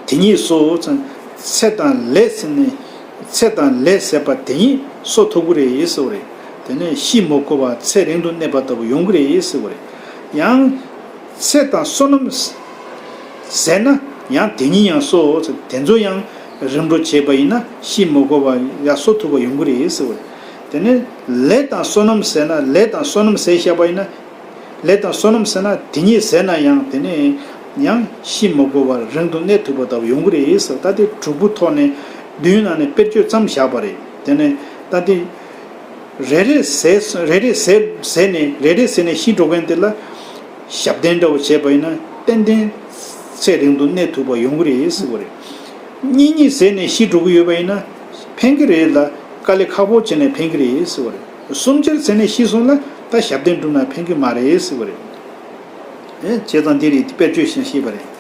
དེ་ཉིད་སོ། ཚེ་དང་ལས་ཟད་ནས་ཚེ་དང་ལས་ཟད་པ་དེ་ཉིད་གསོག་ཐུབ་ཀྱི་རེད་ཟེར་བ་རེད། དེ་ནས་ཤི་མ་དགོས་པར་ཚེ་རིང་དུ་གནས་པ་ལྟ་བུ་ཡོང་གི་རེད་ཟེར་བ་རེད། ཡང་། ཚེ་དང་བསོད་ནམས་ཟད་ན་ཡང་དེ་ཉིད་ཡང་གསོག་དེ་ཚོ་ཡང་རིམ་གྲོ་བྱས་པ་ཡིན་ན་ཤི་མ་དགོས་པར་ཡང་གསོག་ཐུབ་པ་ཡོང་གི་རེད་ཟེར་བ་རེད། དེ་ནས་ལས་དང་བསོད་ནམས་ཟད་ན་ལས་དང་བསོད་ནམས་ཟད་བཞག་པ་ཡིན་ན། ལས་དང་བསོད་ནམས་ཟད་ན་དེ་ཉིད་ཟད་ན་ཡང་དེ་ནས་ཡང་ཤི་མ་དགོས་པར་རིང་དུ་གནས་ཐུབ་པ་ལྟ་བུ་ཡོང་གི་རེད་ཟེར། ད་དེ་དྲུག་པོ་ཐོག་ནས་བདུན་ནང་ནས་དཔེར་བརྗོད་ཙམ་བཞག་པ་རེད། དེ་ནས་ད་དེ། རེ་རེ་ཟད་རེ་རེ་ཟད་ཟད་ནས་རེ་རེ་ཟད་ནས་ཤི་འགྲོ་མཁན་དེ་ལ་ཞབས་བརྟན་འདྲ་བོ་བྱས་པ་ཡིན་ན་ཏན་ཏན་ཚེ་རིང་དུ་གནས་ཐུབ་པ་ཡོང་གི་རེད་ཟེར་བ་རེད། གཉེན་ཉེ་ཟད་ནས་ཤི་འགྲོ་གི་ཡོད་པ་ཡིན་ན་ཕན་གི་རེད་ལ་དཀའ་ལས་ཁག་པོ་བྱས་ནས་ཕན་གི་རེད་ཟེར་བ་རེད། གསུམ་ཆར་ཟད་ནས་ཤི་སོང་ལ་ད་ཞབས་བརྟན་བསྒྲུབས་ན་ཕན་གི་མ་རེད་ཟེར་བ་རེད། ཨེ་བྱས་ཙང་འདི་རེད་དཔེར་བརྗོད་བཞིན་ཤེས་པ་རེད།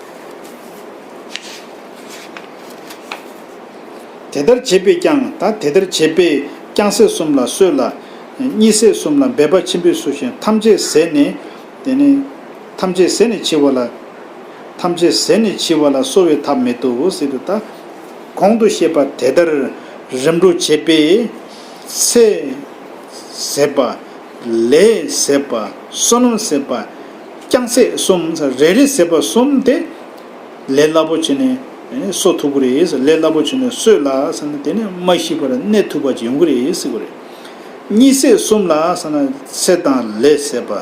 དེ་ལྟར་བྱས་པས་ཀྱང་ད་དེ་ལྟར་བྱས་པས་ཀྱང་ཚེ་གསུམ་ལ་གསོས་ལ། གཉིད་སད་གསུམ་ལ་འབད་པ་ཆེན་པོས་གསོ་ཞིང་ཐམས་ཅད་ཟད་ནས། དེ་ནས་ཐམས་ཅད་ཟད་ནས་འཆི་བ་ལ། ཐམས་ཅད་ཟད་ནས་འཆི་བ་ལ་གསོ་བའི་ཐབས་མེད་དོ་ཟེར་དུས་ད། གོང་དུ་བཤད་པ་དེ་ལྟར་རིམ་གྲོ་བྱས་པས་ཚེ་ཟད་པ། ལས་ཟད་པ། བསོད་ནམས་ཟད་པ། ཀྱང་ཚེ་གསུམ་རེ་རེ་ཟད་པ་གསུམ་དེ། ལས་སླ་པོ་བྱས་ནས་གསོ་ཐུབ་ཀྱི་རེད། ལས་སླ་པོ་བྱས་ནས་གསོས་ལ་ཟེར་ན་དེ་ནས་མ་ཤི་བར་གནས་ཐུབ་པ་ཅིག་ཡོང་གི་རེད་ཟེར་གྱི་རེད། གཉིད་སད་གསུམ་ལ་ཟེར་ན་ཚེ་དང་ལས་ཟད་པ།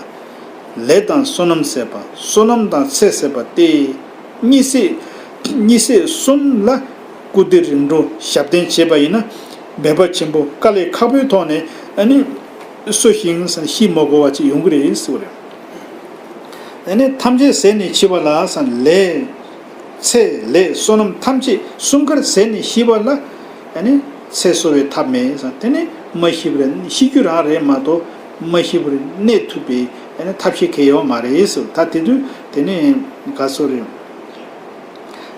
ལས་དང་བསོད་ནམས་ཟད་པ། བསོད་ནམས་དང་ཚེ་ཟད་པ་སྟེ། གཉིད་སད། གཉིད་སད་གསུམ་ལ་སྐུ་སྟེ་རིམ་གྲོ་ཞབས་བརྟན་བྱས་པ་ཡིན་ན། འབད་པ་ཆེན་པོ་དཀའ་ལས་ཁག་པོའི་ཐོག་ནས་ཨ་ནི། གསོ་ཞིང་ཤི་མ་དགོས་པ་ཅིག་ཡོང་གི་རེད་ཟེར་བ་རེད། ཨ་ནི་ཐམས་ཅད་ཟད་ནས་འཆི་བ་ལ་ཟེར་ན་ལས། ཚེ་ལས་བསོད་ནམས་ཐམས་ཅད་གསུམ་ཀར་ཟད་ནས་ཤི་བ་ལ་ཨ་ནི་ཚེ་གསོ་བའི་ཐབས་མེད་ཟེར། དེ་ནི་མ་ཤི་བར་ཤི་རྒྱུ་རང་རེད་མ་གཏོགས་མ་ཤི་བར་གནས་ཐུབ་པའི་ཨ་ནི་ཐབས་ཤེས་གང་ཡང་ཡོད་མ་རེད་ཟེར། ད་དེ་དུས་དེ་ནི་ག་ཚོད་རེད།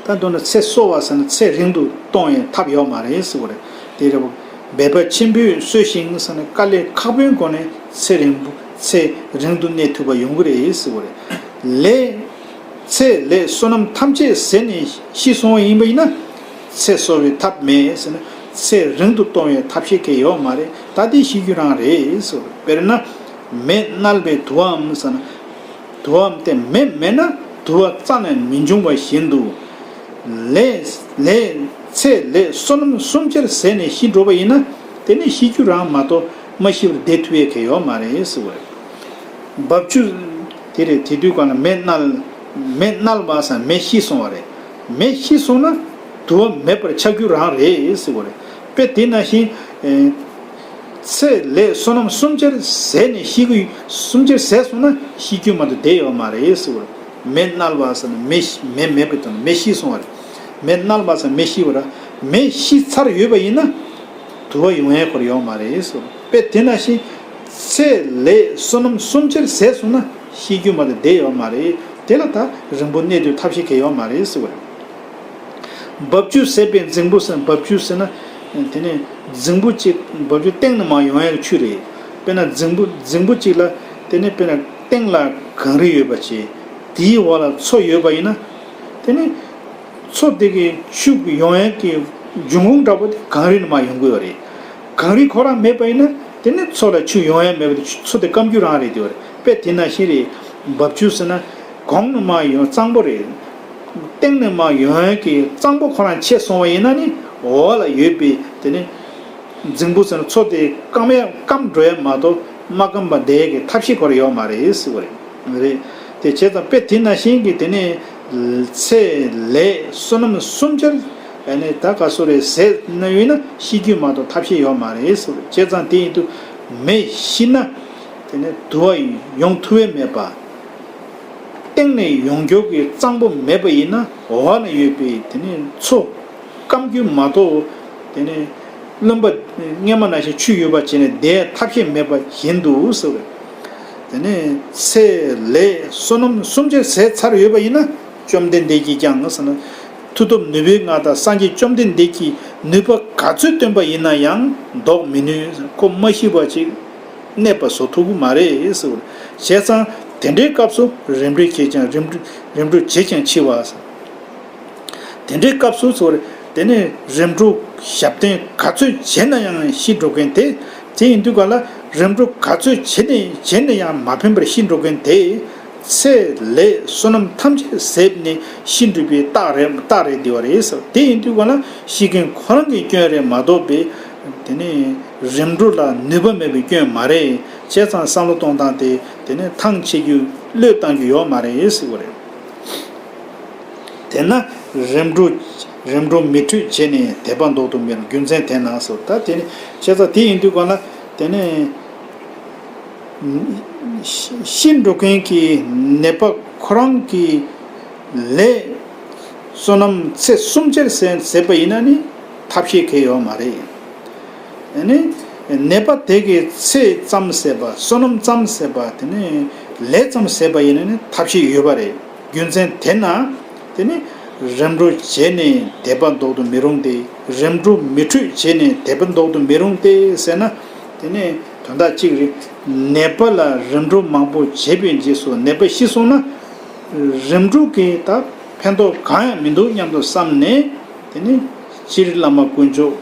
ད་མདོར་ན་ཚེ་གསོ་བ་ཟེར་ན་ཚེ་རིང་དུ་གཏོང་བའི་ཐབས་ཡོད་མ་རེད་ཟེར་བ་རེད། དེ་རེད་པ། འབད་པ་ཆེན་པོས་གསོ་ཞིང་ཟེར་ན་དཀའ་ལས་ཁག་པོའི་སྒོ་ནས་ཚེ་རིང་པོ་ཚེ་རིང་དུ་གནས་ཐུབ་པ་ཡོང་གི་རེད་ཟེར་བ་རེད། ལས། ཚེ་ལས་བསོད་ནམས་ཐམས་ཅད་ཟད་ནས་ཤི་སོང་བ་ཡིན་པ་ཡིན་ན། ཚེ་གསོ་བའི་ཐབས་མེད་ཟེར་ན་ཚེ་རིང་དུ་གཏོང་བའི་ཐབས་ཤེས་གང་ཡང་ཡོད་མ་རེད། ད་དེ་ཤི་རྒྱུ་རང་རེད་ཟེར་བ་རེད། དཔེར་ན། མེ་མནལ་བས་དུ་བའམ་ཟེར་ན། དུ་བའམ་སྟེ་མེ་མེད་ན་དུ་བ་རྩ་ནས་མི་འབྱུང་བ་བཞིན་དུ། ལས་ལས་ཚེ་ལས་བསོད་ནམས་གསུམ་ཆར་ཟད་ནས་ཤི་འགྲོ་བ་ཡིན་ན་དེ་ནི་ཤི་རྒྱུ་རང་མ་གཏོགས་མ་ཤི་བར་བསྡད་ཐུབ་ཡས་གང་ཡོད་མ་རེད་ཟེར་བ་རེད། འབབ་ཆུ། དེ་རེད་དེ་དུས་གང་ལ་མེ་མནལ། མེ་མནལ་བ་ཟེར་མེ་ཤི་སོང་བ་རེད། མེ་ཤི་སོང་ན་དུ་བ་མེད་པར་ཆགས་རྒྱུ་རང་རེད་ཟེར་བ་རེད། དཔེ་དེ་ནང་བཞིན། ཚེ་ལས་བསོད་ནམས་གསུམ་ཆར་ཟད་ནས་ཤི་གི་གསུམ་ཆར་ཟད་སོང་ན་ཤི་རྒྱུ་མ་གཏོགས་བསྡད་ཡོད་མ་རེད་ཟེར་བ་རེད། མེ་མནལ་བ་ཟེར་ན་མེ་ཤི་མེ་མེད་པའི་དོན་མེ་ཤི་སོང་བ་རེད། མེ་མནལ་བ་ཟེར་མེ་ཤི་བ་རེད། མེ་ཤི་ཚར་ཡོད་པ་ཡིན་ན་དུ་བ་ཡོང་ཡས་ཁོར་ཡོད་མ་རེད་ཟེར་བ་རེད། དཔེ་དེ་ནང་བཞིན་ཚེ་ལས་བསོད་ནམས་གསུམ་ཆར་ཟད་སོང་ན་ཤི་རྒྱུ་མ་གཏོགས་བསྡད་ཡོད་མ་རེད། དེ་ལ་ད་རིང་པོ་གནས་དུས་ཐབས་ཤེས་གང་ཡང་ཡོད་མ་རེད་ཟེར་བ་རེད། འབབ་ཆུ་ཟད་པའི་རྫིང་བུ་ཟེར། འབབ་ཆུ་ཟེར་ན་དེ་ནི་རྫིང་བུ་གཅིག་འབབ་ཆུ་སྟེང་ནས་མར་ཡོང་ཡག་གི་ཆུ་རེད། དཔེར་ན་རྫིང་བུ་རྫིང་བུ་གཅིག་ལ་དེ་ནི་དཔེར་ན་སྟེང་ལ་གངས་རི་ཡོད་པ་བྱས། དེའི་འོག་ལ་མཚོ་ཡོད་པ་ཡིན་ན། དེ་ནི་མཚོ་དེ་གི་ཆུ་ཡོང་ཡག་གི་འབྱུང་ཁུངས་འདྲ་པོ་དེ་གངས་རི་ནས་མར་ཡོང་གི་ཡོད་རེད། གངས་རི་ཁོ་རང་མེད་པ་ཡིན་ན་དེ་ནི་མཚོ་ལ་ཆུ་ཡོང་ཡག་མེད་པ་དེ་མཚོ་དེ་སྐམ་རྒྱུ་རང་རེད་དེ་བ་རེད། དཔེ་དེ་ནང་བཞིན་རེད། འབབ་ཆུ་ཟེར་ན་གོང་ནས་མར་ཡོང་གཙང་པོ་རེད། སྟེང་ནས་མར་ཡོང་ཡག་གི་གཙང་པོ་ཁོ་རང་ཆད་སོང་བ་ཡིན་ན་ནི་འོག་ལ་ཡོད་པའི་དེ་ནི་རྫིང་བུ་ཟེར་ན་མཚོ་དེ་སྐམ་ཡག་སྐམ་འགྲོ་ཡག་མ་གཏོགས་མ་སྐམ་པ་བསྡད་ཡག་གི་ཐབས་ཤེས་ཁོ་རང་ཡོད་མ་རེད་ཟེར་བ་རེད། རེད། དེ་བྱས་ཙང་དཔེ་དེ་ནང་བཞིན་གྱི་དེ་ནི་ཚེ་ལས་བསོད་ནམས་གསུམ་ཆར་ཨ་ནི་ད་ག་སོ་རེ་ཟད་ན་ཡོད་ན་ཤི་རྒྱུ་མ་གཏོགས་ཐབས་ཤེས་ཡོད་མ་རེད་ཟེར་བ་རེད། བྱས་ཙང་དེ་ཡིན་དུས་མེ་ཤི་ན་དེ་ནི་དུ་བ་ཡོང་ཐུབ་ཡག་མེད་པ། སྟེང་ནས་ཡོང་རྒྱུ་གི་གཙང་པོ་མེད་པ་ཡིན་ན་འོག་ན་ཡོད་པའི་དེ་ནི་མཚོ་སྐམ་རྒྱུ་མ་གཏོགས་དེ་ནི་རློན་པ་སྔས་མ་ནང་བཞིན་ཆུ་ཡོད་པ་བྱས་ནས་བསྡད་ཐབས་ཤེས་མེད་པ་བཞིན་དུ་ཟེར་བས། དེ་ནི་ཚེ་ལས་བསོད་ནམས་གསུམ་ཆར་ཟད་ཚར་ཡོད་པ་ཡིན་ན་བཅོམ་ལྡན་འདས་ཀྱིས་ཀྱང་ཟེར་ན། མཐུ་སྟོབས་ནུས་པའི་མངའ་བདག་སངས་རྒྱས་བཅོམ་ལྡན་འདས་ཀྱིས་ནུས་པ་ག་ཚོད་བཏོན་པ་ཡིན་ན་ཡང་ལྡོག་མི་ནུས། ཁོ་མ་ཤི་བ་ཅིག་གནས་པ་བཟོ་ཐུབ་ཀྱི་མ་རེད་ཟེར་བ་རེད། བྱས་ཙང་དེ་འདྲའི་སྐབས་སུ་རིམ་གྲོ་བྱས་ཀྱང་རིམ་གྲོ་རིམ་གྲོ་བྱས་ཀྱང་འཆི་བ། དེ་འདྲའི་སྐབས་སུ་ཚོར་དེ་ནས་རིམ་གྲོ་ཞབས་བརྟན་ག་ཚོད་བྱས་ན་ཡང་ཤི་འགྲོ་མཁན་དེ། དེ་ཡིན་དུས་ག་ལ་རིམ་གྲོ་ག་ཚོད་བྱས་ནས་བྱས་ན་ཡང་མ་ཕན་པར་ཤི་འགྲོ་མཁན་དེ། ཚེ་ལས་བསོད་ནམས་ཐམས་ཅད་ཟད་ནས་ཤི་འགྲོ་བའི་རྟགས་རེད་རྟགས་རེད་འདི་བ་རེད་ཟེར། དེ་ཡིན་དུས་ག་ལ་ཤི་མཁན་ཁོ་རང་གི་སྐྱོན་རེད་མ་གཏོགས་པའི། དེ་ནས་རིམ་གྲོ་ལ་ནུས་པ་མེད་པའི་སྐྱོན་མ་རེད། བྱས་ཙང་བསམ་བློ་གཏོང་སྟངས་དེ་དེ་ནས་ཐང་ཆད་རྒྱུ་བློས་བཏང་རྒྱུ་ཡོད་མ་རེད་ཟེར་བ་རེད། དེས་ན་རིམ་གྲོ་རིམ་གྲོ་མི་འཕྲོད་བྱས་ནས་དད་པ་ལྡོག་ཏུ་མི་རུང་། རྒྱུ་མཚན་དེས་ན་ཟེར། ད་དེ་ནི་བྱས་ཙང་དེ་ཡིན་དུས་ག་ལ་དེ་ནས་ཤི་འགྲོ་མཁན་གྱི་ནད་པ་ཁོ་རང་གི་ལས་བསོད་ནམས་ཚེ་གསུམ་ཆར་ཟད་ཟད་པ་ཡིན་ན་ནི་ཐབས་ཤེས་གང་ཡང་ཡོད་མ་རེད། ཨ་ནི་ནད་པ་དེ་གི་ཚེ་ཙམ་ཟད་པ་བསོད་ནམས་ཙམ་ཟད་པ་དེ་ནི་ལས་ཙམ་ཟད་པ་ཡིན་ན་ནི་ཐབས་ཤེས་ཡོད་པ་རེད། རྒྱུ་མཚན་དེས་ན་དེ་ནི་རིམ་གྲོ་བྱས་ནས་དད་པ་ལྡོག་ཏུ་མི་རུང་སྟེ། རིམ་གྲོ་མི་འཕྲོད་བྱས་ནས་དད་པ་ལྡོག་ཏུ་མི་རུང་སྟེ་ཟེར་ན། དེ་ནི་དོན་དག་གཅིག་རེད། ནད་པ་ལ་རིམ་གྲོ་མང་པོ་བྱས་པའི་རྗེས་སུ་ནད་པ་ཤི་སོང་ན། རིམ་གྲོ་གིས་ད་ཕན་ཐོགས་གང་ཡང་མི་འདུག་སྙམ་དུ་བསམ་ནས། དེ་ནི་སྤྱིར་བླ་མ་དཀོན་མཆོག་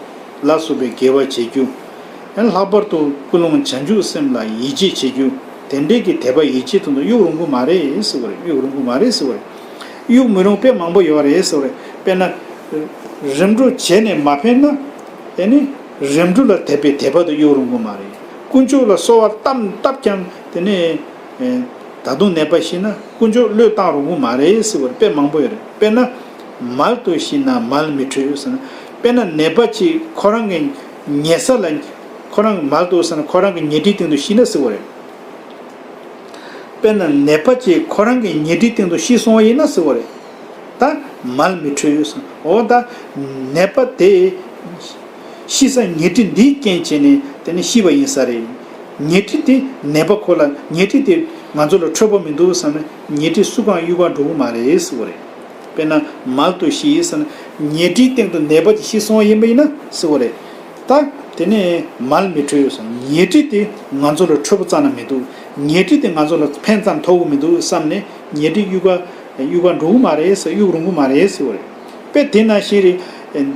ལ་སོགས་པའི་དགེ་བ་བྱེད་རྒྱུ། ལྷག་པར་དུ་ཀུན་སློང་བྱང་ཆུབ་སེམས་ལ་ཡིད་ཆེས་བྱེད་རྒྱུ། དེ་འདྲའི་གི་དད་པ་ཡིད་ཆེས་དེ་ཚོ་གཡུག་རུང་གི་མ་རེད་ཟེར་བ་རེད། གཡུག་རུང་གི་མ་རེད་ཟེར་བ་རེད། གཡུག་མི་རུང་དཔེ་མང་པོ་ཡོད་རེད་ཟེར་བ་རེད། དཔེར་ན། རིམ་གྲོ་བྱས་ནས་མ་ཕན་ན། དེ་ནི་རིམ་གྲོ་ལ་དད་པའི་དད་པ་དེ་གཡུག་རུང་གི་མ་རེད། དཀོན་མཆོག་ལ་གསོལ་བ་བཏབ་བཏབ་ཀྱང་དེ་ནི། ད་དུང་ནད་པ་ཤི་ན་དཀོན་མཆོག་བློས་བཏང་རུང་གི་མ་རེད་ཟེར་བ་རེད། དཔེ་མང་པོ་ཡོད་རེད། དཔེར་ན། མལ་དུ་ཤི་ན་མལ་མི་འཕྲོད་ཟེར་ན། དཔེར་ན་ནད་པ་གཅིག་ཁོ་རང་གི་ཉལ་ས་ལ། ཁོ་རང་མལ་དུ་ཟེར་ན་ཁོ་རང་གི་ཉལ་ཁྲིའི་སྟེང་དུ་ཤི་ན་ཟེར་བ་རེད། དཔེར་ན་ནད་པ་གཅིག་ཁོ་རང་གི་ཉལ་ཁྲིའི་སྟེང་དུ་ཤི་སོང་བ་ཡིན་ན་ཟེར་བ་རེད། ད་མལ་མི་འཕྲོད་ཟེར། འོ་ད་ནད་པ་དེ་ཤི་ས་ཉལ་ཁྲི་འདིའི་རྐྱེན་བྱས་ནས་དེ་ནི་ཤི་བ་ཡིན་ས་རེད། ཉལ་ཁྲི་དེ་ནད་པ་ཁོ་ལ་ཉལ་ཁྲི་དེ་ང་ཚོ་ལ་འཕྲོད་པ་མི་འདུག་བསམ་ན་ཉལ་ཁྲི་སུ་གང་གཡུག་ག་འགྲོ་གི་མ་རེད་ཟེར་བ་རེད། དཔེར་ན་མལ་དུ་ཤི་ཟེར་ན་ཉལ་ཁྲིའི་སྟེང་དུ་ནད་པ་ཅིག་ཤི་སོང་བ་ཡིན་པ་ཡིན་ན་ཟེར་བ་རེད། ད་དེ་ནས་མལ་མི་འཕྲོད་ཟེར། ཉལ་ཁྲི་དེ་ང་ཚོ་ལ་འཕྲོད་པ་རྩ་ནས་མི་འདུག་ཉལ་ཁྲི་དེ་ང་ཚོ་ལ་ཕན་ཙམ་ཐོགས་ཀྱི་མི་འདུག་བསམ་ནས་ཉལ་ཁྲི་གཡུག་ག་གཡུག་ག་འགྲོ་གི་མ་རེད་ཟེར། གཡུག་རུང་གི་མ་རེད་ཟེར་བ་རེད། དཔེ་དེ་ནང་བཞིན་རེད།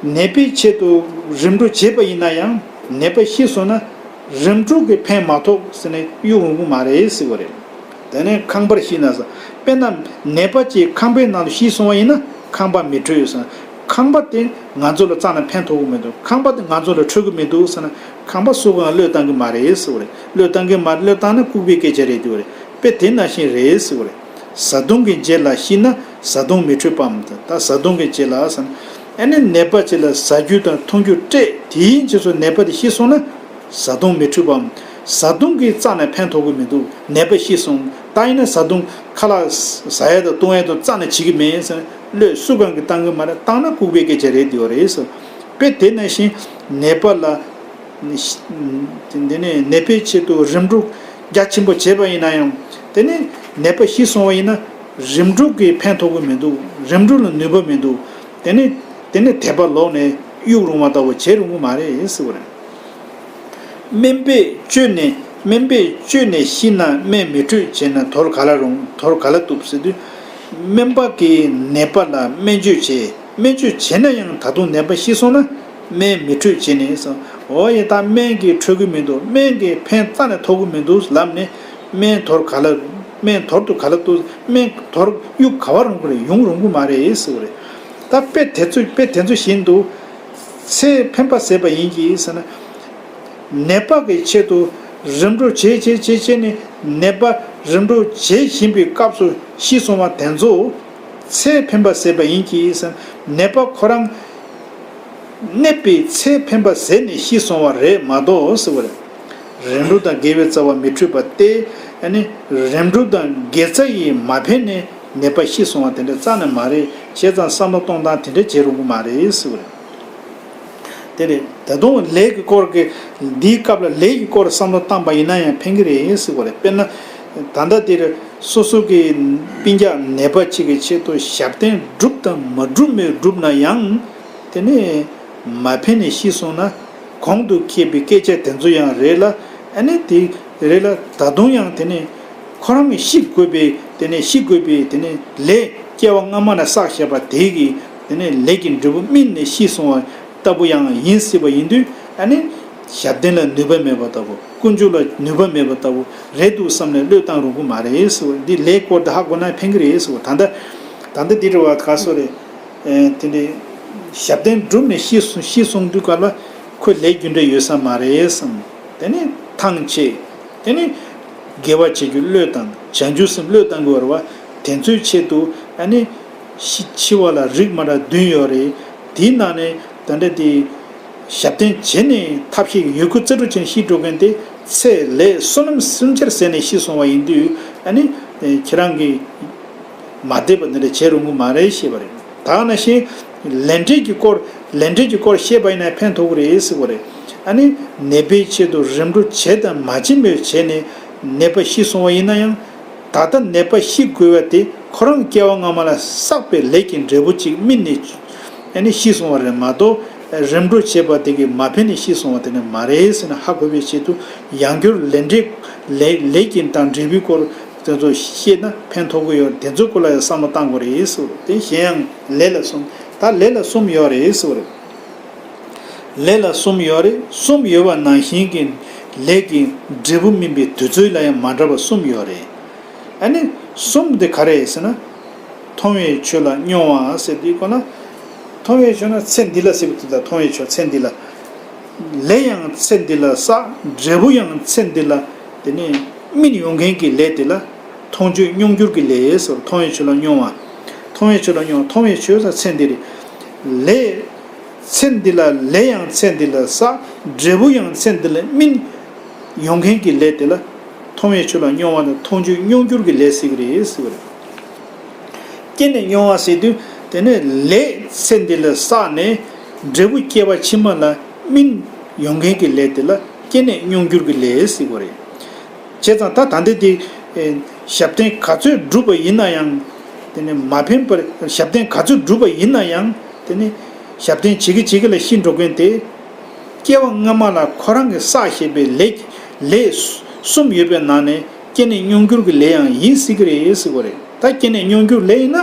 ནད་པའི་ཆེད་དུ་རིམ་གྲོ་བྱས་པ་ཡིན་ན་ཡང་ནད་པ་ཤི་སོང་ན་རིམ་གྲོ་གིས་ཕན་མ་ཐོགས་ཟེར་ནས་གཡུག་རུང་གི་མ་རེད་ཟེར་བ་རེད། དེ་ནས་ཁང་པར་ཤི་ན་ཟེར། དཔེར་ན་ནད་པ་གཅིག་ཁང་པའི་ནང་དུ་ཤི་སོང་བ་ཡིན་ན་ཁང་པ་མི་འཕྲོད་ཟེར། ཁང་པ་དེ་ང་ཚོ་ལ་རྩ་ནས་ཕན་ཐོགས་ཀྱི་མི་འདུག་ཁང་པ་དེ་ང་ཚོ་ལ་འཕྲོད་ཀྱི་མི་འདུག་ཟེར་ན་ཁང་པ་སུ་གང་བློས་བཏང་གི་མ་རེད་ཟེར་བ་རེད། བློས་བཏང་གི་མ་རེད། བློས་བཏང་ན་ལྐུགས་པའི་སྐད་ཆ་རེད་འདུག་བ་རེད། དཔེ་དེ་ནང་བཞིན་རེད་ཟེར་བ་རེད། བཟའ་བཏུང་གི་རྗེས་ལ་ཤི་ན་བཟའ་བཏུང་མི་འཕྲོད་པའམ། ད་བཟའ་བཏུང་གི་རྗེས་ལ་ཟེར་ན། ཨ་ནི་ནད་པ་ཅིག་ལ་ཟ་རྒྱུ་དང་འཐུང་རྒྱུ་སྤྲད། དེའི་རྗེས་སུ་ནད་པ་དེ་ཤི་སོང་ན། བཟའ་བཏུང་མི་འཕྲོད་པའམ། བཟའ་བཏུང་གིས་རྩ་ནས་ཕན་ཐོགས་ཀྱི་མི་འདུག་ནད་པ་ཤི་སོང་། ད་ཡིན་ན་བཟའ་བཏུང་ཁ་ལག་ཟ་ཡ་དང་བཏུང་ཡ་དང་རྩ་ནས་བྱེད་ཀྱི་མེད་ཟེར་ན་བློས་སུ་གང་གིས་བཏང་གི་མ་རེད། བཏང་ན་ལྐུགས་པའི་སྐད་ཆ་རེད་འདུག་བ་རེད་ཟེར། དཔེ་དེ་ནང་བཞིན་ནད་པ་ལ། འདི་ནས་ནད་པའི་ཆེད་དུ་རིམ་གྲོ་རྒྱ་ཆེན་པོ་བྱས་པ་ཡིན་ན་ཡང་དེ་ནས་ནད་པ་ཤི་སོང་བ་ཡིན་ན་རིམ་གྲོ་གིས་ཕན་ཐོགས་ཀྱི་མི་འདུག་རིམ་གྲོ་ལ་ནུས་པ་མི་འདུག་དེ་ནས་དེ་ནས་དད་པ་ལོག་ནས་གཡུག་རུང་བ་ལྟ་བུ་བྱེད་རུང་གི་མ་རེད་ཟེར་བ་རེད། དམན་པས་བཅོས་ནས་དམན་པས་བཅོས་ནས་ཤི་ན་སྨན་མི་འཕྲོད་བྱས་ན་དོར་ག་ལ་རུང་དོར་ག་ལ་བཏུབ་ཟེར་དུས། སྨན་པ་གིས་ནད་པ་ལ་སྨན་བཅོས་བྱས། སྨན་བཅོས་བྱས་ན་ཡང་ད་དུང་ནད་པ་ཤི་སོང་ན་སྨན་མི་འཕྲོད་བྱས་ནས་སོ། འོ་ཡ། ད་སྨན་གྱིས་འཕྲོད་ཀྱི་མི་འདུག་སྨན་གྱིས་ཕན་རྩ་ནས་ཐོགས་ཀྱི་མི་འདུག་ལབ་ནས་སྨན་དོར་ག་ལ་སྨན་དོར་དུ་ག་ལ་བཏུབ། སྨན་དོར་གཡུག་ག་བ་རུང་གི་རེད། ཡོང་རུང་གི་མ་རེད་ཟེར་བ་རེད། ད་དཔེ་དེ་ཚོ་དཔེ་དེ་ཚོ་བཞིན་དུ། ཚེ་འཕེན་པ་ཟད་པ་ཡིན་གྱི་ཟེར་ན། ནད་པ་གི་ཆེད་དུ་རིམ་གྲོ་བྱེད་བྱེད་བྱེད་བྱེད་ནས་ནད་པ་རིམ་གྲོ་བྱེད་བཞིན་པའི་སྐབས་སུ་ཤི་སོང་བ་དེ་ཚོ་ཚེ་འཕེན་པ་ཟད་པ་ཡིན་གྱི་ཟེར། ནད་པ་ཁོ་རང་གནས་པའི་ཚེ་འཕེན་པ་ཟད་ནས་ཤི་སོང་བ་རེད་མ་གཏོགས་ཟེར་བ་རེད། རིམ་གྲོ་དང་དགེ་བའི་རྩ་བ་མི་འཕྲོད་པ་སྟེ། ཨ་ནི་རིམ་གྲོ་དང་དགེ་རྩ་ཡིས་མ་ཕན་ནས་ནད་པ་ཤི་སོང་བ་དེ་འདྲ་རྩ་ནས་མ་རེད། བྱས་ཙང་བསམ་བློ་གཏོང་སྟངས་དེ་འདྲ་བྱེད་རུང་གི་མ་རེད་ཟེར་བ་རེད། དེ་རེད། ད་དུང་ལས་ཀྱི་སྐོར་གྱི་འདིའི་སྐབས་ལ་ལས་ཀྱི་སྐོར་བསམ་བློ་བཏང་པ་ཡིན་ན་ཡང་ཕན་གྱི་རེད་ཟེར་བ་རེད། དཔེར་ན། ད་ལྟ་འདིར་སོ་སོ་གི་སྤུན་ཀྱག་ནད་པ་གཅིག་གི་ཆེད་དུ་ཞབས་བརྟན་བསྒྲུབས་དང་མ་བསྒྲུབས་མེད་བསྒྲུབས་ན་ཡང་། དེ་ནས་མ་ཕན་ནས་ཤི་སོང་ན། གོང་དུ་བཤད་པའི་སྐད་ཆ་དེ་ཚོ་ཡང་རེད་ལ། ཨ་ནི་དེ་རེད་ལ། ད་དུང་ཡང་དེ་ནས་ཁོ་རང་གི་ཤི་དགོས་པའི་དེ་ནས་ཤི་དགོས་པའི་དེ་ནས་ལས་སྐྱེ་བ་སྔ་མ་ལ་བསགས་བཞག་པ་དེ་གི་དེ་ནས་ལས་ཀྱི་འབྲས་བུ་སྨིན་ནས་ཤི་སོང་བ་ལྟ་བུ་ཡང་ཡིན་སྲིད་པ་ཡིན་དུས། ཨ་ནི་ཞབས་བརྟན་ལ་ནུས་པ་མེད་པ་ལྟ་བུ། ཀུན་སྤྱོད་ལ་ནུས་པ་མེད་པ་ལྟ་བུ་རེད་འདུག་བསམ་ནས་བློས་བཏང་རུང་གི་མ་རེད་ཟེར་བ། འདི་ལས་སྐོར་དེ་ཧ་གོ་ན་ཕན་གི་རེད་ཟེར་བ། ད་ལྟ་ད་ལྟ་འདི་རེད་བ། ག་སོ་རེད། ཨེ། དེ་འདྲའི་ཞབས་བརྟན་བསྒྲུབས་ནས་ཤི་སོང་ཤི་སོང་དུས་སྐབས་ལ་ཁོ་ལས་རྒྱུ་འབྲས་ཡོད་ས་མ་རེད་བསམ། དེ་ནས་ཐང་ཆད། དེ་ནས་དགེ་བ་བྱེད་རྒྱུ་བློས་བཏང་། བྱང་ཆུབ་སེམས་བློས་བཏང་དགོས་རེད་བ། དེ་ཚོའི་ཆེད་དུ་ཨ་ནི་ཤི་འཆི་བ་ལ་རིགས་མ་འདྲ་བདུན་ཡོད་རེད། དེའི་ནང་ནས་ད་ལྟ་དེ་ཞབས་བརྟན་བྱས་ནས་ཐབས་ཤེས་ཡོད་རྒུ་རྩལ་སྤྲུགས་བྱས་ནས་ཤི་འགྲོ་མཁན་དེ་ཚེ་ལས་བསོད་ནམས་སུམ་ཆར་ཟད་ནས་ཤི་སོང་བ་ཡིན་དུས། ཨ་ནི་ཁྱེད་རང་གིས། མ་བདེ་བ་འདི་འདྲ་བྱེད་རུང་གི་མ་རེད་ཞེས་པ་རེད། ད་ག་ནང་བཞིན་ལས་འབྲས་ཀྱི་སྐོར་ལས་འབྲས་ཀྱི་སྐོར་བཤད་པ་ཡིན་ན་ཕན་ཐོགས་ཀྱི་རེད་ཟེར་བ་རེད། ཨ་ནི་ནད་པའི་ཆེད་དུ་རིམ་གྲོ་བྱས་དང་མ་བྱས་མོས་བྱས་ནས་ནད་པ་ཤི་སོང་བ་ཡིན་ན་ཡང་། ད་ལྟ་ནད་པ་ཤི་དགོས་པ་དེ་ཁོ་རང་སྐྱེ་བ་སྔ་མ་ལ་བསགས་པའི་ལས་ཀྱི་འབྲས་བུ་གཅིག་སྨིན་ནས་ཨ་ནི་ཤི་སོང་བ་རེད་མ་གཏོགས། རིམ་གྲོ་བྱས་པ་དེ་གིས་མ་ཕན་ནས་ཤི་སོང་བ་དེ་ནི་མ་རེད་ཟེར་ནས་ཧ་གོ་བའི་ཆེད་དུ་ཡང་བསྐྱར་ལས་འབྲས་ལས་ལས་ཀྱི་དང་འབྲས་བུའི་སྐོར། དེ་ཚོ་ཤེས་ན་ཕན་ཐོགས་ཀྱི་ཡོད། དེ་ཚོའི་སྐོར་ལ་ཡང་བསམ་བློ་བཏང་དགོས་རེད་ཟེར་བ་རེད། དེ་གཞན་ཡང་ལས་ལ་གསུམ། ད་ལས་ལ་གསུམ་ཡོད་རེད་ཟེར་བ་རེད། ལས་ལ་གསུམ་ཡོད་རེད། གསུམ་ཡོད་པ་ནང་བཞིན་གྱི་ལས་ཀྱི་འབྲས་བུ་སྨིན་པའི་དུས་ཚོད་ལ་ཡང་མ་འདྲ་བ་གསུམ་ཡོད་རེད། ཨ་ནི་གསུམ་དེ་ག་རེ་ཟེར་ན། མཐོང་བའི་ཆོས་ལ་སྙོམས་པ་ཟེར་དུས་གོ་ན། མཐོང་བའི་ཆོས་ན་ཚེ་འདི་ལ་ཟེར་བ་དེ་དང་། མཐོང་བའི་ཆོས་ཚེ་འདི་ལ། ལས་ཡང་ཚེ་འདི་ལ་བསགས། འབྲས་བུ་ཡང་ཚེ་འདི་ལ། དེ་ནས་སྨིན་ཡོང་མཁན་གྱི་ལས་དེ་ལ་མཐོང་ཆོས་མྱོང་འགྱུར་གྱི་ལས་ཟེར། མཐོང་བའི་ཆོས་ལ་སྙོམས་པ། མཐོང་བའི་ཆོས་ལ་སྙོམས། མཐོང་བའི་ཆོས་ཟེར་ཚེ་འདི་རེད། ལས་ཚེ་འདི་ལ་ལས་ཡང་ཚེ་འདི་ལ་བསགས། འབྲས་བུ་ཡང་ཚེ་འདི་ལ་སྨིན་ཡོང་མཁན་གྱི་ལས་དེ་ལ་མཐོང་བའི་ཆོས་ལ་སྙོམས་པ་དང་མཐོང་ཆོས་མྱོང་འགྱུར་གྱི་ལས་ཟེར་གྱི་རེད་ཟེར་བ་རེད། སྐྱེས་ནས་སྙོམས་པ་ཟེར་དུས་དེ་ནས་ལས་ཚེ་འདི་ལ་བསགས་ནས་འབྲས་བུ་སྐྱེ་བ་ཕྱི་མ་ལ་སྨིན་ཡོང་མཁན་གྱི་ལས་དེ་ལ་སྐྱེས་ནས་མྱོང་འགྱུར་གྱི་ལས་ཟེར་བ་རེད། བྱས་ཙང་ད་ད་འདི་དེ་ཞབས་བརྟན་ག་ཚོད་བསྒྲུབས་པ་ཡིན་ན་ཡང་། དེ་ནས་མ་ཕན་པར་ཞབས་བརྟན་ག་ཚོད་བསྒྲུབས་པ་ཡིན་ན་ཡང་། དེ་ནས་ཞབས་བརྟན་བྱེད་ཀྱི་བྱེད་ཀྱི་ལ་ཤི་འགྲོ་མཁན་དེ། སྐྱེ་བ་སྔ་མ་ལ་ཁོ་རང་གིས་བསགས་བཞག་པའི་ལས་ལས་གསུམ་ཡོད་པའི་ནང་ནས་སྐྱེས་ནས་མྱོང་འགྱུར་གྱི་ལས་ཡང་ཡིན་སྲིད་ཀྱི་རེད་ཟེར་བ་རེད། ད་སྐྱེས་ནས་མྱོང་འགྱུར་ལས་ཡིན་ན་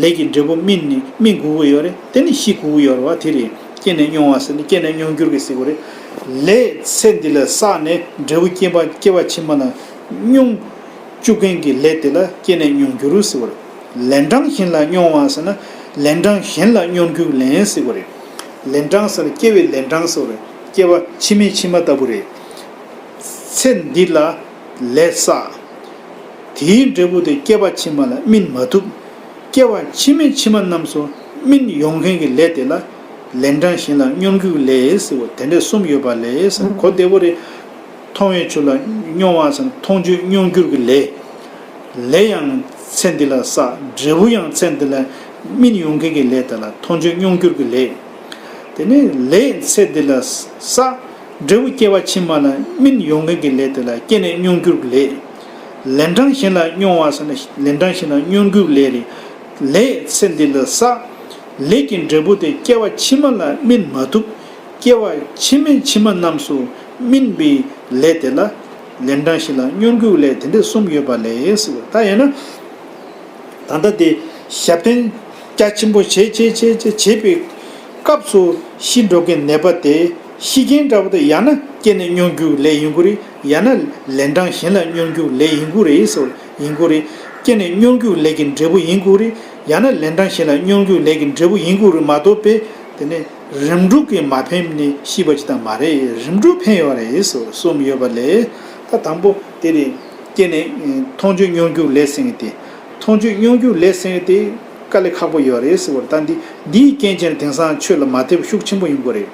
ལས་ཀྱི་འབྲས་བུ་སྨིན་ནས་སྨིན་དགོས་ཀྱི་ཡོད་རེད། དེ་ནི་ཤི་དགོས་ཀྱི་ཡོད་རེད་བ། དེ་རེད། སྐྱེས་ནས་མྱོང་བ་ཟེར་ནས་སྐྱེས་ནས་མྱོང་འགྱུར་གྱི་ཟེར་བ་རེད། ལས་ཚེ་འདི་ལ་བསགས་ནས་འབྲས་བུ་སྐྱེ་བ་སྐྱེ་བ་ཕྱི་མ་ལ་མྱོང་བཅུག་མཁན་གྱི་ལས་དེ་ལ་སྐྱེས་ནས་མྱོང་འགྱུར་ཟེར་བ་རེད། ལན་གྲངས་གཞན་ལ་སྙོམས་པ་ཟེར་ན། ལན་གྲངས་གཞན་ལ་སྙོམས་འགྱུར་ལན་ཟེར་བ་རེད། ལན་གྲངས་ཟེར་ན་སྐྱེ་བའི་ལན་གྲངས་ཟེར་བ་རེད། སྐྱེ་བ་ཕྱི་མའི་ཕྱི་མ་ལྟ་བུ་རེད། ཚེ་འདི་ལ་ལས་བསགས། དེའི་འབྲས་བུ་དེ་སྐྱེ་བ་ཕྱི་མ་ལ་སྨིན་མ་ཐུབ། སྐྱེ་བ་ཕྱི་མའི་ཕྱི་མ་རྣམས་སུ་སྨིན་ཡོང་མཁན་གྱི་ལས་དེ་ལ་ལན་གྲངས་གཞན་ལ་སྙོམས་འགྱུར་ལས་ཟེར་བ་དེ་འདྲས་གསུམ་ཡོད་པ་ལས་ཟེར། གོ་བདེ་པོ་རེད། མཐོང་བའི་ཆོས་ལ་སྙོམས་པ་ཟེར་ན་མཐོང་ཆོས་མྱོང་འགྱུར་གྱི་ལས། ལས་ཡང་ཚེ་འདི་ལ་བསགས། འབྲས་བུ་ཡང་ཚེ་འདི་ལ་སྨིན་ཡོང་མཁན་གྱི་ལས་དེ་ལ་མཐོང་ཆོས་མྱོང་འགྱུར་གྱི་ལས། དེ་ནས་ལས་ཚེ་འདི་ལ་བསགས། འབྲས་བུ་སྐྱེ་བ་ཕྱི་མ་ལ་སྨིན་ཡོང་མཁན་གྱི་ལས་དེ་ལ་སྐྱེས་ནས་མྱོང་འགྱུར་གྱི་ལས། ལན་གྲངས་གཞན་ལ་སྙོམས་པ་ཟེར་ན་ལན་གྲངས་གཞན་ལ་མྱོང་འགྱུར་ལས་རེད། ལས་ཚེ་འདི་ལ་བསགས། ལས་ཀྱི་འབྲས་བུ་དེ་སྐྱེ་བ་ཕྱི་མ་ལ་སྨིན་མ་ཐུབ། སྐྱེ་བ་ཕྱི་མའི་ཕྱི་མ་རྣམས་སུ་སྨིན་པའི་ལས་དེ་ལ་ལན་གྲངས་བཞི་ལ་སྙོམས་འཇུག་ལས་དེ་འདྲ་གསུམ་ཡོད་པ་ལས་ཟེར་བ། ད་ཡིན་ན། ད་ལྟ་དེ་ཞབས་བརྟན་རྒྱ་ཆེན་པོ་བྱེད་བྱེད་བྱེད་བྱེད་བྱེད་པའི་སྐབས་སུ་ཤི་འགྲོ་མཁན་ནད་པ་དེ་ཤི་རྐྱེན་འདྲ་པོ་དེ་ཡང་ན་སྐྱེས་ནས་སྙོམས་འཇུག་ལས་ཡིན་དགོས་རེད། ཡང་ན་ལན་གྲངས་གཞན་ལ་སྙོམས་འཇུག་ལས་ཡིན་དགོས་རེད་ཟེར་བ། ཡིན་དགོས་རེད། སྐྱེས་ནས་སྙོམས་འཇུག་ལས་ཀྱི་འབྲས་བུ་ཡིན་དགོས་རེད། ཡང་ན་ལན་གྲངས་གཞན་ལ་སྙོམས་འཇུག་ལས་ཀྱི་འབྲས་བུ་ཡིན་དགོས་རེད་མ་གཏོགས་པས། དེ་ནས་རིམ་གྲོ་གིས་མ་ཕན་ནས་ཤི་བ་ཅིག་ད་མ་རེད། རིམ་གྲོ་ཕན་ཡོད་རེད་ཟེར་གསུམ་ཡོད་པ་ལས། ད་དང་པོ་དེ་རེད། སྐྱེས་ནས་མཐོང་ཆོས་སྙོམས་འཇུག་ལས་ཟེར་མཁན་དེ། མཐོང་ཆོས་སྙོམས་འཇུག་ལས་ཟེར་མཁན་དེ་དཀའ་ལས་ཁག་པོ་ཡོད་རེད་ཟེར་བ་རེད། ད་འདི་འདིའི་རྐྱེན་བྱས་ནས་དེང་སང་ཆོས་ལ་མ་དད་པ་ཤུགས་ཆེན་པོ་ཡོང་གི་རེད།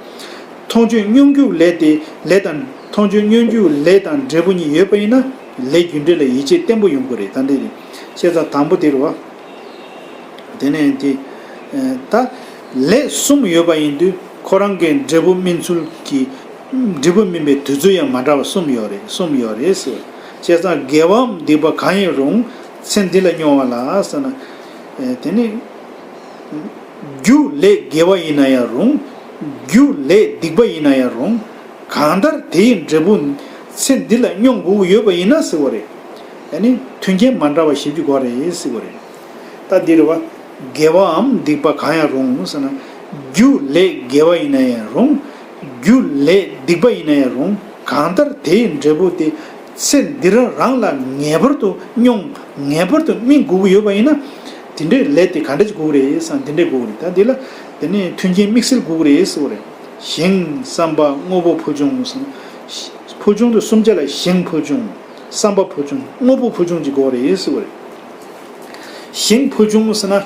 མཐོང་ཆོས་སྙོམས་འཇུག་ལས་དེ་ལས་དང་མཐོང་ཆོས་སྙོམས་འཇུག་ལས་དང་འབྲས་བུ་གཉིས་ཡོད་པ་ཡིན་ན་ལས་རྒྱུ་འབྲས་ལ་ཡིད་ཆེས་བརྟན་པོ་ཡོང་གི་རེད། ད་འདི་རེད། བྱས་ཙང་དང་པོ་དེ་རེད་བ། དེ་ནས་དེ། ད་ལས་གསུམ་ཡོད་པ་ཡིན་དུས་ཁོ་རང་གི་འབྲས་བུ་སྨིན་ཚུལ་གྱི། འབྲས་བུ་སྨིན་པའི་དུས་ཚོད་ཡང་མ་འདྲ་བ་གསུམ་ཡོད་རེད། གསུམ་ཡོད་རེད་ཟེར། བྱས་ཙང་དགེ་བའམ་སྡིག་པ་གང་ཡིན་རུང་ཚེ་འདི་ལ་མྱོང་བ་ལ་ཟེར་ན། དེ་ནི། རྒྱུ་ལས་དགེ་བ་ཡིན་ན་ཡང་རུང་། རྒྱུ་ལས་སྡིག་པ་ཡིན་ན་ཡང་རུང་། གང་ལྟར་དེའི་འབྲས་བུ་ཚེ་འདི་ལ་མྱོང་དགོས་ཀྱི་ཡོད་པ་ཡིན་ན་ཟེར་བ་རེད། ཡ་ནི་མཐུན་རྐྱེན་མ་འདྲ་བ་ཞིག་དགོས་རེད་ཟེར་བ་རེད། ད་འདི་རེད་བ། དགེ་བའམ་སྡིག་པ་གང་ཡང་རུང་ཟེར་ན། རྒྱུ་ལས་དགེ་བ་ཡིན་ན་ཡང་རུང་། རྒྱུ་ལས་སྡིག་པ་ཡིན་ན་ཡང་རུང་། གང་ལྟར་དེའི་འབྲས་བུ་དེ་ཚེ་འདི་རང་རང་ལ་ངེས་པར་དུ་མྱོང་། ངེས་པར་དུ་སྨིན་དགོས་ཀྱི་ཡོད་པ་ཡིན་ན། དེ་འདྲའི་ལས་དེ་ག་འདྲ་ཞིག་དགོས་ཀྱི་རེད་ཟེར་ན་དེ་འདྲ་དགོས་ཀྱི་རེད། ད་འདི་ལ་དེ་ནས་མཐུན་རྐྱེན་དམིགས་བསལ་དགོས་ཀྱི་རེད་ཟེར་བ་རེད། ཞིང་བསམ་པ་དངོས་པོ་ཕུལ་བྱུང་ཟེར་ན། ཕུལ་བྱུང་དེ་གསུམ་ཆ་ལ་ཞིང་ཕུལ་བྱུང་། བསམ་པ་ཕུལ་བྱུང་། དངོས་པོ་ཕུལ་བྱུང་གཅིག་དགོས་རེད་ཟེར་བ་རེད། ཞིང་ཕུལ་བྱུང་ཟེར་ན།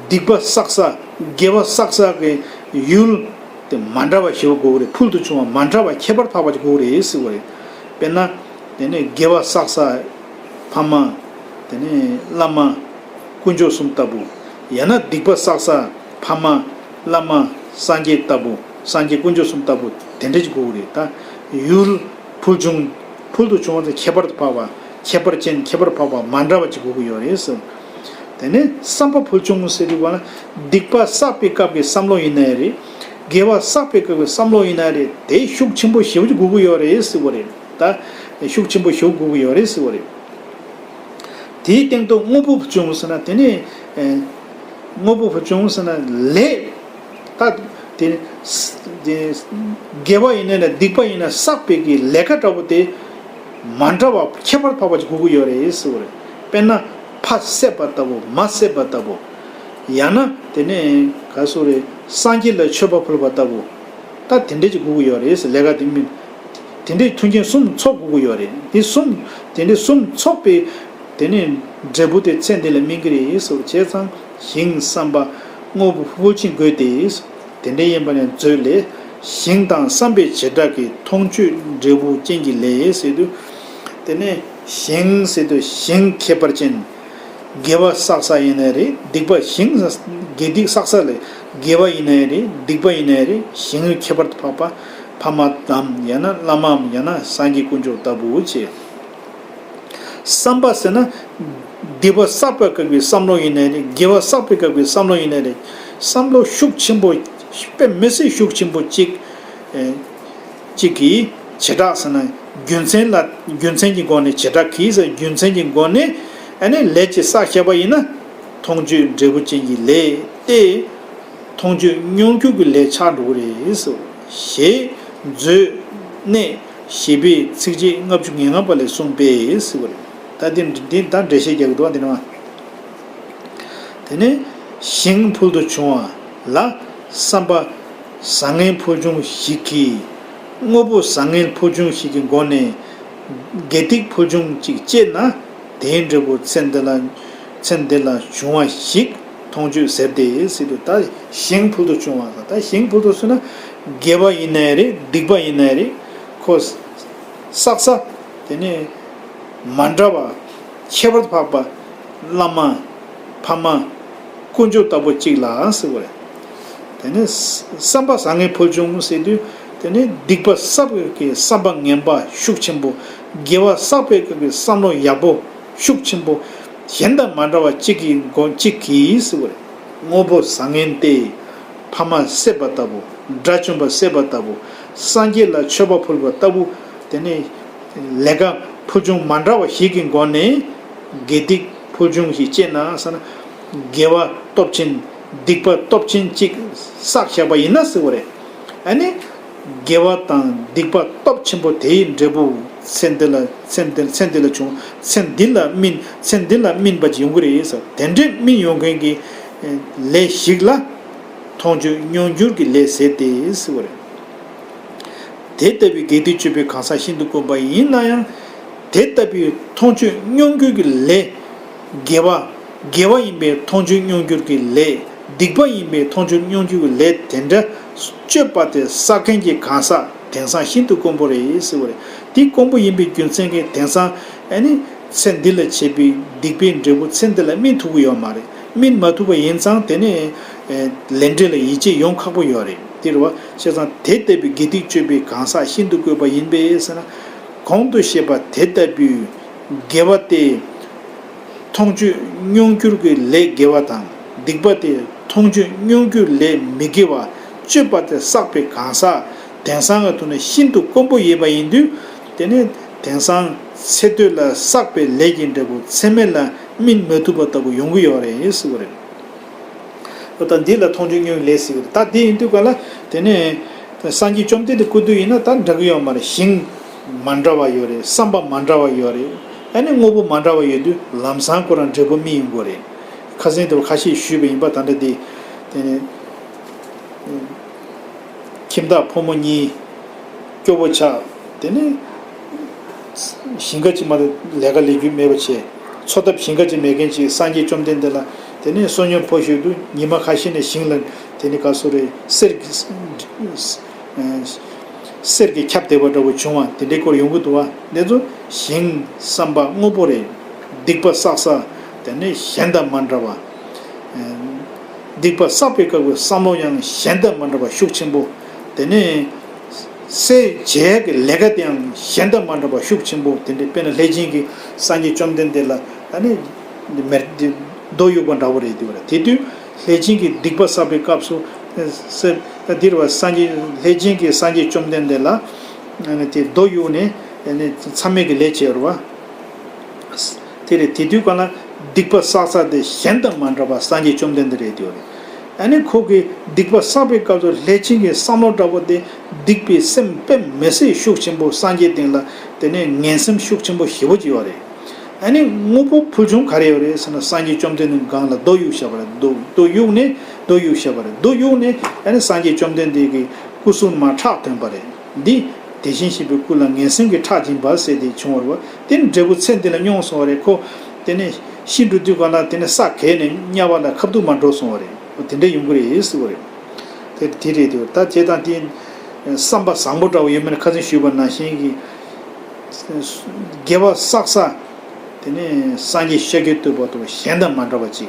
སྡིག་པ་བསགས་ས། དགེ་བ་བསགས་ས་གི་ཡུལ་དེ་མ་འདྲ་བ་ཞིག་དགོས་རེད། ཕུལ་དུ་བྱུང་བ་མ་འདྲ་བ་ཁྱད་པར་འཕགས་པ་ཅིག་དགོས་རེད་ཟེར་བ་རེད། དཔེར་ན། དེ་ནས་དགེ་བ་བསགས་ས་ཕ་མ། དེ་ནས་བླ་མ། དཀོན་མཆོག་གསུམ་ལྟ་བུ། ཡང་ན་སྡིག་པ་བསགས་ས་ཕ་མ། བླ་མ། སངས་རྒྱས་ལྟ་བུ། སངས་རྒྱས་དཀོན་མཆོག་གསུམ་ལྟ་བུ་དེ་འདྲ་ཅིག་དགོས་རེད་ད། ཡུལ། ཕུལ་བྱུང་། ཕུལ་དུ་བྱུང་བ་དེ་ཁྱད་པར་དུ་འཕགས་པ། ཁྱད་པར་ཅན། ཁྱད་པར་འཕགས་པ་མ་འདྲ་བ་ཅིག་དགོས་ཀྱི་ཡོད་རེད་ཟེར། དེ་ནས་བསམ་པ་ཕུལ་བྱུང་ཟེར་དུས་ག་ལ། སྡིག་པ་བསགས་པའི་སྐབས་ཀྱི་བསམ་བློ་ཡིན་ནའི་རེད། དགེ་བ་བསགས་པའི་སྐབས་ཀྱི་བསམ་བློ་ཡིན་ནའི་རེད། དེ་ཤུགས་ཆེན་པོ་ཞེ་པོ་ཅིག་དགོས་ཀྱི་ཡོད་རེད་ཟེར་བ་རེད། ད་ཤུགས་ཆེན་པོ་ཞེ་པོ་དགོས་ཀྱི་ཡོད་རེད་ཟེར་བ་རེད། དེའི་སྟེང་དུ་དངོས་པོ་བྱུང་ཟེར་ན་དེ་ནི། ཨེ། དངོས་པོ་བྱུང་ཟེར་ན་ལས། ད་དེ་དེ་དགེ་བ་ཡིན་ན་ཡང་སྡིག་པ་ཡིན་ན་བསགས་པའི་གི་ལས་ཀ་འདྲ་པོ་དེ་མ་འདྲ་བ་ཁྱད་པར་འཕགས་པ་ཅིག་དགོས་ཀྱི་ཡོད་རེད་ཟེར་བ་རེད། དཔེར་ན་ཕ་བསད་པ་ལྟ་བུ། མ་བསད་པ་ལྟ་བུ། ཡང་ན་དེ་ནི་ག་སུ་རེད། སངས་རྒྱས་ལ་མཆོད་པ་ཕུལ་བ་ལྟ་བུ། ད་དེ་འདྲས་ཅིག་དགོས་ཀྱི་ཡོད་རེད་ཟེར། ལས་ཀ་དེ་མིན། དེ་འདྲའི་མཐུན་རྐྱེན་གསུམ་ཚོགས་དགོས་ཀྱི་ཡོད་རེད། དེ་གསུམ། དེ་འདྲའི་གསུམ་ཚོགས་པའི་དེ་ནས་འབྲས་བུ་དེ་ཚེ་འདི་ལ་སྨིན་གྱི་རེད་ཟེར། བྱས་ཙང་ཞིང་བསམ་པ་དངོས་པོ་ཕུལ་བྱུང་དགོས་ཏེ། དེ་འདྲ་ཡིན་པ་ནས་མཛོད་ལས། ཞིང་དང་བསམ་པའི་བྱེ་བྲག་གིས་མཐོང་ཆོས་འབྲས་བུ་ཅན་གྱི་ལས་ཟེར་དུས། དེ་ནས་ཞིང་ཟེར་དུས་ཞིང་ཁྱད་པར་ཅན། དགེ་བ་བསགས་ས་ཡིན་ནའི་རེད། སྡིག་པ་ཞིང་། དགེ་སྡིག་བསགས་ས་ལས། དགེ་བ་ཡིན་ནའི་རེད། སྡིག་པ་ཡིན་ནའི་རེད། ཞིང་ཁྱད་པར་དུ་འཕགས་པ་ཕ་མའམ་ཡང་ན་བླ་མའམ་ཡང་ན་སངས་རྒྱས་དཀོན་མཆོག་ལྟ་བུ་བྱས། བསམ་པ་ཟེར་ན། སྡིག་པ་བསགས་པའི་སྐབས་ཀྱི་བསམ་བློ་ཡིན་ནའི་རེད། དགེ་བ་བསགས་པའི་སྐབས་ཀྱི་བསམ་བློ་ཡིན་ནའི་རེད། བསམ་བློ་ཤུགས་ཆེན་པོ། དཔེ་མི་སྲིད་ཤུགས་ཆེན་པོ་གཅིག་ཨེ། གཅིག་གིས་བྱེ་བྲག་ཟེར་ན་རྒྱུ་མཚན་ལ། རྒྱུ་མཚན་གྱི་སྒོ་ནས། བྱེ་བྲག་གིས་ཟེར། རྒྱུ་མཚན་གྱི་སྒོ་ནས་ཨ་ནི་ལས་ཅིག་བསགས་བཞག་པ་ཡིན་ན། མཐོང་ཆོས་འབྲས་བུ་ཅན་གྱི་ལས་དེ། མཐོང་ཆོས་སྙོམས་འཇུག་གི་ལས་ཆགས་འགྲོ་གི་རེད་ཟེར། ཞེས་མཛོད་ནས་ཞེས་པའི་ཚིགས་བཅད་ལྔ་བཅུ་ང་ལྔ་པ་ལས་གསུངས་པས་ཟེར་བ་རེད། ད་འདི་འདི་ད་འགྲེལ་བཤད་རྒྱག་གི་འདུག་བ། འདི་ནི་བ། དེ་ནས་ཞིང་ཕུལ་དུ་བྱུང་བ་ལ་བསམ་པ་བཟང་ངན་ཕུལ་བྱུང་ཞིག་གིས། དངོས་པོ་བཟང་ངན་ཕུལ་བྱུང་ཞིག་གི་སྒོ་ནས་དགེ་སྡིག་ཕུལ་བྱུང་ཅིག་སྐྱེས་ན། དེའི་འབྲས་བུ་ཚེ་འདི་ལ། ཚེ་འདི་ལ་བྱུང་བ་ཞིག་མཐོང་ཆོས་ཟེར་ཏེ་ཟེར་དུས། ད་ཞིང་ཕུལ་དུ་བྱུང་བ། ད་ཞིང་ཕུལ་དུ་ཟེར་ན་དགེ་བ་ཡིན་ནའི་རེད། སྡིག་པ་ཡིན་ནའི་རེད། ཁོ་བསགས་ས་དེ་ནི་མ་འདྲ་བ། ཁྱད་པར་དུ་འཕགས་པ་བླ་མ། ཕ་མ། དཀོན་མཆོག་ལྟ་བུ་གཅིག་ལ་ཟེར་བ་རེད། དེ་ནས་བསམ་པ་བཟང་ངན་ཕུལ་བྱུང་ཟེར་དུས། དེ་ནས་སྡིག་པ་བསགས་པའི་སྐབས་ཀྱི་བསམ་པ་ངན་པ་ཤུགས་ཆེན་པོ། དགེ་བ་བསགས་པའི་སྐབས་ཀྱི་བསམ་བློ་ཡག་པོ་ཤུགས་ཆེན་པོ། གཞན་དང་མ་འདྲ་བ་གཅིག་གི་སྒོ་གཅིག་གིས་ཟེར་བ་རེད། དངོས་པོ་བཟང་ངན་ཏེ། ཕ་མ་བསད་པ་ལྟ་བུ། དགྲ་བཅོམ་པ་བསད་པ་ལྟ་བུ། སངས་རྒྱས་ལ་མཆོད་པ་ཕུལ་བ་ལྟ་བུ། དེ་ནས་ལས་ཀ་ཕུལ་བྱུང་མ་འདྲ་བ་ཞིག་གི་སྒོ་ནས་དགེ་སྡིག་ཕུལ་བྱུང་ཞིག་སྐྱེས་ན་ཟེར་ན། དགེ་བ་སྟོབས་ཆེན་སྡིག་པ་སྟོབས་ཆེན་གཅིག་བསགས་བཞག་པ་ཡིན་ན་ཟེར་བ་རེད། ཨ་ནི། དགེ་བ་དང་སྡིག་པ་སྟོབས་ཆེན་པོ་དེའི་འབྲས་བུ་ཚེ་འདི་ལ་ཚེ་འདི་ཚེ་འདི་ལ་བྱུང་། ཚེ་འདི་ལ་སྨིན། ཚེ་འདི་ལ་སྨིན་པ་ཅིག་ཡོང་གི་རེད་ཟེར། དེ་འདྲའི་སྨིན་ཡོང་མཁན་གྱི་ལས་ཤིག་ལ་མཐོང་ཆོས་མྱོང་འགྱུར་གྱི་ལས་ཟེར་ཏེ་ཟེར་བ་རེད། དེ་ལྟ་བུའི་དགེ་སྡིག་སྤྱོད་པའི་གང་ཟག་ཤིན་ཏུ་དཀོན་པ་ཡིན་ན་ཡང་། དེ་ལྟ་བུའི་མཐོང་ཆོས་མྱོང་འགྱུར་གྱི་ལས། དགེ་བ། དགེ་བ་ཡིན་པའི་མཐོང་ཆོས་མྱོང་འགྱུར་གྱི་ལས། སྡིག་པ་ཡིན་པའི་མཐོང་ཆོས་མྱོང་འགྱུར་གྱི་ལས་དེ་འདྲ་སྤྱོད་པ་དེ་བསགས་མཁན་གྱི་གང་ཟག་དེང་སང་ཤིན་ཏུ་དཀོན་པོ་རེད་ཟེར་བ་རེད། དེ་དཀོན་པོ་ཡིན་པའི་རྒྱུ་མཚན་གྱིས་དེང་སང་ཨ་ནི་ཚེ་འདི་ལ་བྱས་པའི་སྡིག་པའི་འབྲས་བུ་ཚེ་འདི་ལ་སྨིན་ཐུབ་ཀྱི་ཡོད་མ་རེད། སྨིན་མ་ཐུབ་པ་ཡིན་ཙང་དེ་ནི་ལས་འབྲས་ལ་ཡིད་ཆེས་ཡོང་ཁག་པོ་ཡོད་རེད། དེ་རེད་བ། བྱས་ཙང་དེ་ལྟ་བུའི་དགེ་སྡིག་སྤྱོད་པའི་གང་ཟག་ཤིན་ཏུ་དཀོན་པ་ཡིན་པས་ཟེར་ན། གོང་དུ་བཤད་པ་དེ་ལྟ་བུའི་དགེ་བ་སྟེ། མཐོང་ཆོས་མྱོང་འགྱུར་གྱི་ལས་དགེ་བ་དང་། སྡིག་པ་སྟེ། མཐོང་ཆོས་མྱོང་འགྱུར་ལས་མི་དགེ་བ་སྤྱོད་པ་དེ་བསགས་པའི་གང་ཟག་དེང་སང་གི་ཐོག་ནས་ཤིན་ཏུ་དཀོན་པོ་ཡིན་པ་ཡིན་དུས། དེ་ནི་དེང་སང་ཚེ་སྟོད་ལ་བསགས་པའི་ལས་ཀྱི་འབྲས་བུ་ཚེ་སྨད་ལ་སྨིན་མ་ཐུབ་པ་ལྟ་བུ་ཡོང་གི་ཡོད་རེད་ཟེར་བ་རེད། ད་འདི་ལ་མཐོང་ཆོས་མྱོང་ལས་ཟེར་གི་རེད། ད་འདི་ཡིན་དུས་ག་ལ་དེ་ནས་སངས་རྒྱས་བཅོམ་ལྡན་འདས་སྐུ་དུས་ཡིན་ན་ད་འདྲ་གི་ཡོད་མ་རེད། ཞིང་མ་འདྲ་བ་ཡོད་རེད། བསམ་པ་མ་འདྲ་བ་ཡོད་རེད། ཨ་ནི་དངོས་པོ་མ་འདྲ་བ་ཡོད་དུས་ལམ་སང་ཁོ་རང་འབྲས་བུ་སྨིན་ཡོང་གི་རེད། ཁ་སང་དེ་ཁ་ཤས་ཞུས་པ་ཡིན་པ། ད་འདྲ་དེ་དེ་ནས་ཁྱིམ་བདག་ཕོ་མོ་གཉིས་སྐྱོ་བོ་ཆགས། དེ་ནས་ཞིང་ཁ་ཅིག་མ་གཏོགས་ལས་ཀ་ལས་རྒྱུ་མེད་པ་བྱས། འཚོ་ཐབས་ཞིང་ཁ་ཅིག་མེད་མཁན་ཅིག་སངས་རྒྱས་བཅོམ་ལྡན་འདས་ལ་དེ་ནས་བསོད་སྙོམས་ཕུལ་ཞོར་དུ་ཉི་མ་ཁ་ཤས་ནས་ཞིང་ལ་དེ་ནས་ག་སོ་རེ་གསེར་གྱི་གསེར་གྱིས་ཁྱབ་བསྡད་པ་འདྲ་བོ་བྱུང་བ་དེ་འདྲའི་སྐོར་ཡོང་གི་འདུག་བ། འདི་ཚོ་ཞིང་བསམ་པ་དངོས་པོ་རེད། སྡིག་པ་བསགས་ས་དེ་ནས་གཞན་དང་མ་འདྲ་བ། སྡིག་པ་བསགས་པའི་སྐབས་ཀྱི་བསམ་བློ་ཡང་གཞན་དང་མ་འདྲ་བ་ཤུགས་ཆེན་པོ། དེ་ནས་སེ་བྱེད་ཀྱི་ལས་ཀ་དེ་ཡང་གཞན་དང་མ་འདྲ་བ་ཤུགས་ཆེན་པོ། དེ་འདྲའི་དཔེར་ན་ལྷས་བྱིན་གྱིས་སངས་རྒྱས་བཅོམ་ལྡན་འདས་ལ་ཨ་ནི་མེར་རྡོ་གཡུགས་པ་འདྲ་བོ་རེད་དེ་བ་རེད། དེ་དུས་ལྷས་བྱིན་གྱིས་སྡིག་པ་བསགས་པའི་སྐབས་སུ་སེ་ད་འདིར་བ་སངས་རྒྱས་ལྷས་བྱིན་གྱིས་སངས་རྒྱས་བཅོམ་ལྡན་འདས་ལ་ཨ་ནི་དེ་རྡོ་གཡུགས་ནས་ཨ་ནི་མཚམས་མེད་ཀྱི་ལས་བྱས་རུ་བ། དེ་རེད། དེ་དུས་གང་ལ་སྡིག་པ་བསགས་ས་དེ་གཞན་དང་མ་འདྲ་བ་སངས་རྒྱས་བཅོམ་ལྡན་འདས་རེད་དེ་བ་རེད། ཨ་ནི་ཁོ་གིས་སྡིག་པ་བསགས་པའི་སྐབས་སུ་ལྷས་བྱིན་གྱི་བསམ་བློ་འདྲ་བོ་དེ་སྡིག་པའི་སེམས་དཔེ་མི་སྲིད་ཤུགས་ཆེན་པོ། སངས་རྒྱས་སྟེང་ལ་དེ་ནས་ངན་སེམས་ཤུགས་ཆེན་པོ་ཞེ་པོ་ཅིག་ཡོད་རེད། ཨ་ནི་དངོས་པོ་ཕུལ་བྱུང་ག་རེ་ཡོད་རེད་ཟེར་ན། སངས་རྒྱས་བཅོམ་ལྡན་འདས་སྒང་ལ་རྡོ་གཡུགས་བཞག་པ་རེད། རྡོ་རྡོ་གཡུགས་ནས་རྡོ་གཡུགས་བཞག་པ་རེད། རྡོ་གཡུགས་ནས་ཨ་ནི་སངས་རྒྱས་བཅོམ་ལྡན་འདས་ཀྱི་སྐུ་གཟུགས་མར་ཁྲག་ཐོན་པ་རེད། འདི་དེ་བཞིན་གཤེགས་པའི་སྐུ་ལ་ངན་སེམས་ཀྱི་ཁྲག་སྦྱིན་པ་ཟེར་དེ་བྱུང་བ་རེད་བ། དེ་ནི་འབྲས་བུ་ཚེ་འདི་ལ་མྱོང་སོང་བ་རེད། ཁོ་དེ་ནས་ཤི་འགྲོ་དུས་གང་ལ་དེ་ནས་ས་གས་ནས་དམྱལ་བ་ལ་ཁ་ཐུག་མར་འགྲོ་སོང་བ་རེད། དེ་འདྲ་ཡོང་གི་རེད་ཟེར་བ་རེད། དེ་དེ་རེད་དེ། ད་དེ་དང་དེ་བསམ་པ་བཟང་པོ་འདྲ་བོ་ཡོད་མེད་ནི་ཁ་སང་ཞུས་པ་ནང་བཞིན་གྱི་དགེ་བ་བསགས་ས་དེ་ནས་སངས་རྒྱས་ཤཱཀྱ་ཐུབ་པ་དང་གཞན་དང་མ་འདྲ་བ་ཅིག་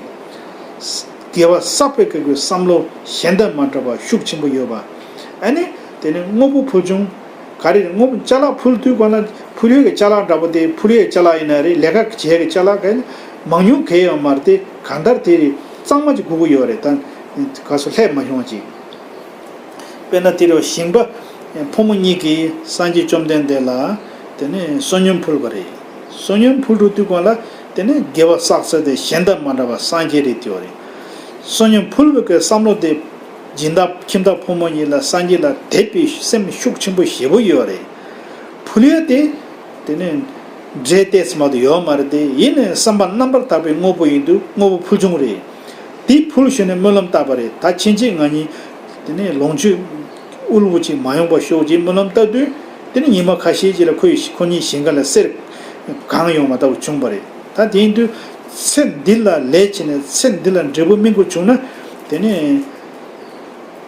དགེ་བ་བསགས་པའི་སྐབས་ཀྱི་བསམ་བློ་གཞན་དང་མ་འདྲ་བ་ཤུགས་ཆེན་པོ་ཡོད་པ། ཨ་ནི་དེ་ནས་དངོས་པོ་ཕུལ་བྱུང་ག་རེ་རེད། དངོས་པོ་ཅ་ལག་ཕུལ་དུས་གང་ལ་ཕུལ་ཡས་ཀྱི་ཅ་ལག་འདྲ་པོ་དེ་ཕུལ་ཡས་ཅ་ལག་ཡིན་ན་རེད། ལས་ཀ་བྱེད་ཡས་ཀྱི་ཅ་ལག་ག་མང་ཉུང་གས་ཡོད་མ་རེད། དེ་གང་ལྟར་དེ་རེད། གཙང་མ་ཅིག་དགོས་ཀྱི་ཡོད་རེད། ད་ག་སོ་ལྷད་མ་བྱུང་བ་ཅིག་དཔེར་ན་དེ་རུ་ཞིང་པ་ཕོ་མོ་གཉིས་ཀྱིས་སངས་རྒྱས་བཅོམ་ལྡན་འདས་ལ་དེ་ནས་བསོད་སྙོམས་ཕུལ་བ་རེད། བསོད་སྙོམས་ཕུལ་འགྲོ་དུས་གང་ལ་དེ་ནས་དགེ་བ་བསགས་ས་དེ་གཞན་དང་མ་འདྲ་བ་སངས་རྒྱས་རེད་དེ་བ་རེད། བསོད་སྙོམས་ཕུལ་བའི་གི་བསམ་བློ་དེ་སྦྱིན་བདག་ཁྱིམ་བདག་ཕོ་མོ་གཉིས་ལ་སངས་རྒྱས་ལ་དད་པའི་སེམས་ཤུགས་ཆེན་པོ་ཞེ་པོ་ཡོད་རེད། ཕུལ་ཡ་དེ་དེ་ནས་འབྲས་ཏོག་ཙམ་མ་གཏོགས་ཡོད་མ་རེད་དེ། ཡིན་ནའི་བསམ་པ་རྣམ་པར་དག་པའི་དངོས་པོ་ཡིན་དུས་དངོས་པོ་ཕུལ་བྱུང་རེད། དེ་ཕུལ་ཞོར་ནས་སྨོན་ལམ་བཏབ་པ་རེད། ད་ཕྱིན་ཆད་ང་གཉིས་དེ་ནས་ལོངས་སྤྱོད་དབུལ་པོ་ཅིག་མ་ཡོང་པ་ཤོག་ཅེས་སྨོན་ལམ་བཏབ་དུས་དེ་ནས་ཉི་མ་ཁ་ཤས་ཅིག་ལ་ཁོ་ཡི་ཁོ་གཉིས་ཞིང་ཁ་ལ་གསེར་གང་ཡོང་བ་ལྟ་བུ་བྱུང་བ་རེད། ད་དེ་ཡིན་དུས་ཚེ་འདི་ལ་ལས་བྱས་ནས་ཚེ་འདི་ལ་འབྲས་བུ་སྨིན་དགོས་བྱུང་ན་དེ་ནས།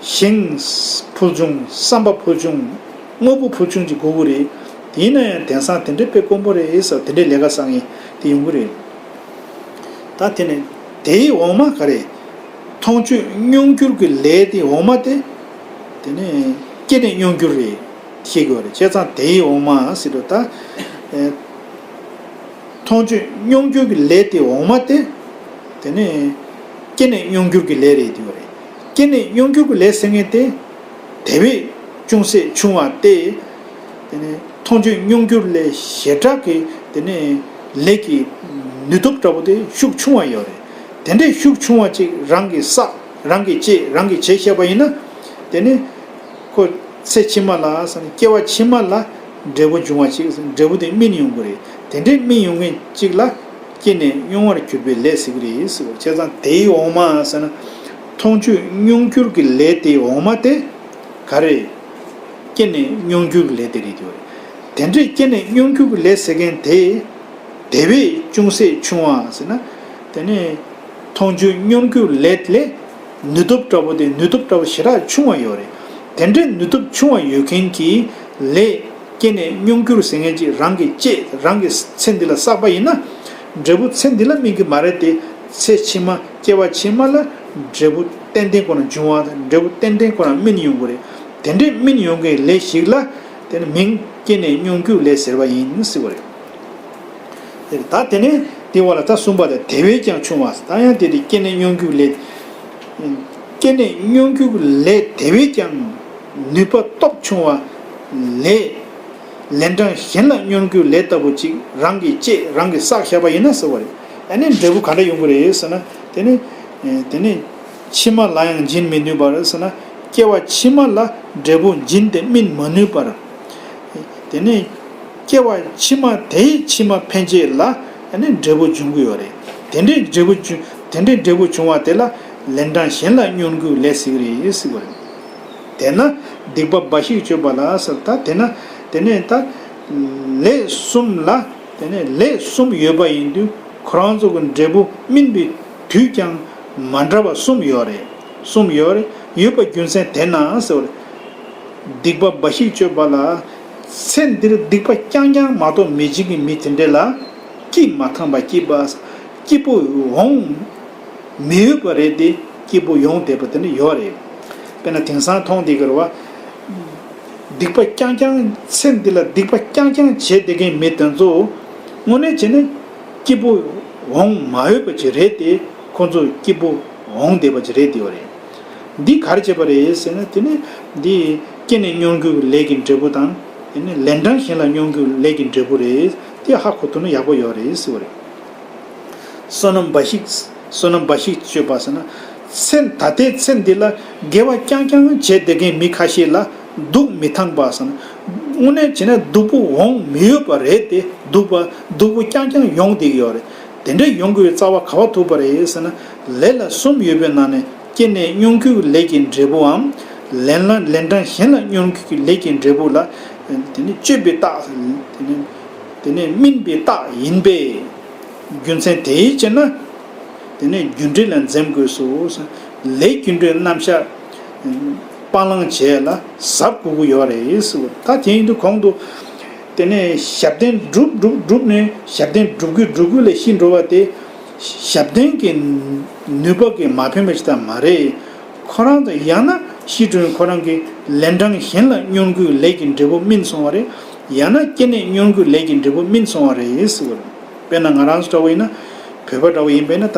ཞིང་ཕུལ་བྱུང་། བསམ་པ་ཕུལ་བྱུང་། དངོས་པོ་ཕུལ་བྱུང་གི་དགོས་ཀྱི་རེད། དེ་ཡིན་ན་ཡང་དེང་སང་དེ་འདྲའི་དཔེ་དཀོན་པོ་རེད་ཟེར། དེ་འདྲའི་ལས་ཀ་བསགས་མཁན་དེ་ཡོང་གི་རེད། ད་དེ་ནས་དེའི་འོག་མ་ག་རེ། མཐོང་ཆོས་མྱོང་འགྱུར་གྱི་ལས་དེ་འོག་མ་དེ། དེ་ནས་སྐྱེས་ནས་མྱོང་འགྱུར་རེད་ཤེས་དགོས་རེད། བྱས་ཙང་དེའི་འོག་མ་ཟེར་དུས་ད། མཐོང་ཆོས་མྱོང་འགྱུར་གྱི་ལས་དེ་འོག་མ་དེ། དེ་ནས། སྐྱེས་ནས་མྱོང་འགྱུར་གྱི་ལས་རེད་དེ་བ་རེད། སྐྱེས་ནས་མྱོང་འགྱུར་གྱི་ལས་ཟེར་མཁན་དེ་དེ་བས་ཅུང་ཟད་ཆུང་བ་སྟེ། དེ་ནས་མཐོང་ཆོས་མྱོང་འགྱུར་ལས་ཞེ་དྲག་གི་དེ་ནས་ལས་ཀྱི་ནུས་སྟོབས་འདྲ་པོ་དེ་ཤུགས་ཆུང་བ་ཡོད་རེད། དེ་འདྲའི་ཤུགས་ཆུང་བ་ཅིག་རང་གིས་བསགས། རང་གིས་སྐྱེས། རང་གིས་བྱས་བཞག་པ་ཡིན་ན། དེ་ནས་ཁོ་ཚེ་ཕྱི་མ་ལ་ཟེར་ན་སྐྱེ་བ་ཕྱི་མ་ལ་འབྲས་བུ་འབྱུང་བ་ཅིག་འབྲས་བུ་དེ་སྨིན་ཡོང་གི་རེད། དེ་འདྲའི་སྨིན་ཡོང་མཁན་ཅིག་ལ་སྐྱེས་ནས་མྱོང་བར་གྱུར་པའི་ལས་ཟེར་གི་རེད་ཟེར་བ། བྱས་ཙང་དེའི་འོག་མ་ཟེར་ན་མཐོང་ཆོས་མྱོང་འགྱུར་གྱི་ལས་དེའི་འོག་མ་དེ་ག་རེ། སྐྱེས་ནས་མྱོང་འགྱུར་གྱི་ལས་དེ་རེད་དེ་བ་རེད། དེ་འདྲའི་སྐྱེས་ནས་མྱོང་འགྱུར་གྱི་ལས་ཟེར་མཁན་དེ། དེ་བས་ཅུང་ཟད་ཆུང་བ་ཟེར་ན། དེ་ནས་མཐོང་ཆོས་མྱོང་འགྱུར་ལས་ལས་ནུས་སྟོབས་འདྲ་པོ་དེ་ནུས་སྟོབས་འདྲ་པོ་ཞེ་དྲག་ཆུང་བ་ཡོད་རེད། དེ་འདྲའི་ནུས་སྟོབས་ཆུང་བ་ཡོད་མཁན་གྱི་ལས་སྐྱེས་ནས་མྱོང་འགྱུར་ཟེར་མཁན་ཅིག་རང་གིས་སྐྱེས། རང་གི་ཚེ་འདི་ལ་བསགས་པ་ཡིན་ན། འབྲས་བུ་ཚེ་འདི་ལ་སྨིན་གྱི་མ་རེད་དེ། ཚེ་ཕྱི་མ་སྐྱེ་བ་ཕྱི་མ་ལ་འབྲས་བུ་ཏན་ཏན་ཁོ་ན་འབྱུང་བ་དང་འབྲས་བུ་ཏན་ཏན་ཁོ་ན་སྨིན་ཡོང་གི་རེད། དེ་འདྲའི་སྨིན་ཡོང་མཁན་ལས་ཤིག་ལ་དེ་ནི་མིང་སྐྱེས་ནས་མྱོང་འགྱུར་ལས་ཟེར་བ་ཡིན་ཟེར་བ་རེད། དེ་ད་དེ་ནས་དེ་བ་ལ་ད་གསུམ་པ་དང་དེ་བས་ཀྱང་ཆུང་བ། ད་ཡང་དེ་དེ་སྐྱེས་ནས་མྱོང་འགྱུར་ལས། སྐྱེས་ནས་མྱོང་འགྱུར་ལས་དེ་བས་ཀྱང་ནུས་པ་སྟོབས་ཆུང་བ་ལས། ལན་གྲངས་གཞན་ལ་མྱོང་འགྱུར་ལས་ལྟ་བུ་ཅིག་རང་གིས་སྐྱེས། རང་གིས་བསགས་བཞག་པ་ཡིན་ན་ཟེར་བ་རེད། ཨ་ནི་འབྲས་བུ་ག་འདྲ་ཡོང་གི་རེད་ཟེར་ན། དེ་ནི། དེ་ནི། ཕྱི་མ་ལ་ཡང་འབྱིན་མི་ནུས་པར་ཟེར་ན། སྐྱེ་བ་ཕྱི་མ་ལ་འབྲས་བུ་འབྱིན་ཏེ་སྨིན་མ་ནུས་པར། དེ་ནས་སྐྱེ་བ་ཕྱི་མ་དེའི་ཕྱི་མ་ཕན་ཆད་ལ་ཨ་ནི་འབྲས་བུ་འབྱུང་གི་ཡོད་རེད། དེ་འདྲའི་འབྲས་བུ་འབྱུང་། དེ་འདྲའི་འབྲས་བུ་བྱུང་བ་དེ་ལ་ལན་གྲངས་གཞན་ལ་མྱོང་འགྱུར་ལས་ཟེར་གི་རེད་ཟེར་བ་རེད། དེས་ན་སྡིག་པ་འབའ་ཞིག་སྤྱོད་པ་ལ་ཟེར། ད་དེ་ན་དེ་ནས་ད་ལས་གསུམ་ལ། དེ་ནས་ལས་གསུམ་ཡོད་པ་ཡིན་དུས་ཁོ་རང་ཚོ་གི་འབྲས་བུ་སྨིན་པའི་དུས་ཀྱང་མ་འདྲ་བ་གསུམ་ཡོད་རེད། གསུམ་ཡོད་རེད། ཡོད་པ་རྒྱུ་མཚན་དེ་ན་ཟེར་བ་རེད། སྡིག་པ་འབའ་ཞིག་སྤྱོད་པ་ལ། ཚེ་འདིར་སྡིག་པ་རྐྱང་རྐྱང་མ་གཏོགས་མི་བྱེད་ཀྱི་མི་དེ་འདྲ་ལ་སྐྱིད་མ་ཐང་པ་སྐྱིད་པ། སྐྱིད་པོ་འོང་མི་འོས་པ་རེད་དེ། སྐྱིད་པོ་ཡོང་བསྡད་པ་དེ་འདྲ་ཡོད་རེད། དཔེར་ན་དེང་སང་མཐོང་བསྡད་ཀྱི་རེད་བ། སྡིག་པ་རྐྱང་རྐྱང་། ཚེ་འདི་ལ་སྡིག་པ་རྐྱང་རྐྱང་བྱས་བསྡད་མཁན་མི་དེ་ཚོ་དངོས་གནས་བྱས་ན་སྐྱིད་པོ་འོང་མ་འོས་པ་ཅིག་རེད་དེ། ཁོ་ཚོ་སྐྱིད་པོ་འོང་བསྡད་པ་ཅིག་རེད་དེ་བ་རེད། འདི་ག་རེ་བྱས་པ་རེད་ཟེར་ན། དེ་ནི་འདི་སྐྱེས་ནས་མྱོང་འགྱུར་གྱི་ལས་ཀྱི་འབྲས་བུ་དང་། དེ་ནི་ལན་གྲངས་གཞན་ལ་མྱོང་འགྱུར་ལས་ཀྱི་འབྲས་བུ་རེད། དེ་ཧ་གོ་ཐུབ་ན་ཡག་པོ་ཡོད་རེད་ཟེར་བ་རེད། བསོད་ནམས་འབའ་ཞིག་བསོད་ནམས་འབའ་ཞིག་སྤྱོད་པ་ཟེར་ན། ཚེ་ད་ལྟའི་ཚེ་འདི་ལ་དགེ་བ་རྐྱང་རྐྱང་བྱས་བསྡད་མཁན་མི་ཁ་ཤས་ལ་སྡུག་མི་ཐང་པ་ཟེར་ན། དངོས་གནས་བྱས་ན་སྡུག་པོ་འོང་མི་འོས་པ་རེད་དེ། སྡུག་པ་སྡུག་པོ་རྐྱང་རྐྱང་ཡོང་བསྡད་ཀྱི་ཡོད་རེད། དེ་འདྲ་ཡོང་དགོས་པའི་རྩ་བ་ག་པར་ཐུག་པ་རེད་ཟེར་ན། ལས་ལ་གསུམ་ཡོད་པའི་ནང་ནས་སྐྱེས་ནས་མྱོང་འགྱུར་ལས་ཀྱི་འབྲས་བུའམ། ལན་ལ་ལན་གྲངས་གཞན་ལ་མྱོང་འགྱུར་གྱི་ལས་ཀྱི་འབྲས་བུ་ལ། དེ་ནི་སྤྱོད་པའི་རྟགས། དེ་ནི་དེ་ནི་སྨིན་པའི་རྟགས་ཡིན་པས། རྒྱུ་མཚན་དེའི་ཕྱིར་ན། དེ་ནས་རྒྱུ་འབྲས་ལ་འཛེམ་དགོས་སོ། ལས་རྒྱུ་འབྲས་རྣམ་གཞག་སྤང་བླང་བྱས་ལ་གཟབ་དགོས་ཀྱི་ཡོད་རེད་ཟེར། ད་དེ་ཡིན་དུས་གོང་དུ་དེ་ནས་ཞབས་བརྟན་སྒྲུབ་སྒྲུབ་སྒྲུབ་ནས་ཞབས་བརྟན་སྒྲུབ་དགོས་སྒྲུབ་དགོས་ལ་ཤི་འགྲོ་བ་དེ། ཞབས་བརྟན་གྱི་ནུས་པ་གིས་མ་ཕན་པ་ཞིག་ད་མ་རེད། ཁོ་རང་དང་ཡང་ན་ཤི་འགྲོ་ཁོ་རང་གི་ལན་གྲངས་གཞན་ལ་མྱོང་དགོས་ལས་ཀྱི་འབྲས་བུ་སྨིན་སོང་བ་རེད། ཡང་ན་སྐྱེས་ནས་མྱོང་དགོས་ལས་ཀྱི་འབྲས་བུ་སྨིན་སོང་བ་རེད་ཟེར་བ་རེད། དཔེར་ན་ང་རང་ཚོ་འདྲ་བོ་ཡིན་ན། བོད་པ་འདྲ་བོ་ཡིན་པས་ན་ད།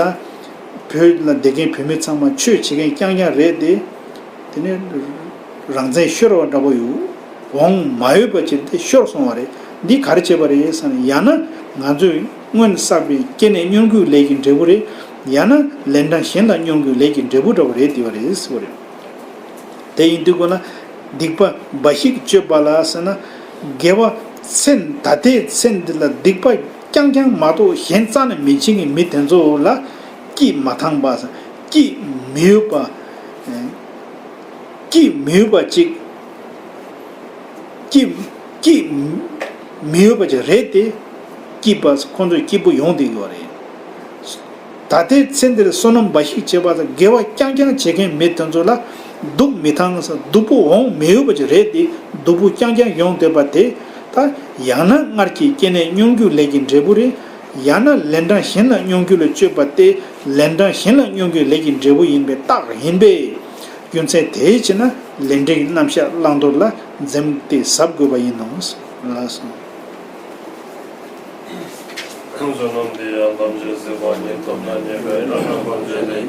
བོད་ལ་བསྡད་མཁན་བོད་མི་ཚང་མ་ཆོས་བྱེད་མཁན་རྐྱང་རྐྱང་རེད་དེ། དེ་ནས་རང་བཙན་ཤོར་བ་འདྲ་བོ་ཡོད། འོང་མ་འོས་པ་ཅིག་དེ་ཤོར་སོང་བ་རེད། འདི་ག་རེ་བྱས་པ་རེད་ཟེར་ན། ཡང་ན་ང་ཚོས་སྔོན་བསགས་པའི་སྐྱེས་ནས་མྱོང་དགོས་ལས་ཀྱི་འབྲས་བུ་རེད། ཡང་ན་ལན་གྲངས་གཞན་ལ་མྱོང་དགོས་ལས་ཀྱི་འབྲས་བུ་འདྲ་བོ་རེད་དེ་བ་རེད་ཟེར་བ་རེད། དེ་ཡིན་དུས་ཀོ་ན། སྡིག་པ་འབའ་ཞིག་སྤྱོད་པ་ལ་ཟེར་ན། དགེ་བ་ཚེ་ད་ལྟའི་ཚེ་འདི་ལ་སྡིག་པ་རྐྱང་རྐྱང་མ་གཏོགས་གཞན་རྩ་ནས་མི་བྱེད་མཁན་མི་དེ་ཚོ་ལ་སྐྱིད་མ་ཐང་པ་ཟེར། སྐྱིད་མི་འོས་པ། སྐྱིད་མི་འོས་པ་ཅིག་སྐྱིད་སྐྱིད་མི་འོས་པ་ཅིག་རེད་དེ། སྐྱིད་པ་ཁོང་ཚོས་སྐྱིད་པོ་ཡོང་བསྡད་ཡོད་རེད། ད་ལྟའི་ཚེ་འདིར་བསོད་ནམས་འབའ་ཞིག་བྱེད་པ་དང་དགེ་བ་རྐྱང་རྐྱང་བྱེད་མཁན་མི་དེ་ཚོ་ལ་སྡུག་མི་ཐང་ས། སྡུག་པོ་འོང་མི་འོས་པ་ཅིག་རེད་དེ། སྡུག་པོ་རྐྱང་རྐྱང་ཡོང་བསྡད་པ་དེ། ད་ཡང་ན་སྔར་གྱི་སྐྱེས་ནས་མྱོང་འགྱུར་ལས་ཀྱི་འབྲས་བུ་རེད། ཡང་ན་ལན་གྲངས་གཞན་ལ་མྱོང་འགྱུར་ལ་སྤྱོད་པ་སྟེ། ལན་གྲངས་གཞན་ལ་མྱོང་འགྱུར་ལས་ཀྱི་འབྲས་བུ་ཡིན་པའི་རྟགས་ཡིན་པས། རྒྱུ་མཚན་དེའི་ཕྱིར་ན་ལས་འབྲས་ཀྱི་རྣམ་གཞག་བླང་དོར་ལ་འཛེམ་སྟེ་གཟབ་དགོས་པ་ཡིན་ནོ། ལགས་སོ། བསོད་ནམས་འདི་ཡང་ཐམས་ཅད་གཟིགས་པ་ཉིད། ཐོབ་ནས་ཉེས་པའི་རང་རྣམ་ཐམས་ཅད་ལས།